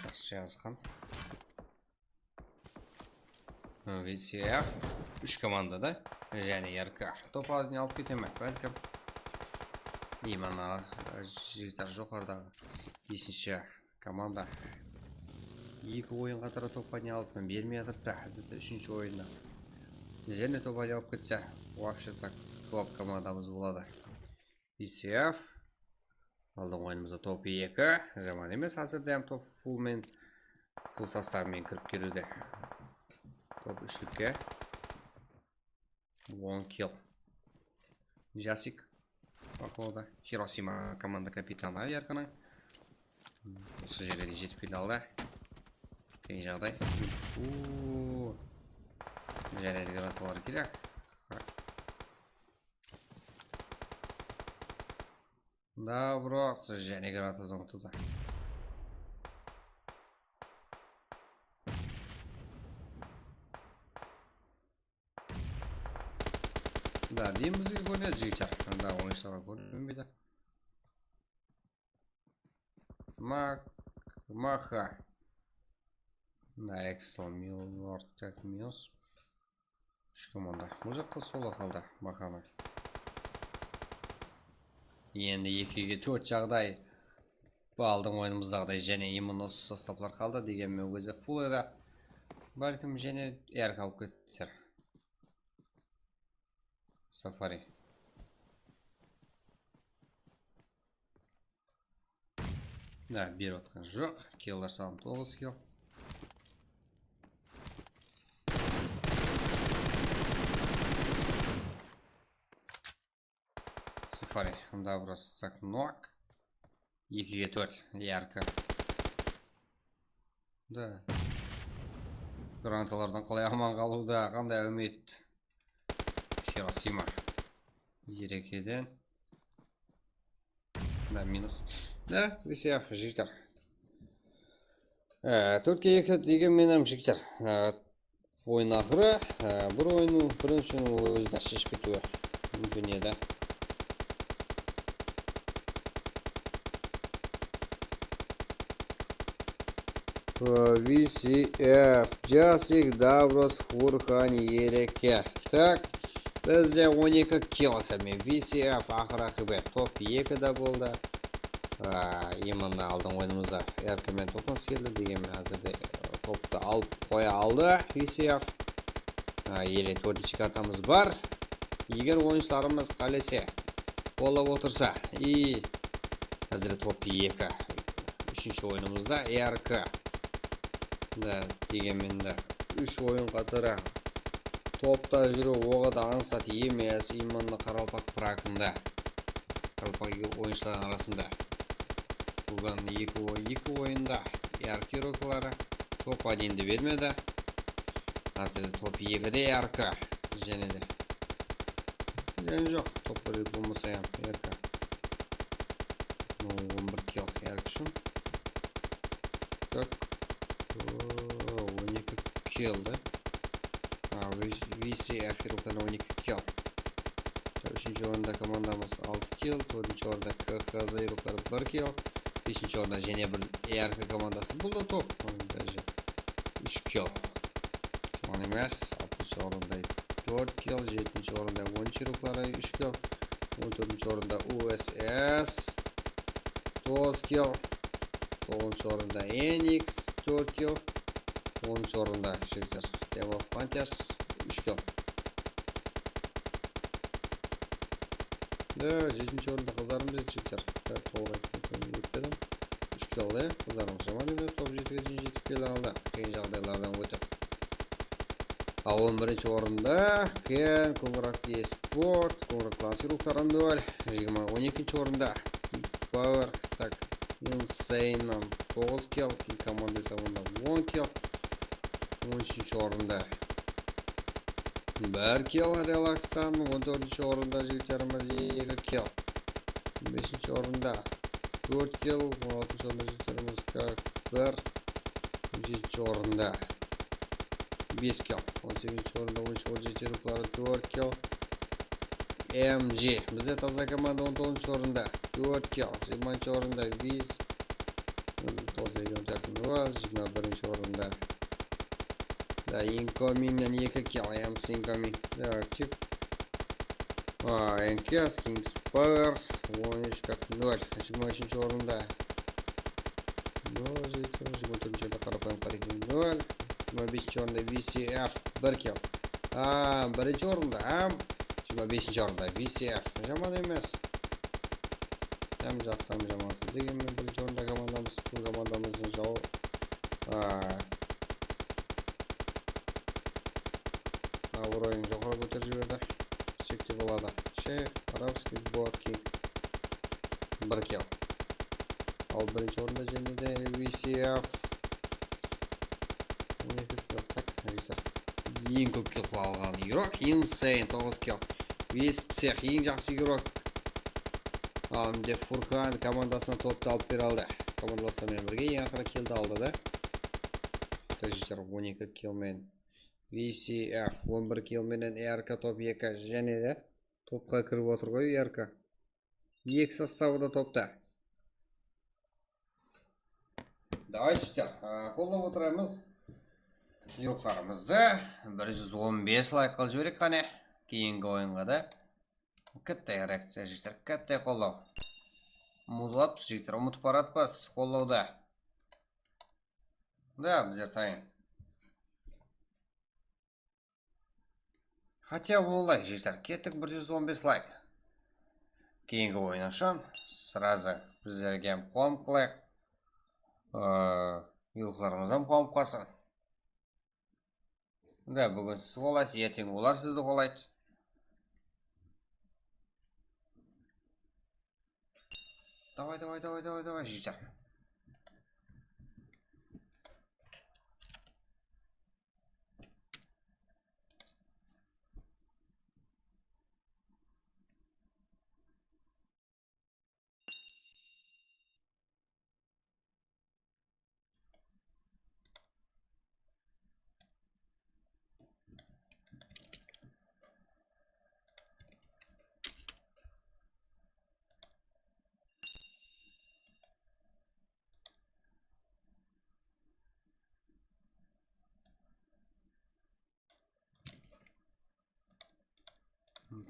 Jaqsı jazǵan. V C F úsh komandada. Jáne R K. Top aldın alıp kete me? Bálkim. Ey, mana, jigitler joqarıdaǵı. Besinshi komanda. Eki oyın qatarı top aldın alıp bermey atırıptı. Házirde úshinshi oyında. Jáne top aldın alıp ketse, вообще так, top komandamız boladı. V C F. Aldın oyınımızda top eki. Jaman emes, házirde hám top full men, full sostav men kirip keliwde. Top úshlikke. On kill. Jasik baqlawda. Hiroshima komanda kapitanı Yarkanıń. Usı jerge de jetip kele aldı. Qıyın jaǵday. Uf, u. Jáne de granatalar kerek. Da, bro, siz jáne granata zıńıtıwda. Da, deyim bizge kórinedi, jigitler. Da, oyınshılarǵa kórinbeydi. Ma-, Maxa. Da, Excel, Milord, tak, minus. Úsh komanda. Bul jaqta solo qaldı, Maxanı. Endi ekige tórt jaǵday. Bul aldın oyınımızdaǵıday jáne именно usı sostavlar qaldı. Degenmen, ózi full edi. Bálkim jáne R K alıp keter. Safari. Da, berip atqan joq. Killlar sanı toǵız kill. Safari, mında burası tak nok. Ekige tórt, yarkı. Da. Granatalardan qalay aman qalıwda, qanday úmit. Hiroshima. Erekeden. Da, minus. Da, V C F, jigitler. E, tórtke eki degen menen, jigitler. E, oyın aqırı, e, bir oyın, birinshi oyın ózi de sheship ketiwi múmkin edi. V C F, Jasik, Davros, Furkan, Ereke. Tak, bizde on eki kill, V C F, aqır aqıbet, top eki de boldı. A, именно aldın oyınımızda R K men toplanıs keldi, degenmen, házirde, e, toptı alıp qoya aldı V C F. A, ele tórtinshi kartamız bar. Eger oyınshılarımız qálese, qollap otırsa, i, házir top eki. Úshinshi oyınımızda R K. Da, degenmen de, úsh oyın qatarı topta júriw oǵada ańsat emes, именно qaraqalpaq prakında, qaraqalpaq oyınshılardıń arasında. Búgin eki oy-, eki oyında R K rokaları top один de bermedi. Házir top ekide R K. Jáne de. Jáne joq, top bir bolmasa hám R K. No, on bir kill R K ushın. Tak. O, on eki kill da. A, V-, V C F yurıqlarına on eki kill. Úshinshi orında komandamız altı kill, tórtinshi orında K K Z yurıqları bir kill, beshinshi orında jáne bir R K komandası. Bul da top. Даже úsh kill. Jaman emes. Altınshı orında tórt kill, jetinshi orında on úsh yurıqları úsh kill, on tórtinshi orında U S S toǵız kill, toǵızınshı orında N X tórt kill, onınshı orında, jigitler, Team of Hunters úsh kill. Da, jetinshi orında qızlarımız edi, jigitler. Da, tolıq aytıp ótpedim. Úsh kill, ya, qızlarımız jaman emes, top jetige deyin jetip kele aldı. Qıyın jaǵdaylardan ótip. Al, on birinshi orında Ken, Kongrak Esport, Kongrak Lans yurlıqları nol. Jigirma, on ekinshi orında Kings Power, tak, Insane, toǵız kill, ki komanda esabında on kill. On úshinshi orında bir kill Relaxtan, on tórtinshi orında jigitlerimiz eki kill. On besinshi orında tórt kill, on altınshı orında jigitlerimiz kak bir, on jetinshi orında bes kill, on segizinshi orında on úsh, on jeti yurıqları tórt kill. M G, bizde taza komanda on toǵızınshı orında tórt kill, jigirmanshı orında bes, toǵız degen tártip nol, jigirma birinshi orında. Da, Incomingnen eki kill, M C Incoming. Da, aktiv. A, N K S, Kings Power, on úsh kak nol, jigirma úshinshi orında. Nol, jigirma tórtinshi orında Qarapayım Qareken nol, jigirma besinshi orında V C F bir kill. A, birinshi orında, hám jigirma besinshi orında V C F. Jaman emes. Hám jaqsı, hám jaman. Degenmen birinshi orında komandamız, bul komandamızdıń jawı. A, Abırayın joqarı kóterip jiberdi. Desek te boladı. Sheyx Arabskiy Boat King. Bir kill. Al, birinshi orında jáne de V C F. On eki kill, tak, jigitler. Eń kóp kill alǵan igrok Insane, toǵız kill. Bes psix, eń jaqsı igrok. Al, endi Furkan komandasına toptı alıp bere aldı. Komandalaslar menen birge eń aqırı killdi aldı da. Tak, jigitler, on eki kill menen. V C F on bir kill menen R K top eki jáne de topqa kirip otır ǵoy R K. Eki sostavı da topta. Davay, jigitler, a, qollap otırmız. Yurıqlarımızdı bir júz on bes layk qılıp jibereyik qáne. Keyingi oyınǵa da katta reakciya, jigitler, katta qollaw. Umıtıp atpız, jigitler, umıtıp baratpız qollawdı. Da, bizler tayın. Хотя бы on layk, jigitler. Kettik, bir júz on bes layk. Keyingi oyın ushın сразу bizlerge hám qonıp qalayıq. Ee, yurıqlarımız hám qonıp qalsın. Da, búgin siz qolaysız, erteń olar sizdi qolaydı. Davay, davay, davay, davay, davay, jigitler.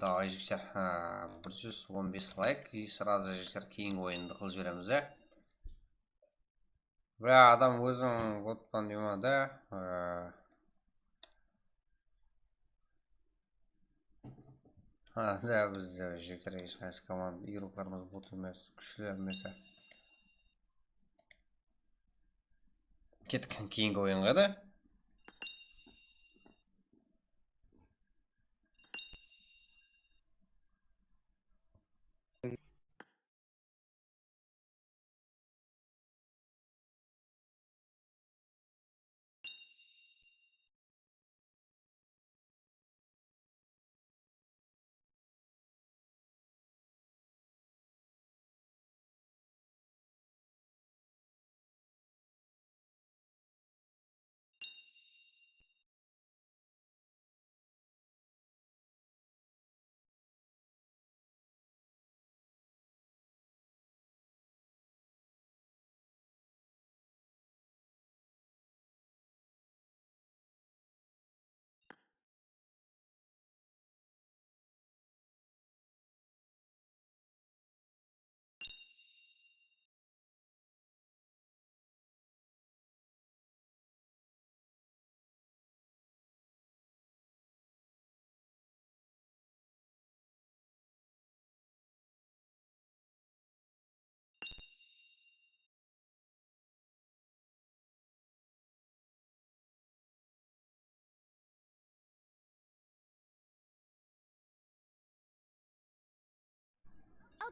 Davay, jigitler, ha, bir júz on bes layk, и сразу, jigitler, keyingi oyındı qılıp jiberemiz, ya. Ve adam ózin otpan deyman da, ha. Ha, da biz, e, jigitler, hesh qaysı komanda, yurıqlarımız bot emes, kúshli emes. Kettik keyingi oyınǵa da.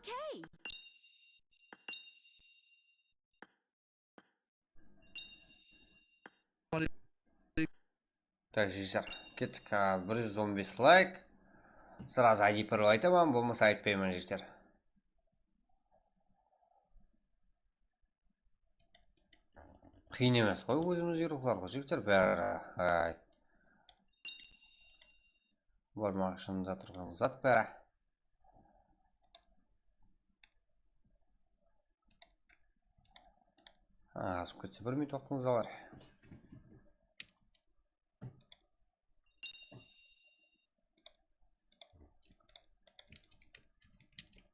Okay. Tak, jigitler, kettik. A, bir júz on bes layk. Srazı I D parol aytaman, bolmasa aytpayman, jigitler. Qıyın emes ǵoy, ózimizge ruwxlar ǵoy, jigitler, bári. Ay. Barmaq ushın zatırǵan zat bári. Azıp ketse bir minut waqtıńız alar.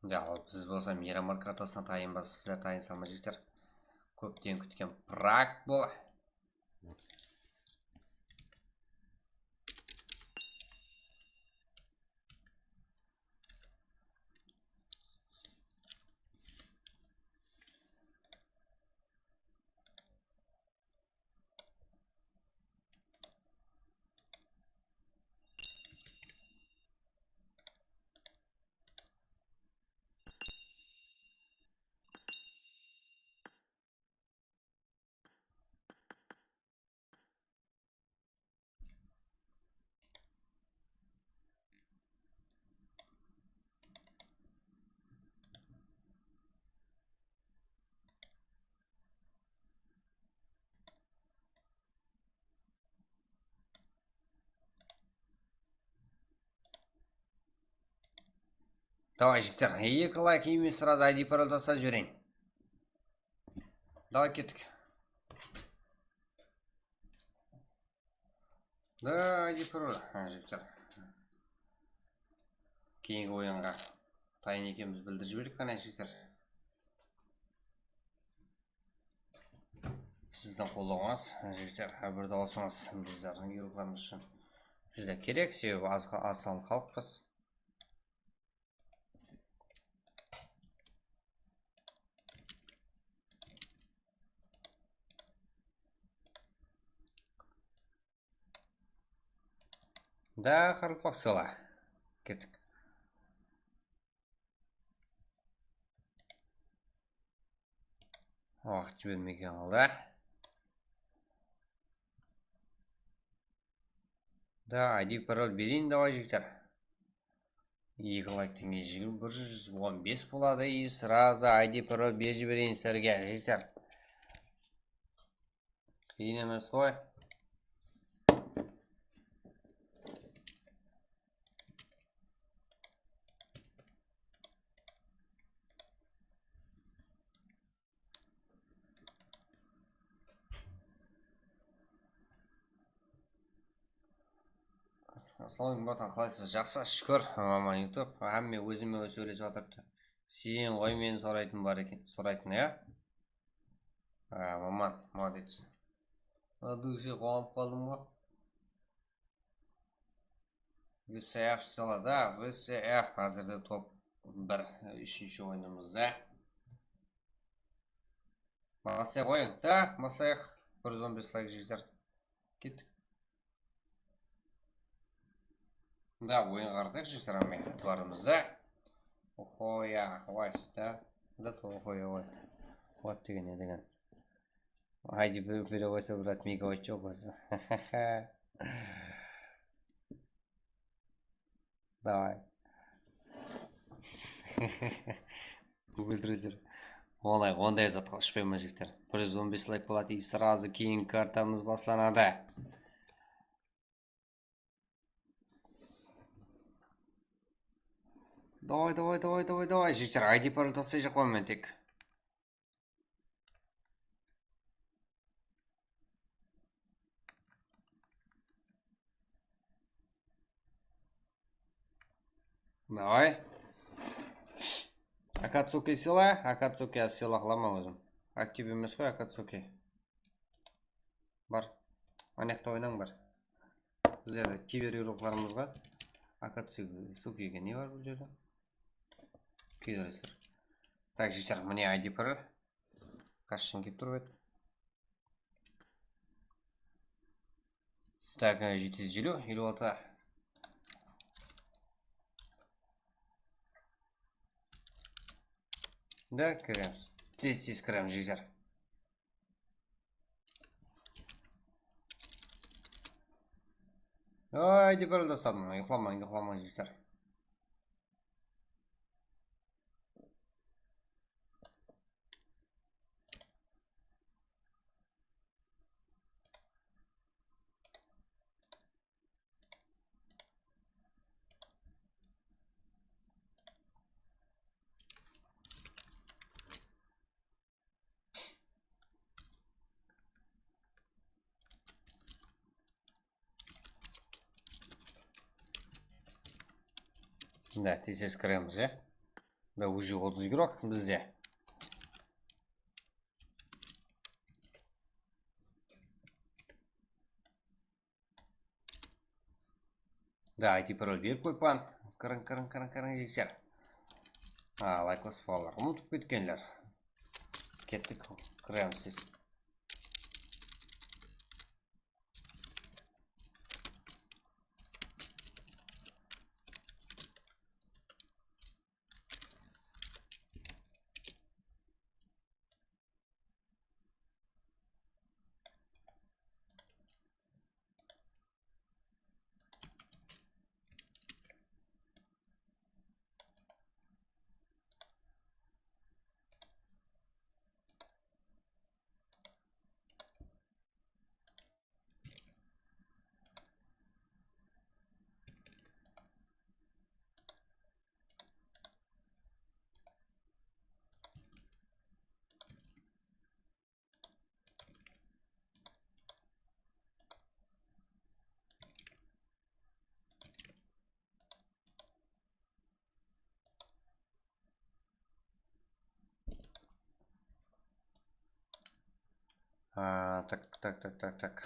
Ya, biz bolsa Miramar kartasına tayınbız, sizler tayınsalar ma, jigitler? Kópten kútken prak bol. Davay, jigitler, eki layk emes, srazı I D parol taslap jibereyin. Davay, kettik. Da, I D parol, ha, jigitler. Keyingi oyınǵa tayın ekenimiz bildirip jiberdik, qáne, jigitler. Sizdiń qollawıńız, jigitler, hár bir dawısıńız bizlerdiń iruqlarımız ushın júdá kerek, sebebi az, az sanlı xalıqpız. Da, qaraqalpaq sela. Kettik. Waqıt jibermegen qaldı. Da, I D parol bereyin, davay, jigitler. Eki layktan keyin bir júz on bes boladı, и сразу I D parol berip jibereyin sizlerge, jigitler. Qıyın emes ǵoy. Assalawma aleykum, bratan, qalaysız? Jaqsı, shúkir, aman, YouTube. Hámme ózime-ózi sóylesip atırıptı. Sen ǵoy, meni soraytın bar eken, soraytın, ya? A, aman, molodec. Aduse quwanıp qaldım ǵoy. V C F salada, V C F házirde top bir, úshinshi oyınımızda. Baslayıq oyın. Da, baslayıq. Bir júz on bes layk, jigitler. Kettik. Da, oyınǵa qaratayıq, jigitler, men itibarımızdı. Ohoya, white, da. Da, ohoya, white. What degen ne degen? Haydi bir, bir oysa, brat, megabayt joq bolsa. Davay. Google Treasure. Onday, onday zatqa ushpayman, jigitler. Bir júz on bes layk boladı, и сразу keyingi kartamız baslanadı. Davay, davay, davay, davay, davay, jigitler, I D parol taslayjaqpan men tek. Davay. Akatsuki sıyla, Akatsuki sıyla qılaman ózim. Aktiv emes ǵoy Akatsuki. Bar. Anaqta oynań bar. Bizlerde kiber iruqlarımız bar. Akatsuki, Sukige ne bar bul jerde? Kiydiresler. Tak, jigitler, mine I D parol. Qashshan kelip turıp edi. Tak, e, jeti júz eliw, eliw altı. Da kiremiz. Tez-tez kiremiz, jigitler. Ay, dep bir tasladım. Uyıqlamań, uyıqlamań, jigitler. Da, tez-tez kiremiz, ya. Da, уже otız игрок bizde. Da, I D parol berip qoyıppan. Kiriń, kiriń, kiriń, kiriń, jigitler. A, layk basıp, balalar, umıtıp ketkenler. Kettik, kiremiz tez. А, так, так, так, так, так.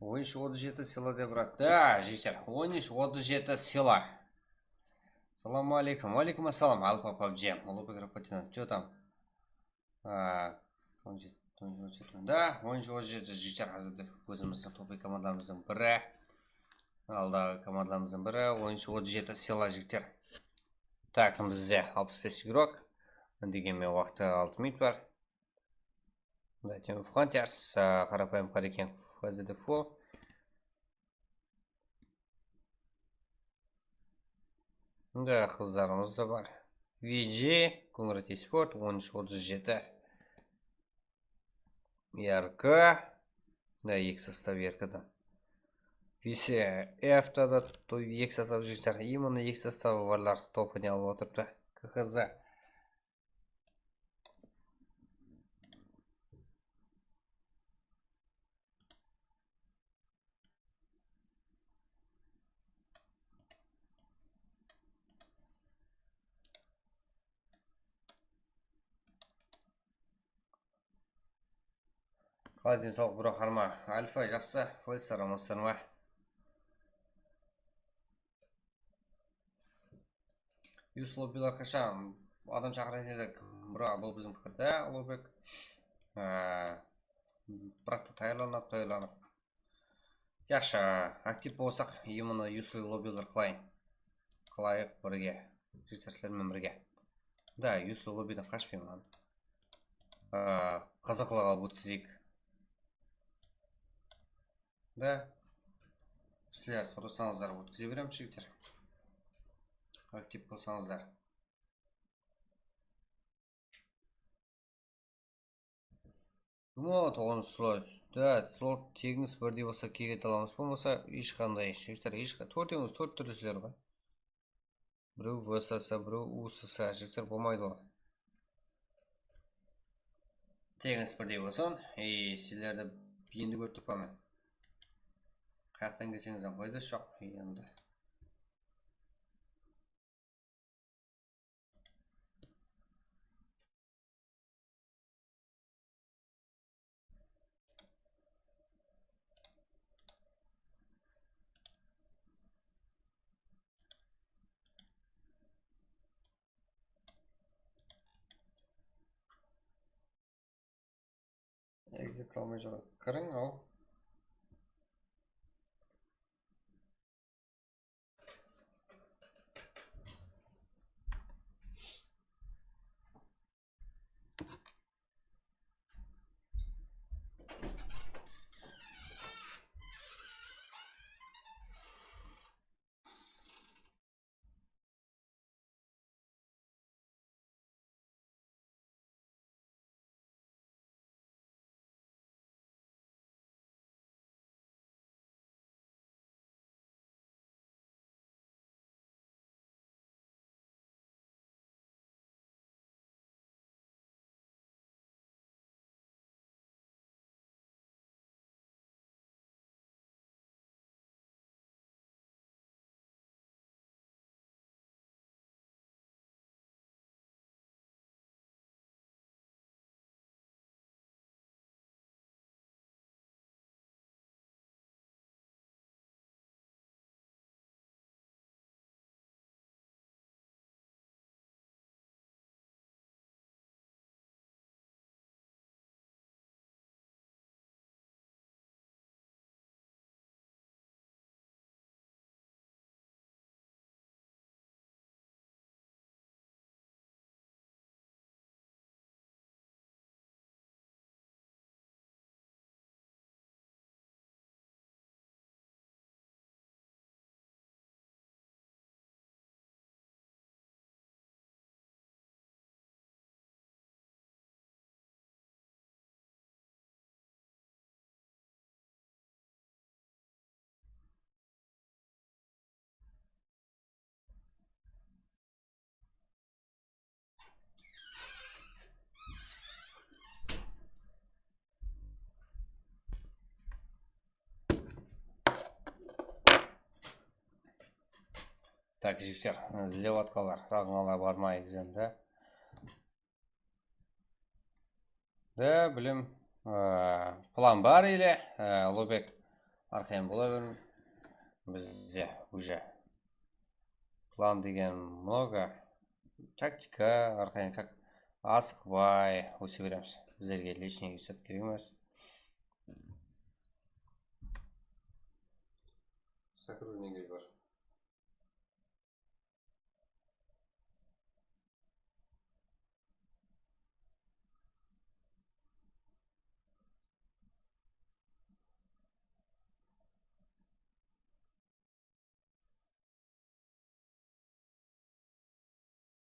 On úsh otız jeti sila dep uradı. Da, jigitler, on úsh otız jeti sila. Salam aleykum. Aleykum assalam, Alfa pabji. Ulugbek Rapatina. Че там? A, on jeti, on jeti. Da, on úsh otız jeti, jigitler, házir de ózimizdiń topıy komandamızdıń biri. Aldaǵı komandamızdıń biri, on úsh otız jeti sila, jigitler. Tak, bizde alpıs bes igrok. Degenmen, waqtı altı minut bar. Mına Temur Frontiers, a, Qarapayım Qarekengov, házirde full. Mında qızlarımız da bar. V G, Kungrat Esport, on úsh otız jeti. R K. Mına eki sostav R K-dan. V C F-ta da to-, eki sostav jigitler. Именно eki sostavı barlar topını alıp otırıptı. K H Z. Qalay, densawlıq, bro, harma? Alfa, jaqsı. Qalaysızlar, amansızlar ma? Yus lobbiler qashan? Adam shaqırayın dedik. Bro, bul biziń pikirde, Ulugbek. Á, biraqta tayarlanıp, tayarlanıp. Yaqshı, aktiv bolsaq, именно yus lobbiler qılayın. Qılayıq birge. Jigitler, sizler menen birge. Da, yus lobbiden qashpayman. Á, qızıqlıq alıp ótkizeyik. Da, sizler sorasańızlar, ótkize beremiz, jigitler. Aktiv bolsańızlar. Mına toǵızınshı slot. Da, slot tegińiz birdey bolsa, kege alamız, bolmasa hesh qanday. Jigitler, hesh qa-, tórtewimiz tórt túrlisizler ǵoy. Birew V S S, birew U S S, jigitler, bolmaydı ol. Tegińiz birdey bolsın. Ey, sizlerdi endi kórip turıppan men. Qayaqtan kelseńiz hám paydası joq endi. Exit qılmay júr. Kiriń, al. Tak, jigitler, izlep atqanlar, saǵınǵanlar bar ma egzamda? Da, bilim, e, plan bar ele, e, Ulubek, arqayın bola beriń. Bizde уже plan degen много. Taktika, arqayın, как, asıqpay óse beremiz. Bizlerge личный esap kerek emes. Сотруднигimiz bar.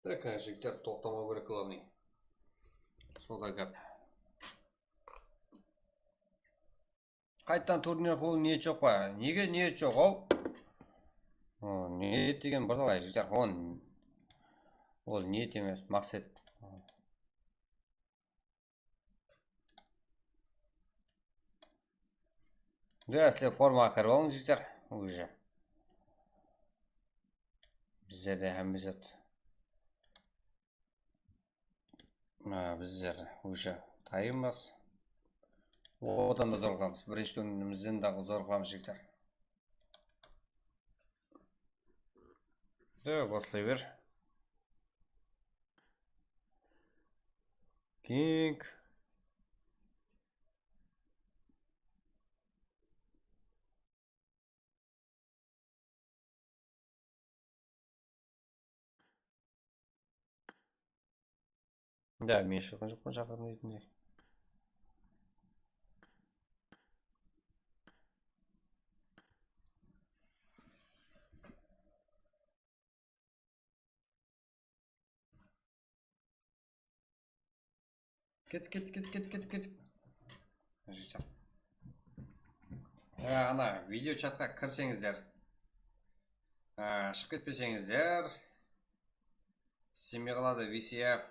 Так, jigitler, toqtamaw kerek, главный. Soda gáp. Qayttan turnir qılıw niyet joq pa? Nege niyet joq ol? O, niyet degen bir talay, jigitler, ol, ol niyet emes, maqset. Ya, sizler formaǵa kirip alıń, jigitler, уже. Bizlerde hámme zat. Ha, bizler уже tayınbız. Odan da zor qılamız. Birinshi túnimizden daǵı zor qılamız, jigitler. Da, baslay ber. King. Da, men shıqqan joqpan shaqırın deytindey. Ket, ket, ket, ket, ket, ket. Jigitler. Á, ana, video chatqa kirseńizler. Á, shıǵıp ketpeseńizler. Isınbay qaladı V C F.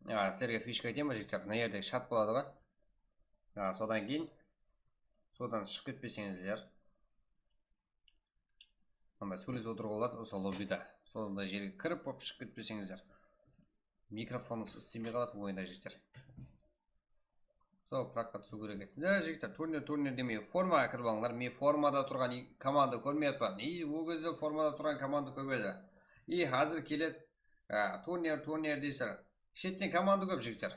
Á, sizlerge fishka aytayın ba, jigitler? Mına jerde chat boladı ǵoy. Á, sodan keyin, sodan shıǵıp ketpeseńizler. Mında sóylesip otırıwǵa boladı usı lobbida. Sonday jerge kirip, bop shıǵıp ketpeseńizler. Mikrofonıńız isınbay qaladı oyında, jigitler. Sol, prokka túsiw kerek edi. Mine, jigitler, turnir, turnir demey, formaǵa kirip alıńlar. Men formada turǵan i-, komanda kórmey atpan. I, ol gezde formada turǵan komanda kóp edi. I, házir keledi. Á, turnir, turnir deysizler. Shetten komanda kóp, jigitler.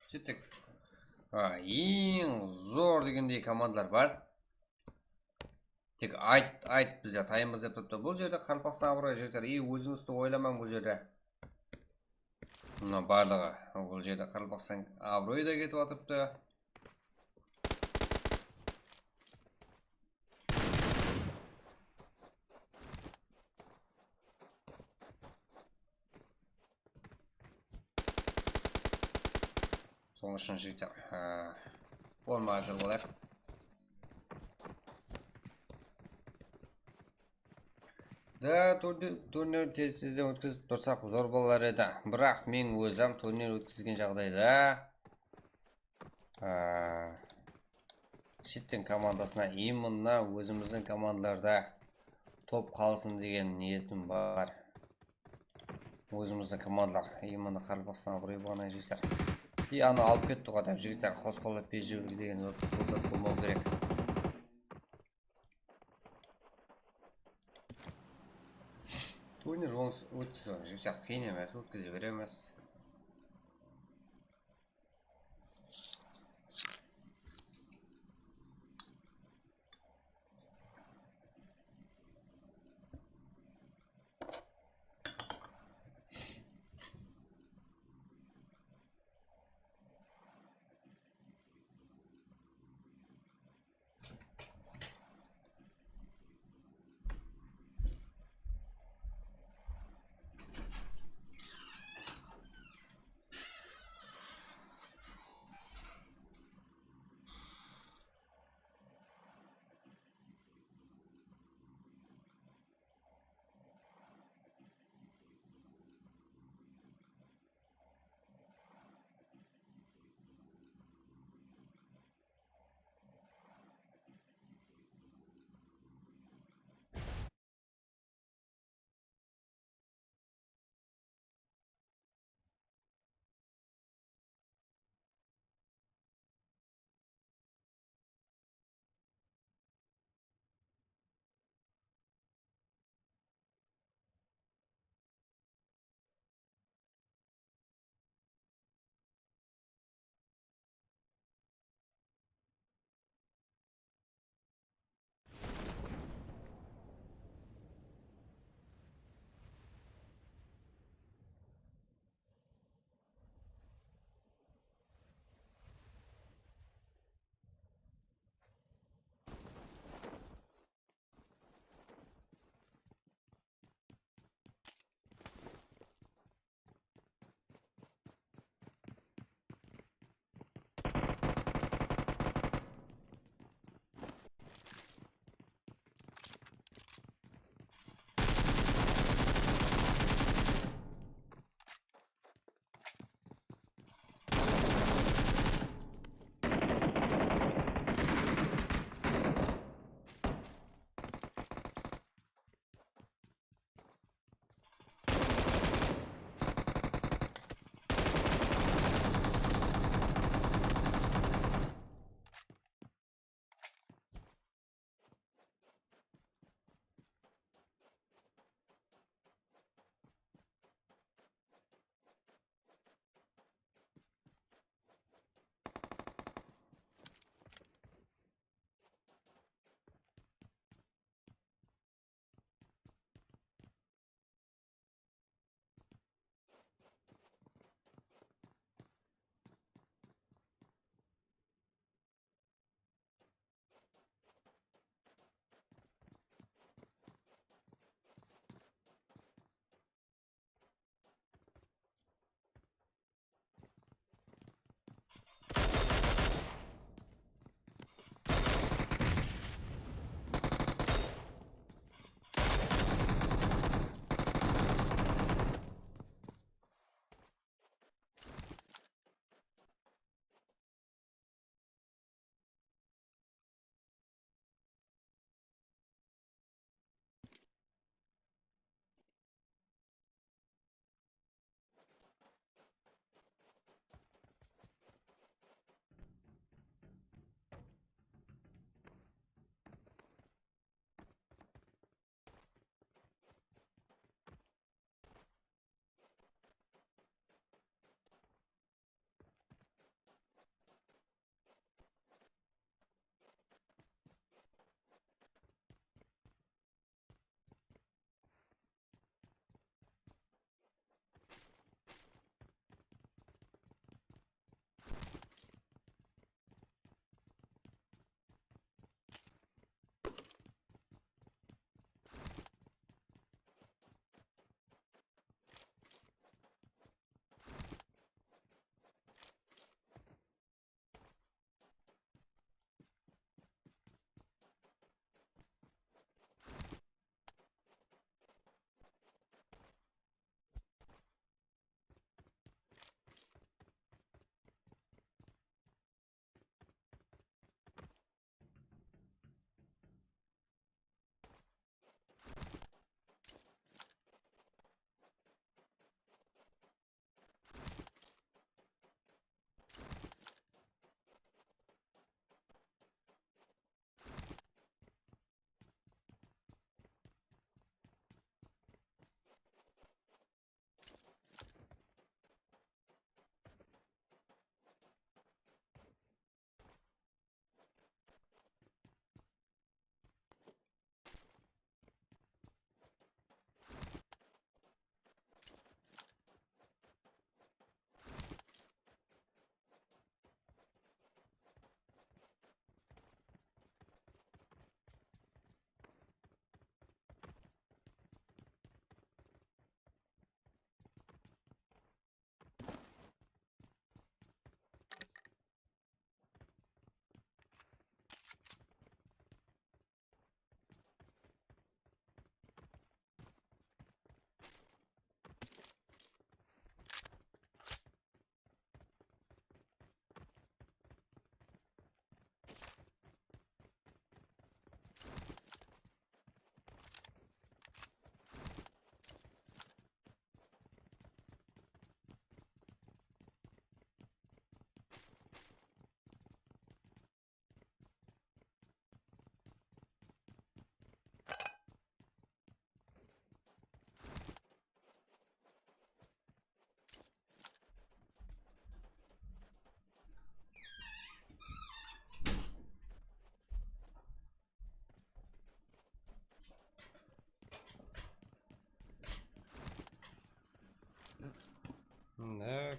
Shetten. Á, eń zor degendey komandalar bar. Tek ayt, ayt, bizler tayınbız dep turıptı. Bul jerde Qaraqalpaqstan abırayı, jigitler. I, ózińizdi oylamań bul jerde. Mına barlıǵı. Bul jerde Qaraqalpaqstan abırayı da ketip atırıptı. Sonıń ushın, jigitler, á, forma házir bolayıq. Da, turni-, turnir tez-tezden ótkizip tursaq zor bolar edi. Biraq men ózim turnir ótkizgen jaǵdayda, á, shetten komandasına, именно ózimizdiń komandalarda top qalsın degen niyetim bar. Ózimizdiń komandalar, именно Qaraqalpaqstan abırayı bolǵannan, jigitler. И anı alıp ketti ǵoy, adam, jigitler, qos qollap bejewirge degen zor, bul zat bolmawı kerek. Turnir ótkiziw, jigitler, qıyın emes, ótkize beremiz.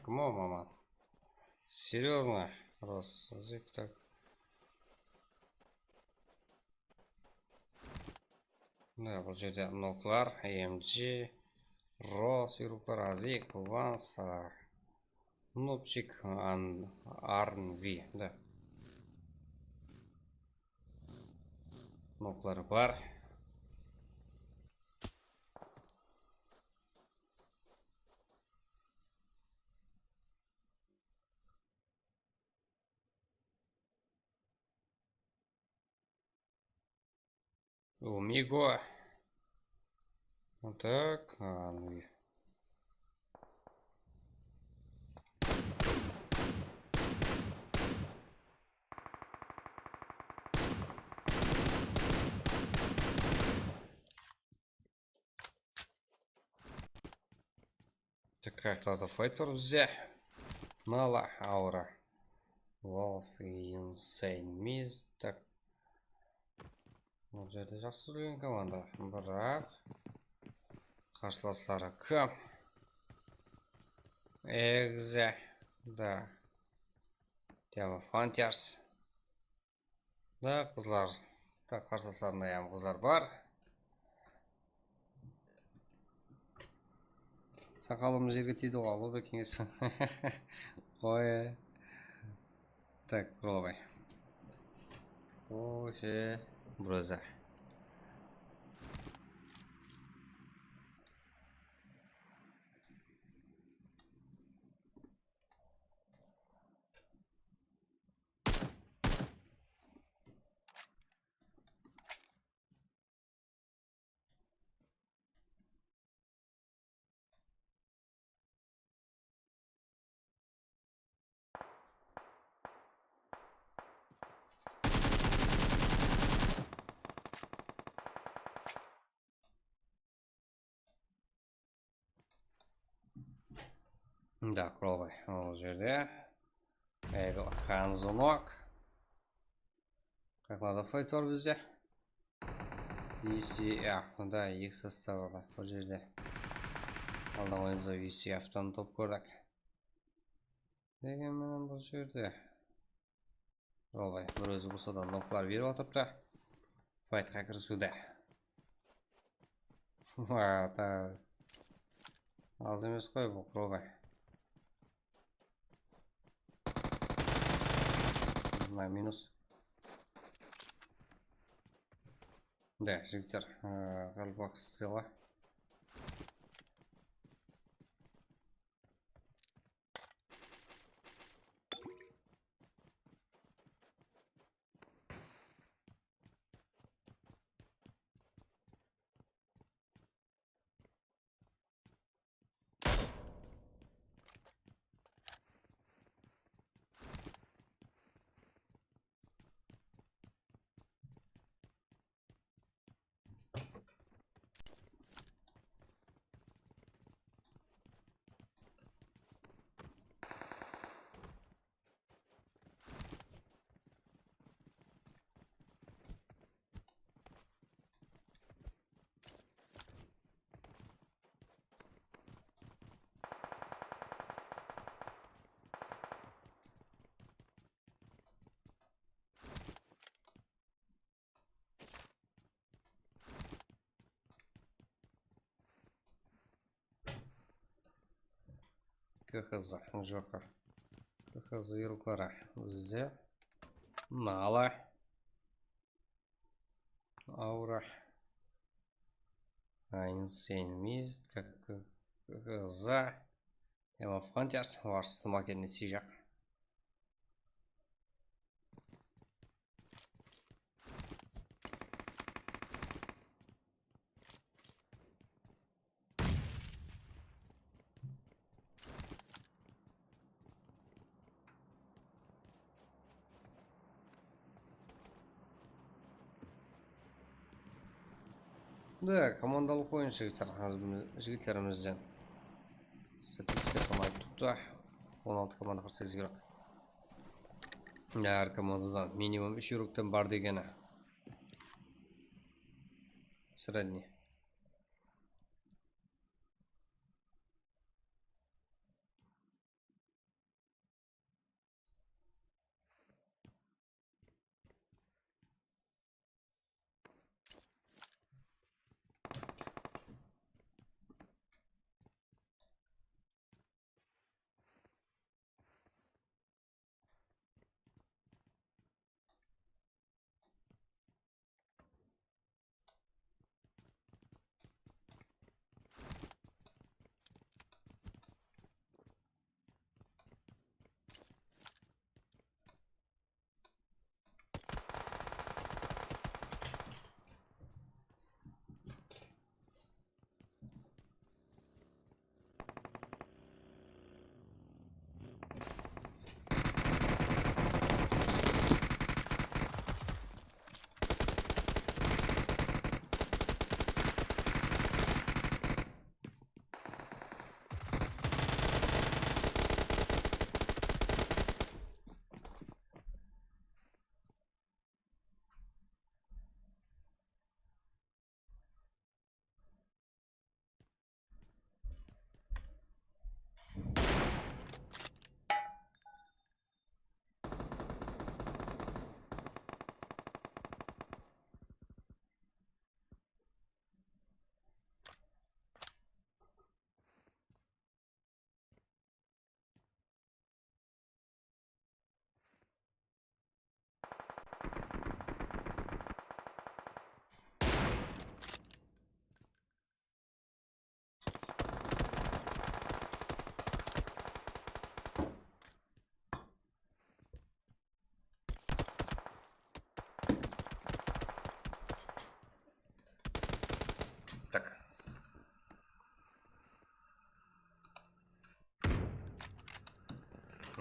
Kim o maman? Серьёзно? Ros, azıyıq, tak. Mine, bul jerde noklar, A M G, ros, yuruklar, azıyıq, Vansa, Nopchik, An-, Arnvi, da. Noklar bar. Amigo. Вот так. А, ну и Tak, qayaqlarda fayt bar bizde. Nala, Aura. Wolf, Insane Mist. Tak. Bul jerde jaqsı júrgen komanda. Biraq qarsılasları kim? Egze. Da. Demo Frontiers. Da qızlar. Da qarsılarında yam qızlar bar. Saqalımız jerge tiydi ǵoy, Allıbek Kengesh. Qoy. Tak, Kuralbay. Qoy, Braza. Da, Kuralbay, ol jerde. Ebil Hanzunok. Qayaqlarda fayt bar bizde? E C F, da, eki sostav bar bul jerde. Alda oyınımızda E C F-tan top kórdik. Degen menen bul jerde. Kuralbay bir ózi bolsa da noklar berip atırıptı. Faytqa kirisiwde. Ata. Az emes qoy bul, Kuralbay. Mına minus. Da, jigitler, e, qalbaq sıyla. K H Z, Joker. K H Z yurukları bizde. Nala. Aura. Insane Mist, K H Z. Demo Frontiers, varshısı makenini sıyjaq. Da, komandalıq oyın, jigitler, házir mine jigitlerimizden statistikasın ayttıq ta, on altı komanda qarsı egizgerek. Hár komandadan minimum úsh yurikten bar degeni. Средний.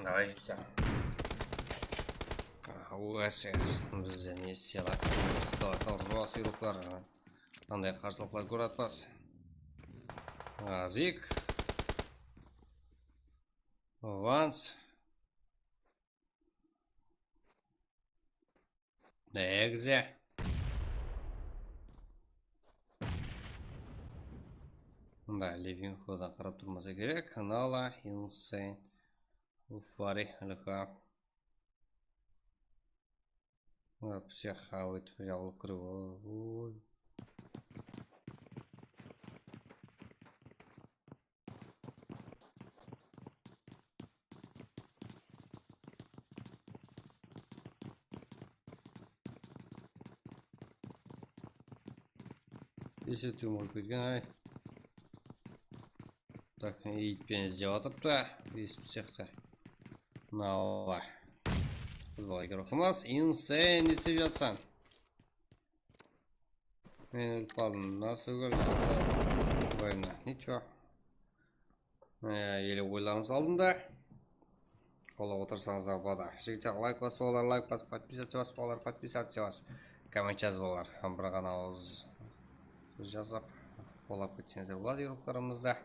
Давай, jigitler. Uas, uas. Bizde ne siyalat, ne siyalat, ros yuruklar. Qanday qarsılıqlar kórip atpaz. Azik. Vans. Egze. Mında Living Hodan qarap turmasa kerek. Nala, Insane, Ufari, L H. Mına psixo etip jabılıp kirip, oy. Esirtiw bolıp ketken, ay. Tak, iytpen izlep atırıptı, esip sıyaqtı. Nala. Qız bala kerek emas, Insane, ne istep jatırsań? Men ólip qaldım. Nasıl óldim? Qoyayım da. Nicho. Mine, ele oylarımız aldında. Qollap otırsańız, bada. Jigitler, layk basıp, olar layk basıp, podpisaciya basıp, olar podpisaciya basıp. Komment jazıp, olar. Bir ǵana awız sóz jazıp, qollap ketseńizler boladı, yuruklarımızdı.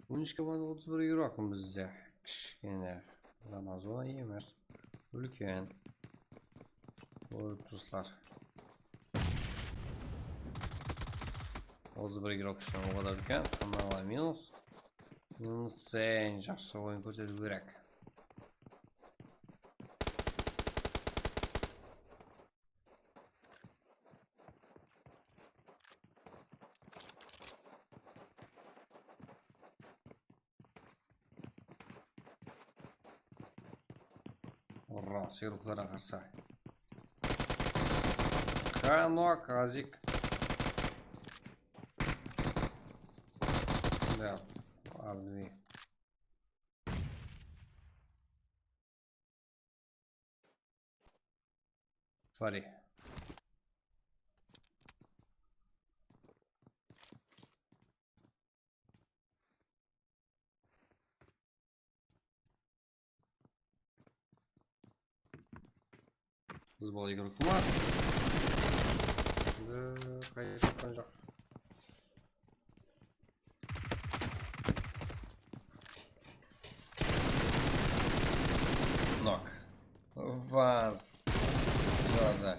On úsh komanda otız bir yuraq bizde. Kishkene. Ramazon emes. Úlken. Buyırıp, doslar. Otız bir yuraq ushın o qadar úlken. Kanalda minus. Insane, jaqsı oyın kórsetiw kerek. Urra, sıyırıqlarǵa qarsı. Kanok, Azik. Da, abi. Fari. Qız bala yugurıp turmas. Endi qaytayotqan joq. Nok. Vaz. Groza.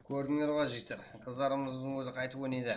Kórdińler ǵoy, jigitler. Qızlarımızdıń ózi qaytıp oynaydı.